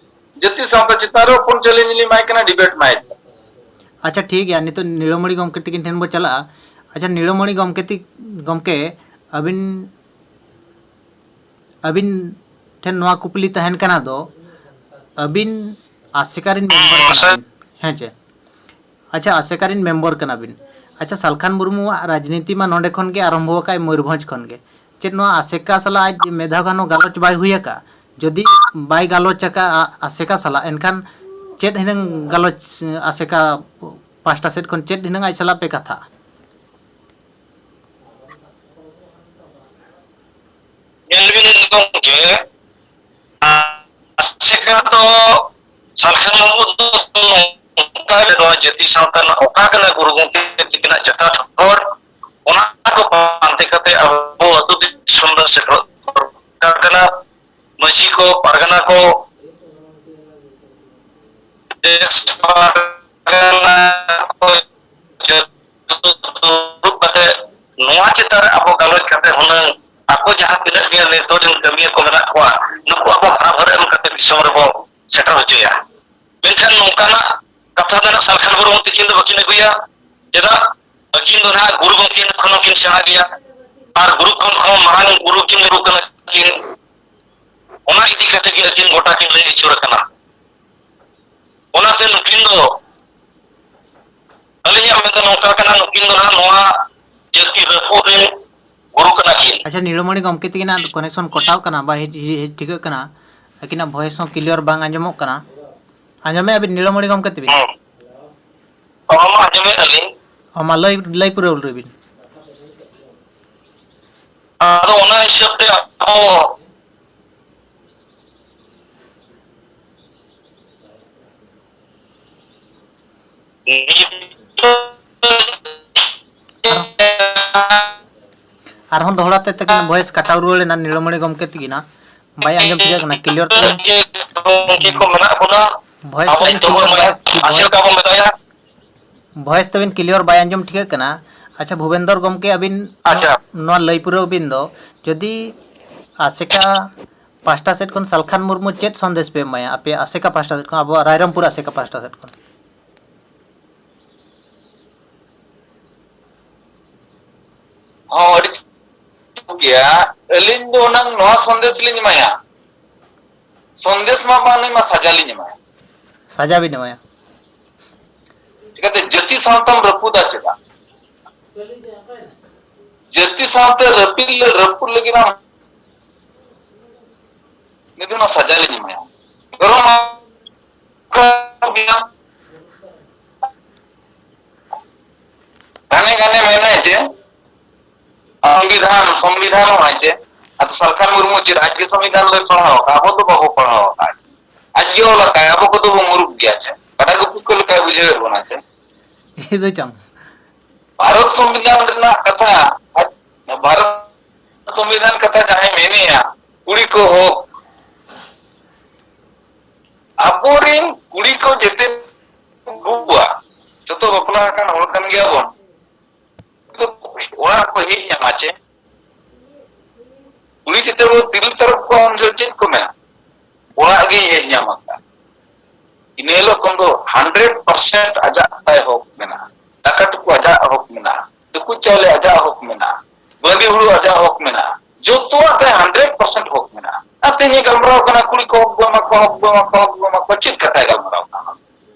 ᱡᱟᱹᱛᱤ ᱥᱟᱶᱛᱟ ᱪᱮᱛᱟᱱ ᱨᱮ open challenge ᱞᱤᱧ ᱮᱢᱟᱭ ᱠᱟᱱᱟ, debate ᱢᱟᱭ ᱦᱮᱡ ᱠᱟᱛᱮ᱾ ᱟᱪᱪᱷᱟ, ᱴᱷᱤᱠ ᱜᱮᱭᱟ, ᱱᱤᱛᱚᱜ ᱱᱤᱲᱟᱹᱢᱟᱹᱲᱤ ᱜᱚᱢᱠᱮ ᱛᱤᱠᱤᱱ ᱴᱷᱮᱱ ᱵᱚ ᱪᱟᱞᱟᱜᱼᱟ᱾ ᱟᱪᱪᱷᱟ, ᱱᱤᱲᱟᱹᱢᱟᱹᱲᱤ ᱜᱚᱢᱠᱮ ᱛᱤ-, ᱜᱚᱢᱠᱮ, ᱟᱹᱵᱤᱱ ᱟᱹᱵᱤᱱ ᱴᱷᱮᱱ ᱱᱚᱣᱟ ᱠᱩᱠᱞᱤ ᱛᱟᱦᱮᱱ ᱠᱟᱱᱟ ᱫᱚ, ᱟᱹᱵᱤᱱ ᱟᱥᱮᱠᱟ ᱨᱮᱱ ᱢᱮᱢᱵᱟᱨ ᱠᱟᱱᱟ ᱵᱤᱱ, ᱦᱮᱸ ᱪᱮ? ᱟᱪᱪᱷᱟ, ᱟᱥᱮᱠᱟ ᱨᱮᱱ ᱢᱮᱢᱵᱟᱨ ᱠᱟᱱᱟ ᱵᱤᱱ᱾ ᱟᱪᱪᱷᱟ, ᱥᱟᱞᱠᱷᱟᱱ ᱢᱩᱨᱢᱩᱣᱟᱜ ᱨᱟᱡᱽᱱᱤᱛᱤ ᱢᱟ ᱱᱚᱸᱰᱮ ᱠᱷᱚᱱ ᱜᱮ ᱟᱨᱟᱢᱵᱷᱚ ᱟᱠᱟᱫ, ᱢᱚᱭᱩᱨᱵᱷᱚᱸᱡᱽ ᱠᱷᱚᱱ ᱜᱮ᱾ ᱪᱮᱫ ᱱᱚᱣᱟ ᱟᱥᱮᱠᱟ ᱥᱟᱞᱟᱜ ᱟᱡ ᱢᱤᱫ ᱫᱷᱟᱣ ᱜᱟᱱ ᱦᱚᱸ ᱜᱟᱞᱚᱪ ᱵᱟᱭ ᱦᱩᱭ ᱟᱠᱟᱫᱼᱟ? ᱡᱩᱫᱤ ᱵᱟᱭ ᱜᱟᱞᱚᱪ ᱟᱠᱟᱫᱼᱟ ᱟᱥᱮᱠᱟ ᱥᱟᱞᱟᱜ, ᱮᱱᱠᱷᱟᱱ ᱪᱮᱫ ᱦᱤᱱᱟᱹᱝ ᱜᱟᱞᱚᱪ ᱟᱥᱮᱠᱟ ᱯᱟᱦᱴᱟ ᱥᱮᱫ ᱠᱷᱚᱱ ᱪᱮᱫ ᱦᱤᱱᱟᱹᱝ ᱟᱡ ᱥᱟᱞᱟᱜ ᱯᱮ ᱠᱟᱛᱷᱟᱜᱼᱟ? ᱧᱮᱞ ᱵᱤᱱ ᱜᱚᱢᱠᱮ, ᱟᱥᱮᱠᱟ ᱫᱚ ᱥᱟᱞᱠᱷᱟᱱ ᱢᱩᱨᱢᱩ ᱫᱚ ᱱᱚᱝᱠᱟ ᱜᱮ ᱱᱚᱣᱟ ᱡᱟᱹᱛᱤ ᱥᱟᱶᱛᱟ ᱨᱮᱱᱟᱜ ᱚᱠᱟ ᱠᱟᱱᱟ ᱜᱩᱨᱩ ᱜᱚᱢᱠᱮ ᱛᱤᱠᱤᱱᱟᱜ ᱡᱚᱛᱷᱟᱛ ᱦᱚᱨ, ᱚᱱᱟ ᱠᱚ ᱯᱟᱱᱛᱮ ᱠᱟᱛᱮ ᱟᱵᱚ ᱟᱹᱛᱩ ᱫᱤᱥᱚᱢ ᱨᱮ ᱥᱮᱴᱮᱨᱚᱜ ᱫᱚᱨᱠᱟᱨ ᱠᱟᱱᱟ᱾ ᱢᱟᱹᱡᱷᱤ ᱠᱚ, ᱯᱟᱨᱜᱟᱱᱟ ᱠᱚ, ᱫᱮᱥ ᱯᱟᱨᱜᱟᱱᱟ ᱠᱚ ᱡᱚᱛᱚ ᱫᱩᱲᱩᱵ ᱠᱟᱛᱮ ᱱᱚᱣᱟ ᱪᱮᱛᱟᱱ ᱨᱮ ᱟᱵᱚ ᱜᱟᱞᱚᱪ ᱠᱟᱛᱮ ᱦᱩᱱᱟᱹᱝ ᱟᱠᱚ ᱡᱟᱦᱟᱸ ᱛᱤᱱᱟᱹᱜ ᱜᱮ ᱱᱤᱛᱚᱜ ᱨᱮᱱ ᱠᱟᱹᱢᱤᱭᱟᱹ ᱠᱚ ᱢᱮᱱᱟᱜ ᱠᱚᱣᱟ, ᱱᱩᱠᱩ ᱟᱵᱚ ᱦᱟᱨᱟ ᱵᱷᱟᱨᱟ ᱮᱢ ᱠᱟᱛᱮ ᱫᱤᱥᱚᱢ ᱨᱮᱵᱚ ᱥᱮᱴᱮᱨ ᱦᱚᱪᱚᱭᱟ᱾ ᱢᱮᱱᱠᱷᱟᱱ ᱱᱚᱝᱠᱟᱱᱟᱜ ᱠᱟᱛᱷᱟ ᱫᱚ ᱱᱟᱜ ᱥᱟᱞᱠᱷᱟᱱ ᱢᱩᱨᱢᱩ ᱛᱤᱠᱤᱱ ᱫᱚ ᱵᱟᱹᱠᱤᱱ ᱟᱹᱜᱩᱭᱟ᱾ ᱪᱮᱫᱟᱜ? ᱟᱹᱠᱤᱱ ᱫᱚ ᱱᱟᱜ ᱜᱩᱨᱩ ᱜᱚᱢᱠᱮ ᱠᱷᱚᱱ ᱦᱚᱸᱠᱤᱱ ᱥᱮᱬᱟ ᱜᱮᱭᱟ, ᱟᱨ ᱜᱩᱨᱩ ᱠᱷᱚᱱ ᱦᱚᱸ ᱢᱟᱨᱟᱝ ᱜᱩᱨᱩ ᱠᱤᱱ ᱜᱩᱨᱩ ᱠᱟᱱᱟ ᱠᱤᱱ᱾ ᱚᱱᱟ ᱤᱫᱤ ᱠᱟᱛᱮ ᱜᱮ ᱟᱹᱠᱤᱱ ᱜᱚᱴᱟ ᱠᱤᱱ ᱞᱟᱹᱭ ᱟᱹᱪᱩᱨ ᱟᱠᱟᱱᱟ᱾ ᱚᱱᱟᱛᱮ ᱱᱩᱠᱤᱱ ᱫᱚ, ᱟᱹᱞᱤᱧᱟᱜ ᱢᱮᱱ ᱫᱚ ᱱᱚᱝᱠᱟ ᱠᱟᱱᱟ, ᱱᱩᱠᱤᱱ ᱫᱚ ᱱᱟᱜ ᱱᱚᱣᱟ ᱡᱟᱹᱛᱤ ᱨᱟᱹᱯᱩᱫ ᱨᱮᱱ ᱜᱩᱨᱩ ᱠᱟᱱᱟ ᱠᱤᱱ᱾ ᱟᱪᱪᱷᱟ, ᱱᱤᱲᱟᱹᱢᱟᱹᱲᱤ ᱜᱚᱢᱠᱮ ᱛᱟᱹᱠᱤᱱᱟᱜ ᱠᱟᱱᱮᱠᱥᱚᱱ ᱠᱚᱴᱟᱣ ᱠᱟᱱᱟ, ᱵᱟᱭ ᱦᱮᱡ, ᱦᱮᱡ ᱴᱷᱤᱠᱟᱹᱜ ᱠᱟᱱᱟ᱾ ᱟᱹᱠᱤᱱᱟᱜ ᱵᱷᱚᱭᱮᱥ ᱦᱚᱸ ᱠᱞᱤᱭᱟᱨ ᱵᱟᱝ ᱟᱸᱡᱚᱢᱚᱜ ᱠᱟᱱᱟ᱾ ᱟᱸᱡᱚᱢᱮᱫᱼᱟ ᱵᱤᱱ ᱱᱤᱲᱟᱹᱢᱟᱹᱲᱤ ᱜᱚᱢᱠᱮ ᱛᱟᱹᱵᱤᱱ? ᱦᱮᱸ᱾ ᱚ, ᱢᱟ ᱟᱸᱡᱚᱢᱮᱫᱼᱟ ᱞᱤᱧ᱾ ᱚ, ᱢᱟ ᱞᱟᱹᱭ, ᱞᱟᱹᱭ ᱯᱩᱨᱟᱹᱣ ᱞᱮ ᱵᱤᱱ᱾ ᱟᱫᱚ ᱚᱱᱟ ᱦᱤᱥᱟᱹᱵ ᱛᱮ ᱟᱵᱚ ᱟᱨ-, ᱟᱨᱦᱚᱸ ᱫᱚᱦᱲᱟ ᱛᱮ ᱛᱟᱹᱠᱤᱱ ᱵᱷᱚᱭᱮᱥ ᱠᱟᱴᱟᱣ ᱨᱩᱣᱟᱹᱲ ᱮᱱᱟ ᱱᱤᱲᱟᱹᱢᱟᱹᱲᱤ ᱜᱚᱢᱠᱮ ᱛᱟᱹᱠᱤᱱᱟᱜ᱾ ᱵᱟᱭ ᱟᱸᱡᱚᱢ ᱴᱷᱤᱠᱟᱹᱜ ᱠᱟᱱᱟ, ᱠᱞᱤᱭᱟᱨ ᱛᱮ᱾ ᱜᱚᱢᱠᱮ ᱠᱚ ᱢᱮᱱᱟᱜ ᱵᱚᱱᱟ, ᱵᱷᱚᱭᱮᱥ ᱟᱵᱚ ᱛᱟᱹᱵᱤᱱ ᱫᱚᱵᱚᱱ ᱠᱞᱤᱭᱟᱨ ᱵᱟᱭ, ᱵᱟᱭ, ᱟᱥᱮᱠᱟ ᱵᱚᱱ ᱢᱮᱛᱟᱭᱟ᱾ ᱵᱷᱚᱭᱮᱥ ᱛᱟᱹᱵᱤᱱ ᱠᱞᱤᱭᱟᱨ ᱵᱟᱭ ᱟᱸᱡᱚᱢ ᱴᱷᱤᱠᱟᱹᱜ ᱠᱟᱱᱟ᱾ ᱟᱪᱪᱷᱟ, ᱵᱷᱩᱵᱮᱱᱫᱚᱨ ᱜᱚᱢᱠᱮ, ᱟᱹᱵᱤᱱ ᱟᱪᱪᱷᱟ᱾ ᱱᱚᱣᱟ ᱞᱟᱹᱭ ᱯᱩᱨᱟᱹᱣ ᱵᱤᱱ ᱫᱚ, ᱡᱩᱫᱤ ᱟᱥᱮᱠᱟ ᱯᱟᱦᱴᱟ ᱥᱮᱫ ᱠᱷᱚᱱ ᱥᱟᱞᱠᱷᱟᱱ ᱢᱩᱨᱢᱩ ᱪᱮᱫ ᱥᱚᱱᱫᱮᱥ ᱯᱮ ᱮᱢᱟᱭᱟ ᱟᱯᱮ ᱟᱥᱮᱠᱟ ᱯᱟᱦᱴᱟ ᱥᱮᱫ ᱠᱷᱚᱱ, ᱟᱵᱚᱣᱟᱜ ᱨᱟᱭᱨᱚᱝᱯᱩᱨ ᱟᱥᱮᱠᱟ ᱯᱟᱦᱴᱟ ᱥᱮᱫ ᱠᱷᱚᱱ? ᱦᱚᱸ, ᱟᱹᱰᱤ ᱠᱮᱭᱟ, ᱟᱹᱞᱤᱧ ᱫᱚ ᱦᱩᱱᱟᱹᱝ ᱱᱚᱣᱟ ᱥᱚᱱᱫᱮᱥ ᱞᱤᱧ ᱮᱢᱟᱭᱟ, ᱥᱚᱱᱫᱮᱥ ᱢᱟ ᱵᱟᱝ, ᱩᱱᱤ ᱢᱟ ᱥᱟᱡᱟ ᱞᱤᱧ ᱮᱢᱟᱭᱟ᱾ ᱥᱟᱡᱟ ᱵᱤᱱ ᱮᱢᱟᱭᱟ᱾ ᱪᱤᱠᱟᱹᱛᱮ ᱡᱟᱹᱛᱤ ᱥᱟᱶᱛᱟᱢ ᱨᱟᱹᱯᱩᱫᱟ ᱪᱮᱫᱟᱜ? ᱡᱟᱹᱛᱤ ᱥᱟᱶᱛᱮ ᱨᱟᱹᱯᱩᱫ, ᱨᱟᱹᱯᱩᱫ ᱞᱟᱹᱜᱤᱫ ᱟᱢ ᱩᱱᱤ ᱫᱚ ᱚᱱᱟ ᱥᱟᱡᱟ ᱞᱤᱧ ᱮᱢᱟᱭᱟ᱾ ᱫᱷᱚᱨᱚᱢ ᱜᱷᱟᱱᱮ ᱜᱷᱟᱱᱮ ᱢᱮᱱᱟᱭ ᱡᱮ ᱥᱚᱝᱵᱤᱫᱷᱟᱱ, ᱥᱚᱝᱵᱤᱫᱷᱟᱱ ᱱᱚᱜᱼᱚᱭ ᱡᱮ, ᱟᱫᱚ ᱥᱟᱞᱠᱷᱟᱱ ᱢᱩᱨᱢᱩ ᱪᱮᱫ ᱟᱡ ᱜᱮ ᱥᱚᱝᱵᱤᱫᱷᱟᱱ ᱫᱚᱭ ᱯᱟᱲᱦᱟᱣ ᱟᱠᱟᱫ? ᱟᱵᱚ ᱫᱚ ᱵᱟᱵᱚ ᱯᱟᱲᱦᱟᱣ ᱟᱠᱟᱫ᱾ ᱟᱡ ᱜᱮ ᱚᱞ ᱟᱠᱟᱫ, ᱟᱵᱚ ᱠᱚᱫᱚ ᱵᱚ ᱢᱩᱨᱩᱠ ᱜᱮᱭᱟ ᱪᱮ? ᱠᱟᱰᱟ ᱜᱩᱯᱤ ᱠᱚ ᱞᱮᱠᱟᱭ ᱵᱩᱡᱷᱟᱹᱣᱮᱫ ᱵᱚᱱᱟ ᱪᱮ? ᱤᱧ ᱫᱚ ᱪᱚᱝ᱾ ᱵᱷᱟᱨᱚᱛ ᱥᱚᱝᱵᱤᱫᱷᱟᱱ ᱨᱮᱱᱟᱜ ᱠᱟᱛᱷᱟ, ᱟᱡ ᱵᱷᱟᱨᱚᱛ ᱥᱚᱝᱵᱤᱫᱷᱟᱱ ᱠᱟᱛᱷᱟ ᱡᱟᱦᱟᱸᱭ ᱢᱮᱱᱮᱭᱟ, ᱠᱩᱲᱤ ᱠᱚ ᱦᱚᱠ, ᱟᱵᱚᱨᱮᱱ ᱠᱩᱲᱤ ᱠᱚ ᱡᱮᱛᱮ ᱜᱚᱜᱚᱣᱟ, ᱡᱚᱛᱚ ᱵᱟᱯᱞᱟ ᱟᱠᱟᱱ ᱦᱚᱲ ᱠᱟᱱ ᱜᱮᱭᱟ ᱵᱚᱱ᱾ ᱚᱲᱟᱜ ᱠᱚ ᱦᱮᱡ ᱧᱟᱢᱟ ᱪᱮ? ᱠᱩᱲᱤ ᱪᱮᱛᱟᱱ ᱨᱮ ᱛᱤᱨᱤᱞ ᱛᱟᱨᱚᱵ ᱠᱚ ᱩᱱ ᱡᱚᱦᱚᱜ ᱪᱮᱫ ᱠᱚ ᱢᱮᱱᱟ? ᱚᱲᱟᱜ ᱜᱮᱭ ᱦᱮᱡ ᱧᱟᱢ ᱟᱠᱟᱫ᱾ ᱤᱱᱟᱹ ᱦᱤᱞᱳᱜ ᱠᱷᱚᱱ ᱫᱚ ᱦᱟᱱᱰᱨᱮᱰ ᱯᱟᱨᱥᱮᱱᱴ ᱟᱡᱟᱜ ᱛᱟᱭ ᱦᱚᱠ ᱢᱮᱱᱟᱜᱼᱟ, ᱫᱟᱠᱟ ᱴᱩᱠᱩ ᱟᱡᱟᱜ ᱦᱚᱠ ᱢᱮᱱᱟᱜᱼᱟ, ᱴᱩᱠᱩᱡ ᱪᱟᱣᱞᱮ ᱟᱡᱟᱜ ᱦᱚᱠ ᱢᱮᱱᱟᱜᱼᱟ, ᱵᱟᱸᱫᱤ ᱦᱩᱲᱩ ᱟᱡᱟᱜ ᱦᱚᱠ ᱢᱮᱱᱟᱜᱼᱟ, ᱡᱚᱛᱚᱣᱟᱜ ᱛᱟᱭ ᱦᱟᱱᱰᱨᱮᱰ ᱯᱟᱨᱥᱮᱱᱴ ᱦᱚᱠ ᱢᱮᱱᱟᱜᱼᱟ᱾ ᱟᱨ ᱛᱮᱦᱮᱧ ᱜᱟᱞᱢᱟᱨᱟᱣ ᱠᱟᱱᱟ ᱠᱩᱲᱤ ᱠᱚ ᱦᱚᱠ ᱵᱚ ᱮᱢᱟ ᱠᱚᱣᱟ, ᱦᱚᱠ ᱵᱚ ᱮᱢᱟ ᱠᱚᱣᱟ, ᱦᱚᱠ ᱵᱚ ᱮᱢᱟ ᱠᱚᱣᱟ, ᱪᱮᱫ ᱠᱟᱛᱷᱟᱭ ᱜᱟᱞᱢᱟᱨᱟᱣ ᱠᱟᱱᱟ?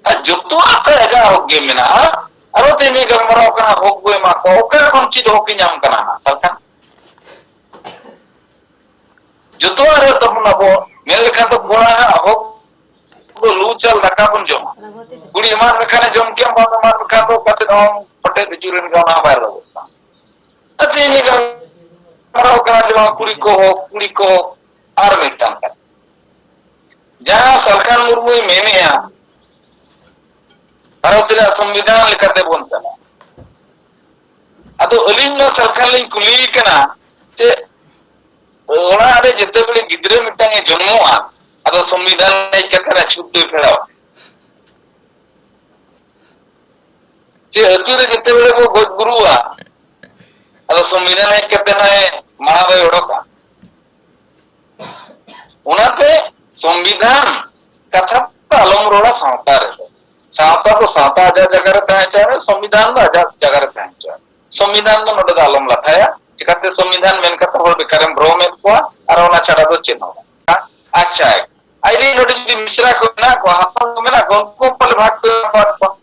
ᱟᱨ ᱡᱚᱛᱚᱣᱟᱜ ᱛᱟᱭ ᱟᱡᱟᱜ ᱦᱚᱠ ᱜᱮ ᱢᱮᱱᱟᱜᱼᱟ᱾ ᱟᱨᱚ ᱛᱮᱦᱮᱧ ᱜᱟᱞᱢᱟᱨᱟᱣ ᱠᱟᱱᱟ ᱦᱚᱠ ᱵᱚ ᱮᱢᱟ ᱠᱚᱣᱟ, ᱚᱠᱟ ᱠᱷᱚᱱ ᱪᱮᱫ ᱦᱚᱠ ᱮ ᱧᱟᱢ ᱠᱟᱱᱟ ᱦᱟᱸᱜ ᱥᱟᱞᱠᱷᱟᱱ? ᱡᱚᱛᱚᱣᱟᱜ ᱨᱮ ᱛᱟᱵᱚᱱ ᱟᱵᱚ ᱢᱮᱱ ᱞᱮᱠᱷᱟᱱ ᱫᱚ ᱠᱚᱲᱟ ᱦᱚᱠ ᱫᱚ ᱞᱩ ᱪᱟᱞ ᱫᱟᱠᱟ ᱵᱚᱱ ᱡᱚᱢᱟ᱾ ᱠᱩᱲᱤ ᱮᱢᱟᱱ ᱞᱮᱠᱷᱟᱱᱮ ᱡᱚᱢ ᱠᱮᱭᱟ, ᱵᱟᱢ ᱮᱢᱟᱱ ᱞᱮᱠᱷᱟᱱ ᱫᱚ ᱚᱠᱟ ᱥᱮᱫ ᱦᱚᱸ ᱯᱚᱴᱮᱫ ᱟᱹᱪᱩᱨᱮᱱ ᱜᱮ, ᱚᱱᱟ ᱦᱚᱸ ᱵᱟᱭ ᱨᱚᱲᱚᱜ ᱠᱟᱱᱟ᱾ ᱟᱨ ᱛᱮᱦᱮᱧ ᱜᱟᱞᱢᱟᱨᱟᱣ ᱠᱟᱱᱟ ᱡᱮ ᱵᱟᱝ ᱠᱩᱲᱤ ᱠᱚ ᱦᱚᱠ, ᱠᱩᱲᱤ ᱠᱚ ᱦᱚᱠ, ᱟᱨ ᱢᱤᱫᱴᱟᱝ ᱠᱟᱛᱷᱟ᱾ ᱡᱟᱦᱟᱸ ᱥᱟᱞᱠᱷᱟᱱ ᱢᱩᱨᱢᱩᱭ ᱢᱮᱱᱮᱜᱼᱟ, ᱵᱷᱟᱨᱚᱛ ᱨᱮᱭᱟᱜ ᱥᱚᱝᱵᱤᱫᱷᱟᱱ ᱞᱮᱠᱟᱛᱮ ᱵᱚᱱ ᱪᱟᱞᱟᱜᱼᱟ᱾ ᱟᱫᱚ ᱟᱹᱞᱤᱧ ᱢᱟ ᱥᱟᱞᱠᱷᱟᱱ ᱞᱤᱧ ᱠᱩᱞᱤᱭᱮ ᱠᱟᱱᱟ ᱡᱮ ᱚᱲᱟᱜ ᱨᱮ ᱡᱮᱛᱮ ᱵᱮᱲᱮ ᱜᱤᱫᱽᱨᱟᱹ ᱢᱤᱫᱴᱟᱝ ᱮ ᱡᱚᱱᱢᱚᱜᱼᱟ, ᱟᱫᱚ ᱥᱚᱝᱵᱤᱫᱷᱟᱱ ᱦᱮᱡ ᱠᱟᱛᱮ ᱚᱱᱟ ᱪᱷᱩᱴ ᱫᱚᱭ ᱯᱷᱮᱨᱟᱣᱟ᱾ ᱡᱮ ᱟᱹᱛᱩ ᱨᱮ ᱡᱮᱛᱮ ᱵᱮᱲᱮ ᱵᱚ ᱜᱚᱡ ᱜᱩᱨᱩᱜᱼᱟ, ᱟᱫᱚ ᱥᱚᱝᱵᱤᱫᱷᱟᱱ ᱦᱮᱡ ᱠᱟᱛᱮ ᱱᱟᱭ ᱢᱟᱲᱟᱝ ᱫᱚᱭ ᱚᱰᱚᱠᱟ᱾ ᱚᱱᱟᱛᱮ ᱥᱚᱝᱵᱤᱫᱷᱟᱱ ᱠᱟᱛᱷᱟ ᱫᱚ ᱟᱞᱚᱢ ᱨᱚᱲᱟ ᱥᱟᱶᱛᱟ ᱨᱮᱫᱚ᱾ ᱥᱟᱶᱛᱟ ᱫᱚ ᱥᱟᱶᱛᱟ ᱟᱡᱟᱜ ᱡᱟᱭᱜᱟ ᱨᱮ ᱛᱟᱦᱮᱸ ᱦᱚᱪᱚᱣᱟᱜ ᱢᱮ, ᱥᱚᱝᱵᱤᱫᱷᱟᱱ ᱫᱚ ᱟᱡᱟᱜ ᱡᱟᱭᱜᱟ ᱨᱮ ᱛᱟᱦᱮᱸ ᱦᱚᱪᱚᱣᱟᱜ ᱢᱮ᱾ ᱥᱚᱝᱵᱤᱫᱷᱟᱱ ᱫᱚ ᱱᱚᱰᱮ ᱫᱚ ᱟᱞᱚᱢ ᱞᱟᱴᱷᱟᱭᱟ, ᱪᱤᱠᱟᱹᱛᱮ ᱥᱚᱝᱵᱤᱫᱷᱟᱱ ᱢᱮᱱ ᱠᱟᱛᱮ ᱦᱚᱲ ᱵᱮᱠᱟᱨᱮᱢ ᱵᱷᱨᱚᱢᱮᱫ ᱠᱚᱣᱟ, ᱟᱨ ᱚᱱᱟ ᱪᱷᱟᱲᱟ ᱫᱚ ᱪᱮᱫ ᱦᱚᱸ ᱵᱟᱝ᱾ ᱟᱪᱪᱷᱟ, ᱟᱡ ᱨᱮᱱ ᱱᱚᱰᱮ ᱡᱩᱫᱤ ᱢᱤᱥᱨᱟ ᱠᱚ ᱢᱮᱱᱟᱜ ᱠᱚᱣᱟ, ᱦᱟᱯᱲᱟᱢ ᱠᱚ ᱢᱮᱱᱟᱜ ᱠᱚᱣᱟ, ᱩᱱᱠᱩ ᱦᱚᱸ ᱯᱟᱞᱮ ᱵᱷᱟᱜᱽ ᱠᱚ ᱮᱢ ᱟᱠᱟᱫ ᱠᱚᱣᱟ᱾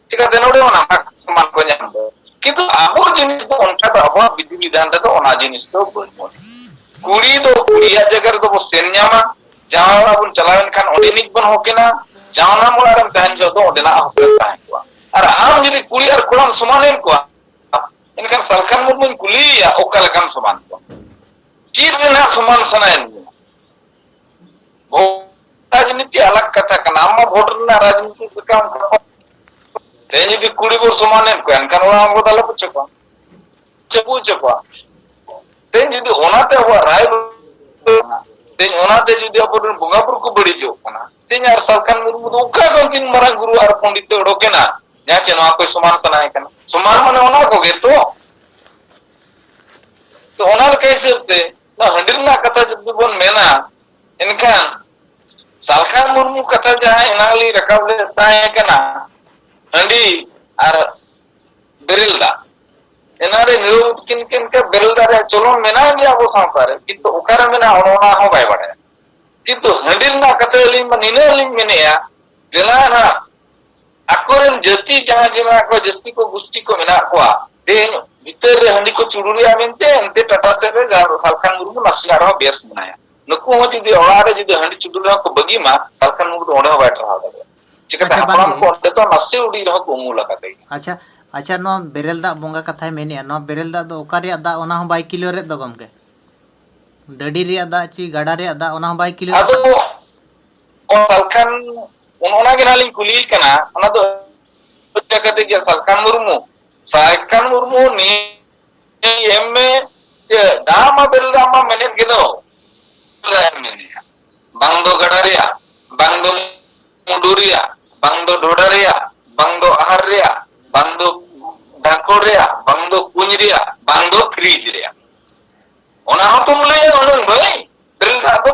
ᱪᱤᱠᱟᱹᱛᱮ ᱱᱚᱰᱮ ᱚᱱᱟ ᱵᱷᱟᱜᱽ ᱥᱚᱢᱟᱱ ᱠᱚ ᱧᱟᱢ ᱫᱟ? ᱠᱤᱱᱛᱩ ᱟᱵᱚ ᱡᱤᱱᱤᱥ ᱫᱚ ᱚᱱᱠᱟ ᱫᱚ ᱟᱵᱚᱣᱟᱜ ᱵᱤᱫᱷᱤ ᱵᱤᱫᱷᱟᱱ ᱨᱮᱫᱚ ᱚᱱᱟ ᱡᱤᱱᱤᱥ ᱫᱚ ᱵᱟᱹᱱᱩᱜᱼᱟ᱾ ᱠᱩᱲᱤ ᱫᱚ ᱠᱩᱲᱤᱭᱟᱜ ᱡᱟᱭᱜᱟ ᱨᱮᱫᱚ ᱵᱚ ᱥᱮᱱ ᱧᱟᱢᱟ, ᱡᱟᱶᱟᱭ ᱚᱲᱟᱜ ᱵᱚᱱ ᱪᱟᱞᱟᱣ ᱮᱱ ᱠᱷᱟᱱ ᱚᱸᱰᱮᱱᱤᱡ ᱵᱚᱱ ᱦᱚᱠ ᱮᱱᱟ, ᱡᱟᱱᱟᱢ ᱚᱲᱟᱜ ᱨᱮᱢ ᱛᱟᱦᱮᱱ ᱡᱚᱦᱚᱜ ᱫᱚ ᱚᱸᱰᱮᱱᱟᱜ ᱦᱚᱠ ᱨᱮᱢ ᱛᱟᱦᱮᱸ ᱠᱚᱜᱼᱟ᱾ ᱟᱨ ᱟᱢ ᱡᱩᱫᱤ ᱠᱩᱲᱤ ᱟᱨ ᱠᱚᱲᱟᱢ ᱥᱚᱢᱟᱱ ᱮᱱ ᱠᱚᱣᱟ, ᱮᱱᱠᱷᱟᱱ ᱥᱟᱞᱠᱷᱟᱱ ᱢᱩᱨᱢᱩᱧ ᱠᱩᱞᱤᱭᱮᱭᱟ, ᱚᱠᱟ ᱞᱮᱠᱟᱢ ᱥᱚᱢᱟᱱ ᱠᱚᱣᱟ? ᱪᱮᱫ ᱨᱮᱱᱟᱜ ᱥᱚᱢᱟᱱ ᱥᱟᱱᱟᱭᱮᱫ ᱢᱮᱭᱟ? ᱵᱷᱳᱴ ᱨᱟᱡᱽᱱᱤᱛᱤ ᱟᱞᱟᱜᱽ ᱠᱟᱛᱷᱟ ᱠᱟᱱᱟ, ᱟᱢ ᱢᱟ ᱵᱷᱳᱴ ᱨᱮᱱᱟᱜ ᱨᱟᱡᱽᱱᱤᱛᱤ ᱥᱮᱫ ᱠᱟᱢ ᱛᱮᱦᱮᱧ ᱡᱩᱫᱤ ᱠᱩᱲᱤ ᱵᱚᱱ ᱥᱚᱢᱟᱱᱮᱫ ᱠᱚᱣᱟ, ᱮᱱᱠᱷᱟᱱ ᱚᱲᱟᱜ ᱦᱚᱲ ᱠᱚ ᱫᱟᱞᱮ ᱯᱩᱪᱷᱟᱹ ᱠᱚᱣᱟ, ᱪᱟᱯᱩ ᱦᱚᱪᱚ ᱠᱚᱣᱟ᱾ ᱛᱮᱦᱮᱧ ᱡᱩᱫᱤ ᱚᱱᱟᱛᱮ ᱟᱵᱚᱣᱟᱜ ᱨᱟᱭ, ᱛᱮᱦᱮᱧ ᱚᱱᱟᱛᱮ ᱡᱩᱫᱤ ᱟᱵᱚᱨᱮᱱ ᱵᱚᱸᱜᱟ ᱵᱩᱨᱩ ᱠᱚ ᱵᱟᱹᱲᱤᱡᱚᱜ ᱠᱟᱱᱟ, ᱛᱮᱦᱮᱧ ᱟᱨ ᱥᱟᱞᱠᱷᱟᱱ ᱢᱩᱨᱢᱩ ᱫᱚ ᱚᱠᱟ ᱠᱷᱚᱱ ᱛᱤᱱ ᱢᱟᱨᱟᱝ ᱜᱩᱨᱩ ᱟᱨ ᱯᱚᱱᱰᱤᱛ ᱛᱮ ᱚᱰᱚᱠ ᱮᱱᱟ, ᱡᱟᱦᱟᱸ ᱪᱮ ᱱᱚᱣᱟ ᱠᱚᱭ ᱥᱚᱢᱟᱱ ᱥᱟᱱᱟᱭᱮ ᱠᱟᱱᱟ? ᱥᱚᱢᱟᱱ ᱢᱟᱱᱮ ᱚᱱᱟ ᱠᱚᱜᱮ ᱛᱚ᱾ ᱛᱚ ᱚᱱᱟ ᱞᱮᱠᱟ ᱦᱤᱥᱟᱹᱵ ᱛᱮ ᱱᱚᱣᱟ ᱦᱟᱺᱰᱤ ᱨᱮᱱᱟᱜ ᱠᱟᱛᱷᱟ ᱡᱩᱫᱤ ᱵᱚᱱ ᱢᱮᱱᱟ, ᱮᱱᱠᱷᱟᱱ ᱥᱟᱞᱠᱷᱟᱱ ᱢᱩᱨᱢᱩ ᱠᱟᱛᱷᱟ ᱡᱟᱦᱟᱸ ᱮᱱᱟᱝ ᱞᱤᱧ ᱨᱟᱠᱟᱵ ᱞᱮᱫ ᱛᱟᱦᱮᱸ ᱠᱟᱱᱟ, ᱦᱟᱺᱰᱤ ᱟᱨ ᱵᱮᱨᱮᱞ ᱫᱟᱜ, ᱮᱱᱟᱝ ᱨᱮ ᱱᱤᱨᱚᱵ ᱩᱛᱠᱤᱱ ᱠᱤᱱ ᱠᱮ ᱵᱮᱨᱮᱞ ᱫᱟᱜ ᱨᱮᱭᱟᱜ ᱪᱚᱞᱚᱱ ᱢᱮᱱᱟᱜ ᱜᱮᱭᱟ ᱟᱵᱚ ᱥᱟᱶᱛᱟ ᱨᱮ, ᱠᱤᱱᱛᱩ ᱚᱠᱟᱨᱮ ᱢᱮᱱᱟᱜᱼᱟ ᱚᱱᱟ, ᱚᱱᱟ ᱦᱚᱸ ᱵᱟᱭ ᱵᱟᱲᱟᱭᱟ᱾ ᱠᱤᱱᱛᱩ ᱦᱟᱺᱰᱤ ᱨᱮᱱᱟᱜ ᱠᱟᱛᱷᱟ ᱟᱹᱞᱤᱧ ᱢᱟ ᱱᱤᱱᱟᱹᱜ ᱞᱤᱧ ᱢᱮᱱᱮᱫᱼᱟ, ᱫᱮᱞᱟ ᱱᱟᱜ ᱟᱠᱚᱨᱮᱱ ᱡᱟᱹᱛᱤ ᱡᱟᱦᱟᱸ ᱜᱮ ᱢᱮᱱᱟᱜ ᱠᱚᱣᱟ, ᱡᱟᱹᱥᱛᱤ ᱠᱚ ᱜᱩᱥᱴᱤ ᱠᱚ ᱢᱮᱱᱟᱜ ᱠᱚᱣᱟ, ᱛᱮᱦᱮᱧ ᱵᱷᱤᱛᱟᱹᱨ ᱨᱮ ᱦᱟᱺᱰᱤ ᱠᱚ ᱪᱩᱰᱩᱨᱮᱜᱼᱟ ᱢᱮᱱᱛᱮ, ᱮᱱᱛᱮ ᱴᱟᱴᱟ ᱥᱮᱫ ᱨᱮ ᱡᱟᱦᱟᱸ ᱥᱟᱞᱠᱷᱟᱱ ᱢᱩᱨᱢᱩ ᱱᱟᱥᱮᱱᱟᱜ ᱨᱮᱦᱚᱸ ᱵᱮᱥ ᱢᱮᱱᱟᱭᱟ᱾ ᱱᱩᱠᱩ ᱦᱚᱸ ᱡᱩᱫᱤ ᱚᱲᱟᱜ ᱨᱮ ᱡᱩᱫᱤ ᱦᱟᱺᱰᱤ ᱪᱩᱰᱩᱨ ᱨᱮᱦᱚᱸ ᱠᱚ ᱵᱟᱹᱜᱤ ᱢᱟ, ᱥᱟᱞᱠᱷᱟᱱ ᱢᱩᱨᱢᱩ ᱫᱚ ᱚᱸᱰᱮ ᱦᱚᱸ ᱵᱟᱭ ᱴᱟᱨᱦᱟᱣ ᱫᱟᱲᱮᱭᱟᱜᱼᱟ᱾ ᱪᱤᱠᱟᱹᱛᱮ ᱟᱪᱪᱷᱟ, ᱦᱟᱯᱲᱟᱢ ᱵᱟᱝᱜᱮ᱾ ᱠᱚ ᱚᱸᱰᱮ ᱫᱚ ᱱᱟᱥᱮ ᱩᱰᱤᱡ ᱨᱮᱦᱚᱸ ᱠᱚ ᱩᱢᱩᱞ ᱟᱠᱟᱫ ᱜᱮᱭᱟ᱾ ᱟᱪᱪᱷᱟ, ᱟᱪᱪᱷᱟ, ᱱᱚᱣᱟ ᱵᱮᱨᱮᱞ ᱫᱟᱜ ᱵᱚᱸᱜᱟ ᱠᱟᱛᱷᱟᱭ ᱢᱮᱱᱮᱜᱼᱟ, ᱱᱚᱣᱟ ᱵᱮᱨᱮᱞ ᱫᱟᱜ ᱫᱚ ᱚᱠᱟ ᱨᱮᱭᱟᱜ ᱫᱟᱜ, ᱚᱱᱟ ᱦᱚᱸ ᱵᱟᱭ ᱠᱤᱞᱤᱭᱟᱨᱮᱫ ᱫᱚ ᱜᱚᱢᱠᱮ? ᱰᱟᱹᱰᱤ ᱨᱮᱭᱟᱜ ᱫᱟᱜ ᱪᱮ ᱜᱟᱰᱟ ᱨᱮᱭᱟᱜ ᱫᱟᱜ, ᱚᱱᱟ ᱦᱚᱸ ᱵᱟᱭ ᱠᱤᱞᱤᱭᱟᱨ ᱟᱫᱚ ᱥᱟᱞᱠᱷᱟᱱ, ᱚᱱ-, ᱚᱱᱟ ᱜᱮ ᱱᱟᱦᱟᱜ ᱞᱤᱧ ᱠᱩᱞᱤᱭᱮ ᱠᱟᱱᱟ, ᱚᱱᱟ ᱫᱚ ᱪᱮᱫ ᱞᱮᱠᱟ ᱠᱟᱛᱮ ᱜᱮ ᱥᱟᱞᱠᱷᱟᱱ ᱢᱩᱨᱢᱩ, ᱥᱟᱞᱠᱷᱟᱱ ᱢᱩᱨᱢᱩ ᱱᱤᱭᱟᱹ ᱮᱢ ᱮ ᱪᱮ ᱫᱟᱜ ᱢᱟ ᱵᱮᱨᱮᱞ ᱫᱟᱜ ᱢᱟ ᱢᱮᱱᱮᱫ ᱜᱮ ᱫᱚ, ᱵᱮᱨᱮᱞ ᱫᱟᱜ ᱮᱢ ᱢᱮᱱᱮᱫᱼᱟ᱾ ᱵᱟᱝ ᱫᱚ ᱜᱟᱰᱟ ᱨᱮᱭᱟᱜ, ᱵᱟᱝ ᱫᱚ ᱢᱩᱰᱩ ᱨᱮᱭᱟᱜ, ᱵᱟᱝ ᱫᱚ ᱰᱷᱚᱰᱟ ᱨᱮᱭᱟᱜ, ᱵᱟᱝ ᱫᱚ ᱟᱦᱟᱨ ᱨᱮᱭᱟᱜ, ᱵᱟᱝ ᱫᱚ ᱰᱷᱟᱝᱠᱚᱲ ᱨᱮᱭᱟᱜ, ᱵᱟᱝ ᱫᱚ ᱠᱩᱧ ᱨᱮᱭᱟᱜ, ᱵᱟᱝ ᱫᱚ ᱯᱷᱨᱤᱡᱽ ᱨᱮᱭᱟᱜ᱾ ᱚᱱᱟ ᱦᱚᱸᱛᱚᱢ ᱞᱟᱹᱭᱟ ᱦᱩᱱᱟᱹᱝ ᱵᱷᱟᱹᱭ, ᱵᱮᱨᱮᱞ ᱫᱟᱜ ᱫᱚ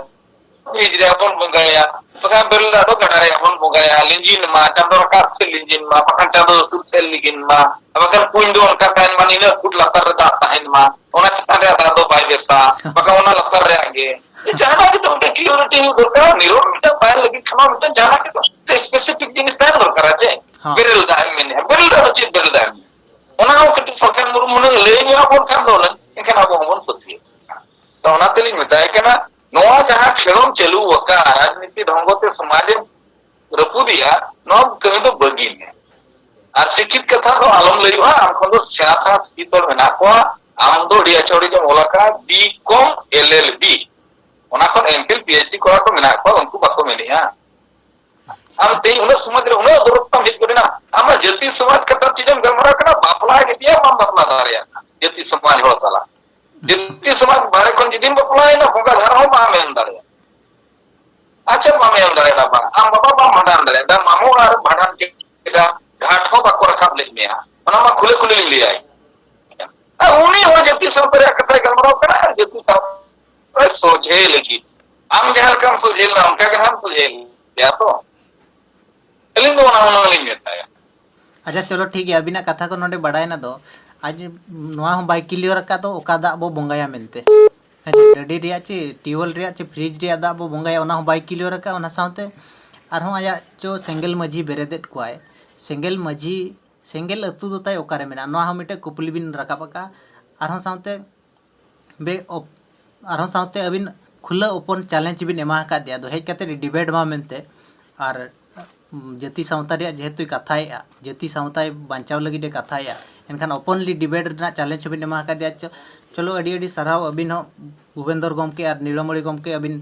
ᱯᱷᱨᱤᱡᱽ ᱨᱮ ᱵᱚᱱ ᱵᱚᱸᱜᱟᱭᱟ, ᱵᱟᱠᱷᱟᱱ ᱵᱮᱨᱮᱞ ᱫᱟᱜ ᱫᱚ ᱜᱟᱰᱟ ᱨᱮᱭᱟᱜ ᱵᱚᱱ ᱵᱚᱸᱜᱟᱭᱟ, ᱞᱤᱸᱡᱤᱱ ᱢᱟ, ᱪᱟᱸᱫᱚ ᱨᱟᱠᱟᱵ ᱥᱮᱫ ᱞᱤᱸᱡᱤᱱ ᱢᱟ, ᱵᱟᱠᱷᱟᱱ ᱪᱟᱸᱫᱚ ᱦᱟᱹᱥᱩᱨ ᱥᱮᱫ ᱞᱤᱸᱜᱤᱱ ᱢᱟ, ᱵᱟᱠᱷᱟᱱ ᱠᱩᱧ ᱫᱚ ᱚᱱᱠᱟ ᱛᱟᱦᱮᱱ ᱢᱟ, ᱱᱤᱱᱟᱹᱜ ᱯᱷᱩᱴ ᱞᱟᱛᱟᱨ ᱨᱮ ᱫᱟᱜ ᱛᱟᱦᱮᱱ ᱢᱟ, ᱚᱱᱟ ᱪᱮᱛᱟᱱ ᱨᱮᱭᱟᱜ ᱫᱟᱜ ᱫᱚ ᱵᱟᱭ ᱵᱮᱥᱟ, ᱵᱟᱠᱷᱟᱱ ᱚᱱᱟ ᱞᱟᱛᱟᱨ ᱨᱮᱭᱟᱜ ᱜᱮ᱾ ᱡᱟᱦᱟᱱᱟᱜ ᱜᱮ ᱛᱚ ᱢᱤᱫᱴᱟᱝ clarity ᱦᱩᱭᱩᱜ ᱫᱚᱨᱠᱟᱨ, ᱱᱤᱨᱚᱱ ᱢᱤᱫᱴᱟᱝ ᱯᱟᱭᱮᱱ ᱞᱟᱹᱜᱤᱫ ᱠᱷᱟᱱ ᱢᱟ ᱢᱤᱫᱴᱟᱝ ᱡᱟᱦᱟᱱᱟᱜ ᱜᱮ ᱛᱚ ᱢᱤᱫᱴᱟᱝ specific ᱡᱤᱱᱤᱥ ᱛᱟᱦᱮᱱ ᱫᱚᱨᱠᱟᱨᱟ ᱪᱮ᱾ ᱦᱚᱸ᱾ ᱵᱮᱨᱮᱞ ᱫᱟᱜ ᱮᱢ ᱢᱮᱱᱮᱜᱼᱟ, ᱵᱮᱨᱮᱞ ᱫᱟᱜ ᱫᱚ ᱪᱮᱫ ᱵᱮᱨᱮᱞ ᱫᱟᱜ ᱮᱢ ᱢᱮᱱᱮᱜᱼᱟ? ᱚᱱᱟ ᱦᱚᱸ ᱠᱟᱹᱴᱤᱡ ᱥᱟᱞᱠᱷᱟᱱ ᱢᱩᱨᱢᱩ ᱦᱩᱱᱟᱹᱝ ᱞᱟᱹᱭ ᱧᱚᱜ ᱟᱵᱚᱱ ᱠᱷᱟᱱ ᱫᱚ ᱦᱩᱱᱟᱹᱝ, ᱮᱱᱠᱷᱟᱱ ᱟᱵᱚ ᱦᱚᱸᱵᱚᱱ ᱯᱟᱹᱛᱭᱟᱹᱜᱼᱟ᱾ ᱛᱚ ᱚᱱᱟ ᱛᱮᱞᱤᱧ ᱢᱮᱛᱟᱭ ᱠᱟᱱᱟ, ᱱᱚᱣᱟ ᱡᱟᱦᱟᱸ ᱠᱷᱮᱞᱳᱰ ᱪᱟᱹᱞᱩ ᱟᱠᱟᱱ ᱨᱟᱡᱽᱱᱤᱛᱤ ᱰᱷᱚᱝᱜᱚ ᱛᱮ ᱥᱚᱢᱟᱡᱽ ᱮᱢ ᱨᱟᱹᱯᱩᱫᱮᱜᱼᱟ, ᱱᱚᱣᱟ ᱠᱟᱹᱢᱤ ᱫᱚ ᱵᱟᱹᱜᱤ ᱢᱮ᱾ ᱟᱨ ᱥᱤᱠᱠᱷᱤᱛ ᱠᱟᱛᱷᱟ ᱫᱚ ᱟᱞᱚᱢ ᱞᱟᱹᱭᱚᱜᱼᱟ, ᱟᱢ ᱠᱷᱚᱱ ᱫᱚ ᱥᱮᱬᱟ ᱥᱮᱬᱟ ᱥᱤᱠᱠᱷᱤᱛ ᱦᱚᱲ ᱢᱮᱱᱟᱜ ᱠᱚᱣᱟ, ᱟᱢ ᱫᱚ ᱟᱹᱰᱤ ᱟᱪᱪᱷᱟ ᱟᱹᱰᱤ ᱡᱮᱢ ᱚᱞ ᱟᱠᱟᱫ, ᱵᱤ ᱠᱚᱢ, ᱮᱞ ᱮᱞ ᱵᱤ, ᱚᱱᱟ ᱠᱷᱚᱱ ᱮᱢ ᱯᱷᱤᱞ, ᱯᱤ ᱮᱭᱤᱪ ᱰᱤ ᱠᱚᱨᱟᱣ ᱠᱚ ᱢᱮᱱᱟᱜ ᱠᱚᱣᱟ, ᱩᱱᱠᱩ ᱵᱟᱠᱚ ᱢᱮᱱᱮᱜᱼᱟ᱾ ᱟᱢ ᱛᱮᱦᱮᱧ ᱩᱱᱟᱹᱜ ᱥᱚᱢᱟᱡᱽ ᱨᱮ ᱩᱱᱟᱹᱜ ᱫᱩᱨᱚᱛᱛᱟᱢ ᱦᱮᱡ ᱜᱚᱫ ᱮᱱᱟ, ᱟᱢᱟᱜ ᱡᱟᱹᱛᱤ ᱥᱚᱢᱟᱡᱽ ᱠᱟᱛᱷᱟ ᱪᱮᱫ ᱮᱢ ᱜᱟᱞᱢᱟᱨᱟᱣ ᱠᱟᱱᱟ? ᱵᱟᱯᱞᱟ ᱠᱮᱫᱮᱭᱟ, ᱵᱟᱢ ᱵᱟᱯᱞᱟ ᱫᱟᱲᱮᱭᱟᱜ ᱠᱟᱱᱟ ᱡᱟᱹᱛᱤ ᱥᱚᱢᱟᱡᱽ ᱦᱚᱲ ᱥᱟᱞᱟᱜ᱾ ᱡᱟᱹᱛᱤ ᱥᱚᱢᱟᱡᱽ ᱵᱟᱨᱦᱮ ᱠᱷᱚᱱ ᱡᱩᱫᱤᱢ ᱵᱟᱯᱞᱟᱭᱮᱱᱟ, ᱵᱚᱸᱜᱟ ᱫᱷᱟᱨᱟ ᱦᱚᱸ ᱵᱟᱢ ᱮᱢ ᱫᱟᱲᱮᱭᱟᱜᱼᱟ᱾ ᱟᱪᱪᱷᱟ, ᱵᱟᱢ ᱮᱢ ᱫᱟᱲᱮᱭᱟᱜᱼᱟ, ᱵᱟᱝ, ᱟᱢ ᱵᱟᱵᱟ ᱵᱟᱢ ᱵᱷᱟᱸᱰᱟᱱ ᱫᱟᱲᱮᱭᱟᱜᱼᱟ, ᱢᱟᱢᱚ ᱚᱲᱟᱜ ᱨᱮ ᱵᱷᱟᱸᱰᱟᱱ ᱠᱮᱫᱟ, ᱜᱷᱟᱴ ᱦᱚᱸ ᱵᱟᱠᱚ ᱨᱟᱠᱟᱵ ᱞᱮᱫ ᱢᱮᱭᱟ, ᱚᱱᱟ ᱢᱟ ᱠᱷᱩᱞᱟᱹ ᱠᱷᱩᱞᱤ ᱞᱤᱧ ᱞᱟᱹᱭᱟᱭ᱾ ᱟᱨ ᱩᱱᱤ ᱦᱚᱲ ᱡᱟᱹᱛᱤ ᱥᱟᱶᱛᱟ ᱨᱮᱭᱟᱜ ᱠᱟᱛᱷᱟᱭ ᱜᱟᱞᱢᱟᱨᱟᱣ ᱠᱟᱱᱟ ᱟᱨ ᱡᱟᱹᱛᱤ ᱥᱟᱶᱛᱟ ᱥᱚᱡᱷᱮ ᱞᱟᱹᱜᱤᱫ ᱟᱢ ᱡᱟᱦᱟᱸ ᱞᱮᱠᱟᱢ ᱥᱚᱡᱷᱮ ᱞᱮᱱᱟ, ᱚᱱᱠᱟ ᱜᱮ ᱱᱟᱦᱟᱜ ᱮᱢ ᱥᱚᱡᱷᱮ ᱜᱮᱭᱟ ᱛᱚ᱾ ᱟᱹᱞᱤᱧ ᱫᱚ ᱚᱱᱟ ᱦᱩᱱᱟᱹᱝ ᱞᱤᱧ ᱢᱮᱛᱟᱭᱟ᱾ ᱟᱪᱪᱷᱟ, ᱪᱚᱞᱚ ᱴᱷᱤᱠ ᱜᱮᱭᱟ, ᱟᱹᱵᱤᱱᱟᱜ ᱠᱟᱛᱷᱟ ᱠᱚ ᱱᱚᱰᱮ ᱵᱟᱲᱟᱭᱮᱱᱟ ᱫᱚ᱾ ᱟᱡ ᱱᱚᱣᱟ ᱦᱚᱸ ᱵᱟᱭ ᱠᱞᱤᱭᱟᱨ ᱟᱠᱟᱫ ᱫᱚ, ᱚᱠᱟ ᱫᱟᱜ ᱵᱚ ᱵᱚᱸᱜᱟᱭᱟ ᱢᱮᱱᱛᱮ᱾ ᱦᱮᱸ ᱪᱮ, ᱰᱟᱹᱰᱤ ᱨᱮᱭᱟᱜ ᱪᱮ ᱴᱤᱭᱩᱵᱽᱣᱮᱞ ᱨᱮᱭᱟᱜ ᱪᱮ ᱯᱷᱨᱤᱡᱽ ᱨᱮᱭᱟᱜ ᱫᱟᱜ ᱵᱚ ᱵᱚᱸᱜᱟᱭᱟ, ᱚᱱᱟ ᱦᱚᱸ ᱵᱟᱭ ᱠᱞᱤᱭᱟᱨ ᱟᱠᱟᱫ᱾ ᱚᱱᱟ ᱥᱟᱶᱛᱮ ᱟᱨᱦᱚᱸ ᱟᱭᱟᱜ ᱪᱚ ᱥᱮᱸᱜᱮᱞ ᱢᱟᱹᱡᱷᱤ ᱵᱮᱨᱮᱫᱮᱫ ᱠᱚᱣᱟᱭ, ᱥᱮᱸᱜᱮᱞ ᱢᱟᱹᱡᱷᱤ, ᱥᱮᱸᱜᱮᱞ ᱟᱹᱛᱩ ᱫᱚ ᱛᱟᱭ ᱚᱠᱟᱨᱮ ᱢᱮᱱᱟᱜᱼᱟ, ᱱᱚᱣᱟ ᱦᱚᱸ ᱢᱤᱫᱴᱮᱡ ᱠᱩᱠᱞᱤ ᱵᱤᱱ ᱨᱟᱠᱟᱵ ᱟᱠᱟᱫᱼᱟ᱾ ᱟᱨᱦᱚᱸ ᱥᱟᱶᱛᱮ ᱵᱮ ᱚᱯ-, ᱟᱨᱦᱚᱸ ᱥᱟᱶᱛᱮ ᱟᱹᱵᱤᱱ ᱠᱷᱩᱞᱟᱹ ᱳᱯᱮᱱ ᱪᱮᱞᱮᱧᱡᱽ ᱵᱤᱱ ᱮᱢᱟ ᱟᱠᱟᱫᱮᱭᱟ, ᱫᱚ ᱦᱮᱡ ᱠᱟᱛᱮ ᱰᱤᱵᱮᱴ ᱢᱟ ᱢᱮᱱᱛᱮ᱾ ᱟᱨ ᱡᱟᱹᱛᱤ ᱥᱟᱶᱛᱟ ᱨᱮᱭᱟᱜ ᱡᱮᱦᱮᱛᱩᱭ ᱠᱟᱛᱷᱟᱭᱮᱫᱼᱟ, ᱡᱟᱹᱛᱤ ᱥᱟᱶᱛᱟᱭ ᱵᱟᱧᱪᱟᱣ ᱞᱟᱹᱜᱤᱫ ᱮ ᱠᱟᱛᱷᱟᱭᱮᱫᱼᱟ, ᱮᱱᱠᱷᱟᱱ ᱳᱯᱮᱱᱞᱤ ᱰᱤᱵᱮᱴ ᱨᱮᱱᱟᱜ ᱪᱮᱞᱮᱧᱡᱽ ᱦᱚᱸᱵᱤᱱ ᱮᱢᱟ ᱟᱠᱟᱫᱮᱭᱟ᱾ ᱪᱚ-, ᱪᱚᱞᱚ, ᱟᱹᱰᱤ ᱟᱹᱰᱤ ᱥᱟᱨᱦᱟᱣ ᱟᱹᱵᱤᱱ ᱦᱚᱸ ᱵᱷᱩᱵᱮᱱᱫᱚᱨ ᱜᱚᱢᱠᱮ ᱟᱨ ᱱᱤᱲᱟᱹᱢᱚᱬᱤ ᱜᱚᱢᱠᱮ, ᱟᱹᱵᱤᱱ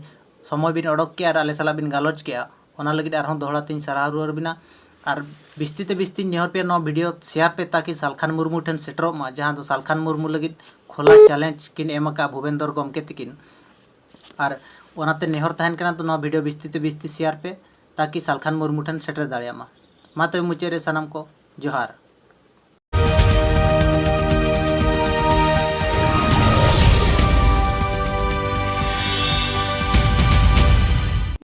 ᱥᱚᱢᱚᱭ ᱵᱤᱱ ᱚᱰᱚᱠ ᱠᱮᱫᱼᱟ ᱟᱨ ᱟᱞᱮ ᱥᱟᱞᱟᱜ ᱵᱤᱱ ᱜᱟᱞᱚᱪ ᱠᱮᱫᱼᱟ, ᱚᱱᱟ ᱞᱟᱹᱜᱤᱫ ᱟᱨᱦᱚᱸ ᱫᱚᱦᱲᱟ ᱛᱤᱧ ᱥᱟᱨᱦᱟᱣ ᱨᱩᱣᱟᱹᱲ ᱵᱤᱱᱟ᱾ ᱟᱨ ᱵᱤᱥᱛᱤ ᱛᱮ ᱵᱤᱥᱛᱤᱧ ᱱᱮᱦᱚᱨ ᱯᱮᱭᱟ, ᱱᱚᱣᱟ ᱵᱷᱤᱰᱤᱭᱳ ᱥᱮᱭᱟᱨ ᱯᱮ, ᱛᱟᱠᱤ ᱥᱟᱞᱠᱷᱟᱱ ᱢᱩᱨᱢᱩ ᱴᱷᱮᱱ ᱥᱮᱴᱮᱨᱚᱜ ᱢᱟ, ᱡᱟᱦᱟᱸ ᱫᱚ ᱥᱟᱞᱠᱷᱟᱱ ᱢᱩᱨᱢᱩ ᱞᱟᱹᱜᱤᱫ ᱠᱷᱳᱞᱟ ᱪᱮᱞᱮᱧᱡᱽ ᱠᱤᱱ ᱮᱢ ᱟᱠᱟᱫᱼᱟ ᱵᱷᱩᱵᱮᱱᱫᱚᱨ ᱜᱚᱢᱠᱮ ᱛᱤᱠᱤᱱ᱾ ᱟᱨ ᱚᱱᱟᱛᱮ ᱱᱮᱦᱚᱨ ᱛᱟᱦᱮᱱ ᱠᱟᱱᱟ, ᱛᱚ ᱱᱚᱣᱟ ᱵᱷᱤᱰᱤᱭᱳ ᱵᱤᱥᱛᱤ ᱛᱮ ᱵᱤᱥᱛᱤ ᱥᱮᱭᱟᱨ ᱯᱮ, ᱛᱟᱠᱤ ᱥᱟᱞᱠᱷᱟᱱ ᱢᱩᱨᱢᱩ ᱴᱷᱮᱱ ᱥᱮᱴᱮᱨ ᱫᱟᱲᱮᱭᱟᱜ ᱢᱟ᱾ ᱢᱟ ᱛᱚᱵᱮ ᱢᱩᱪᱟᱹᱫ ᱨᱮ ᱥᱟᱱᱟᱢ ᱠᱚ ᱡᱚᱦᱟᱨ᱾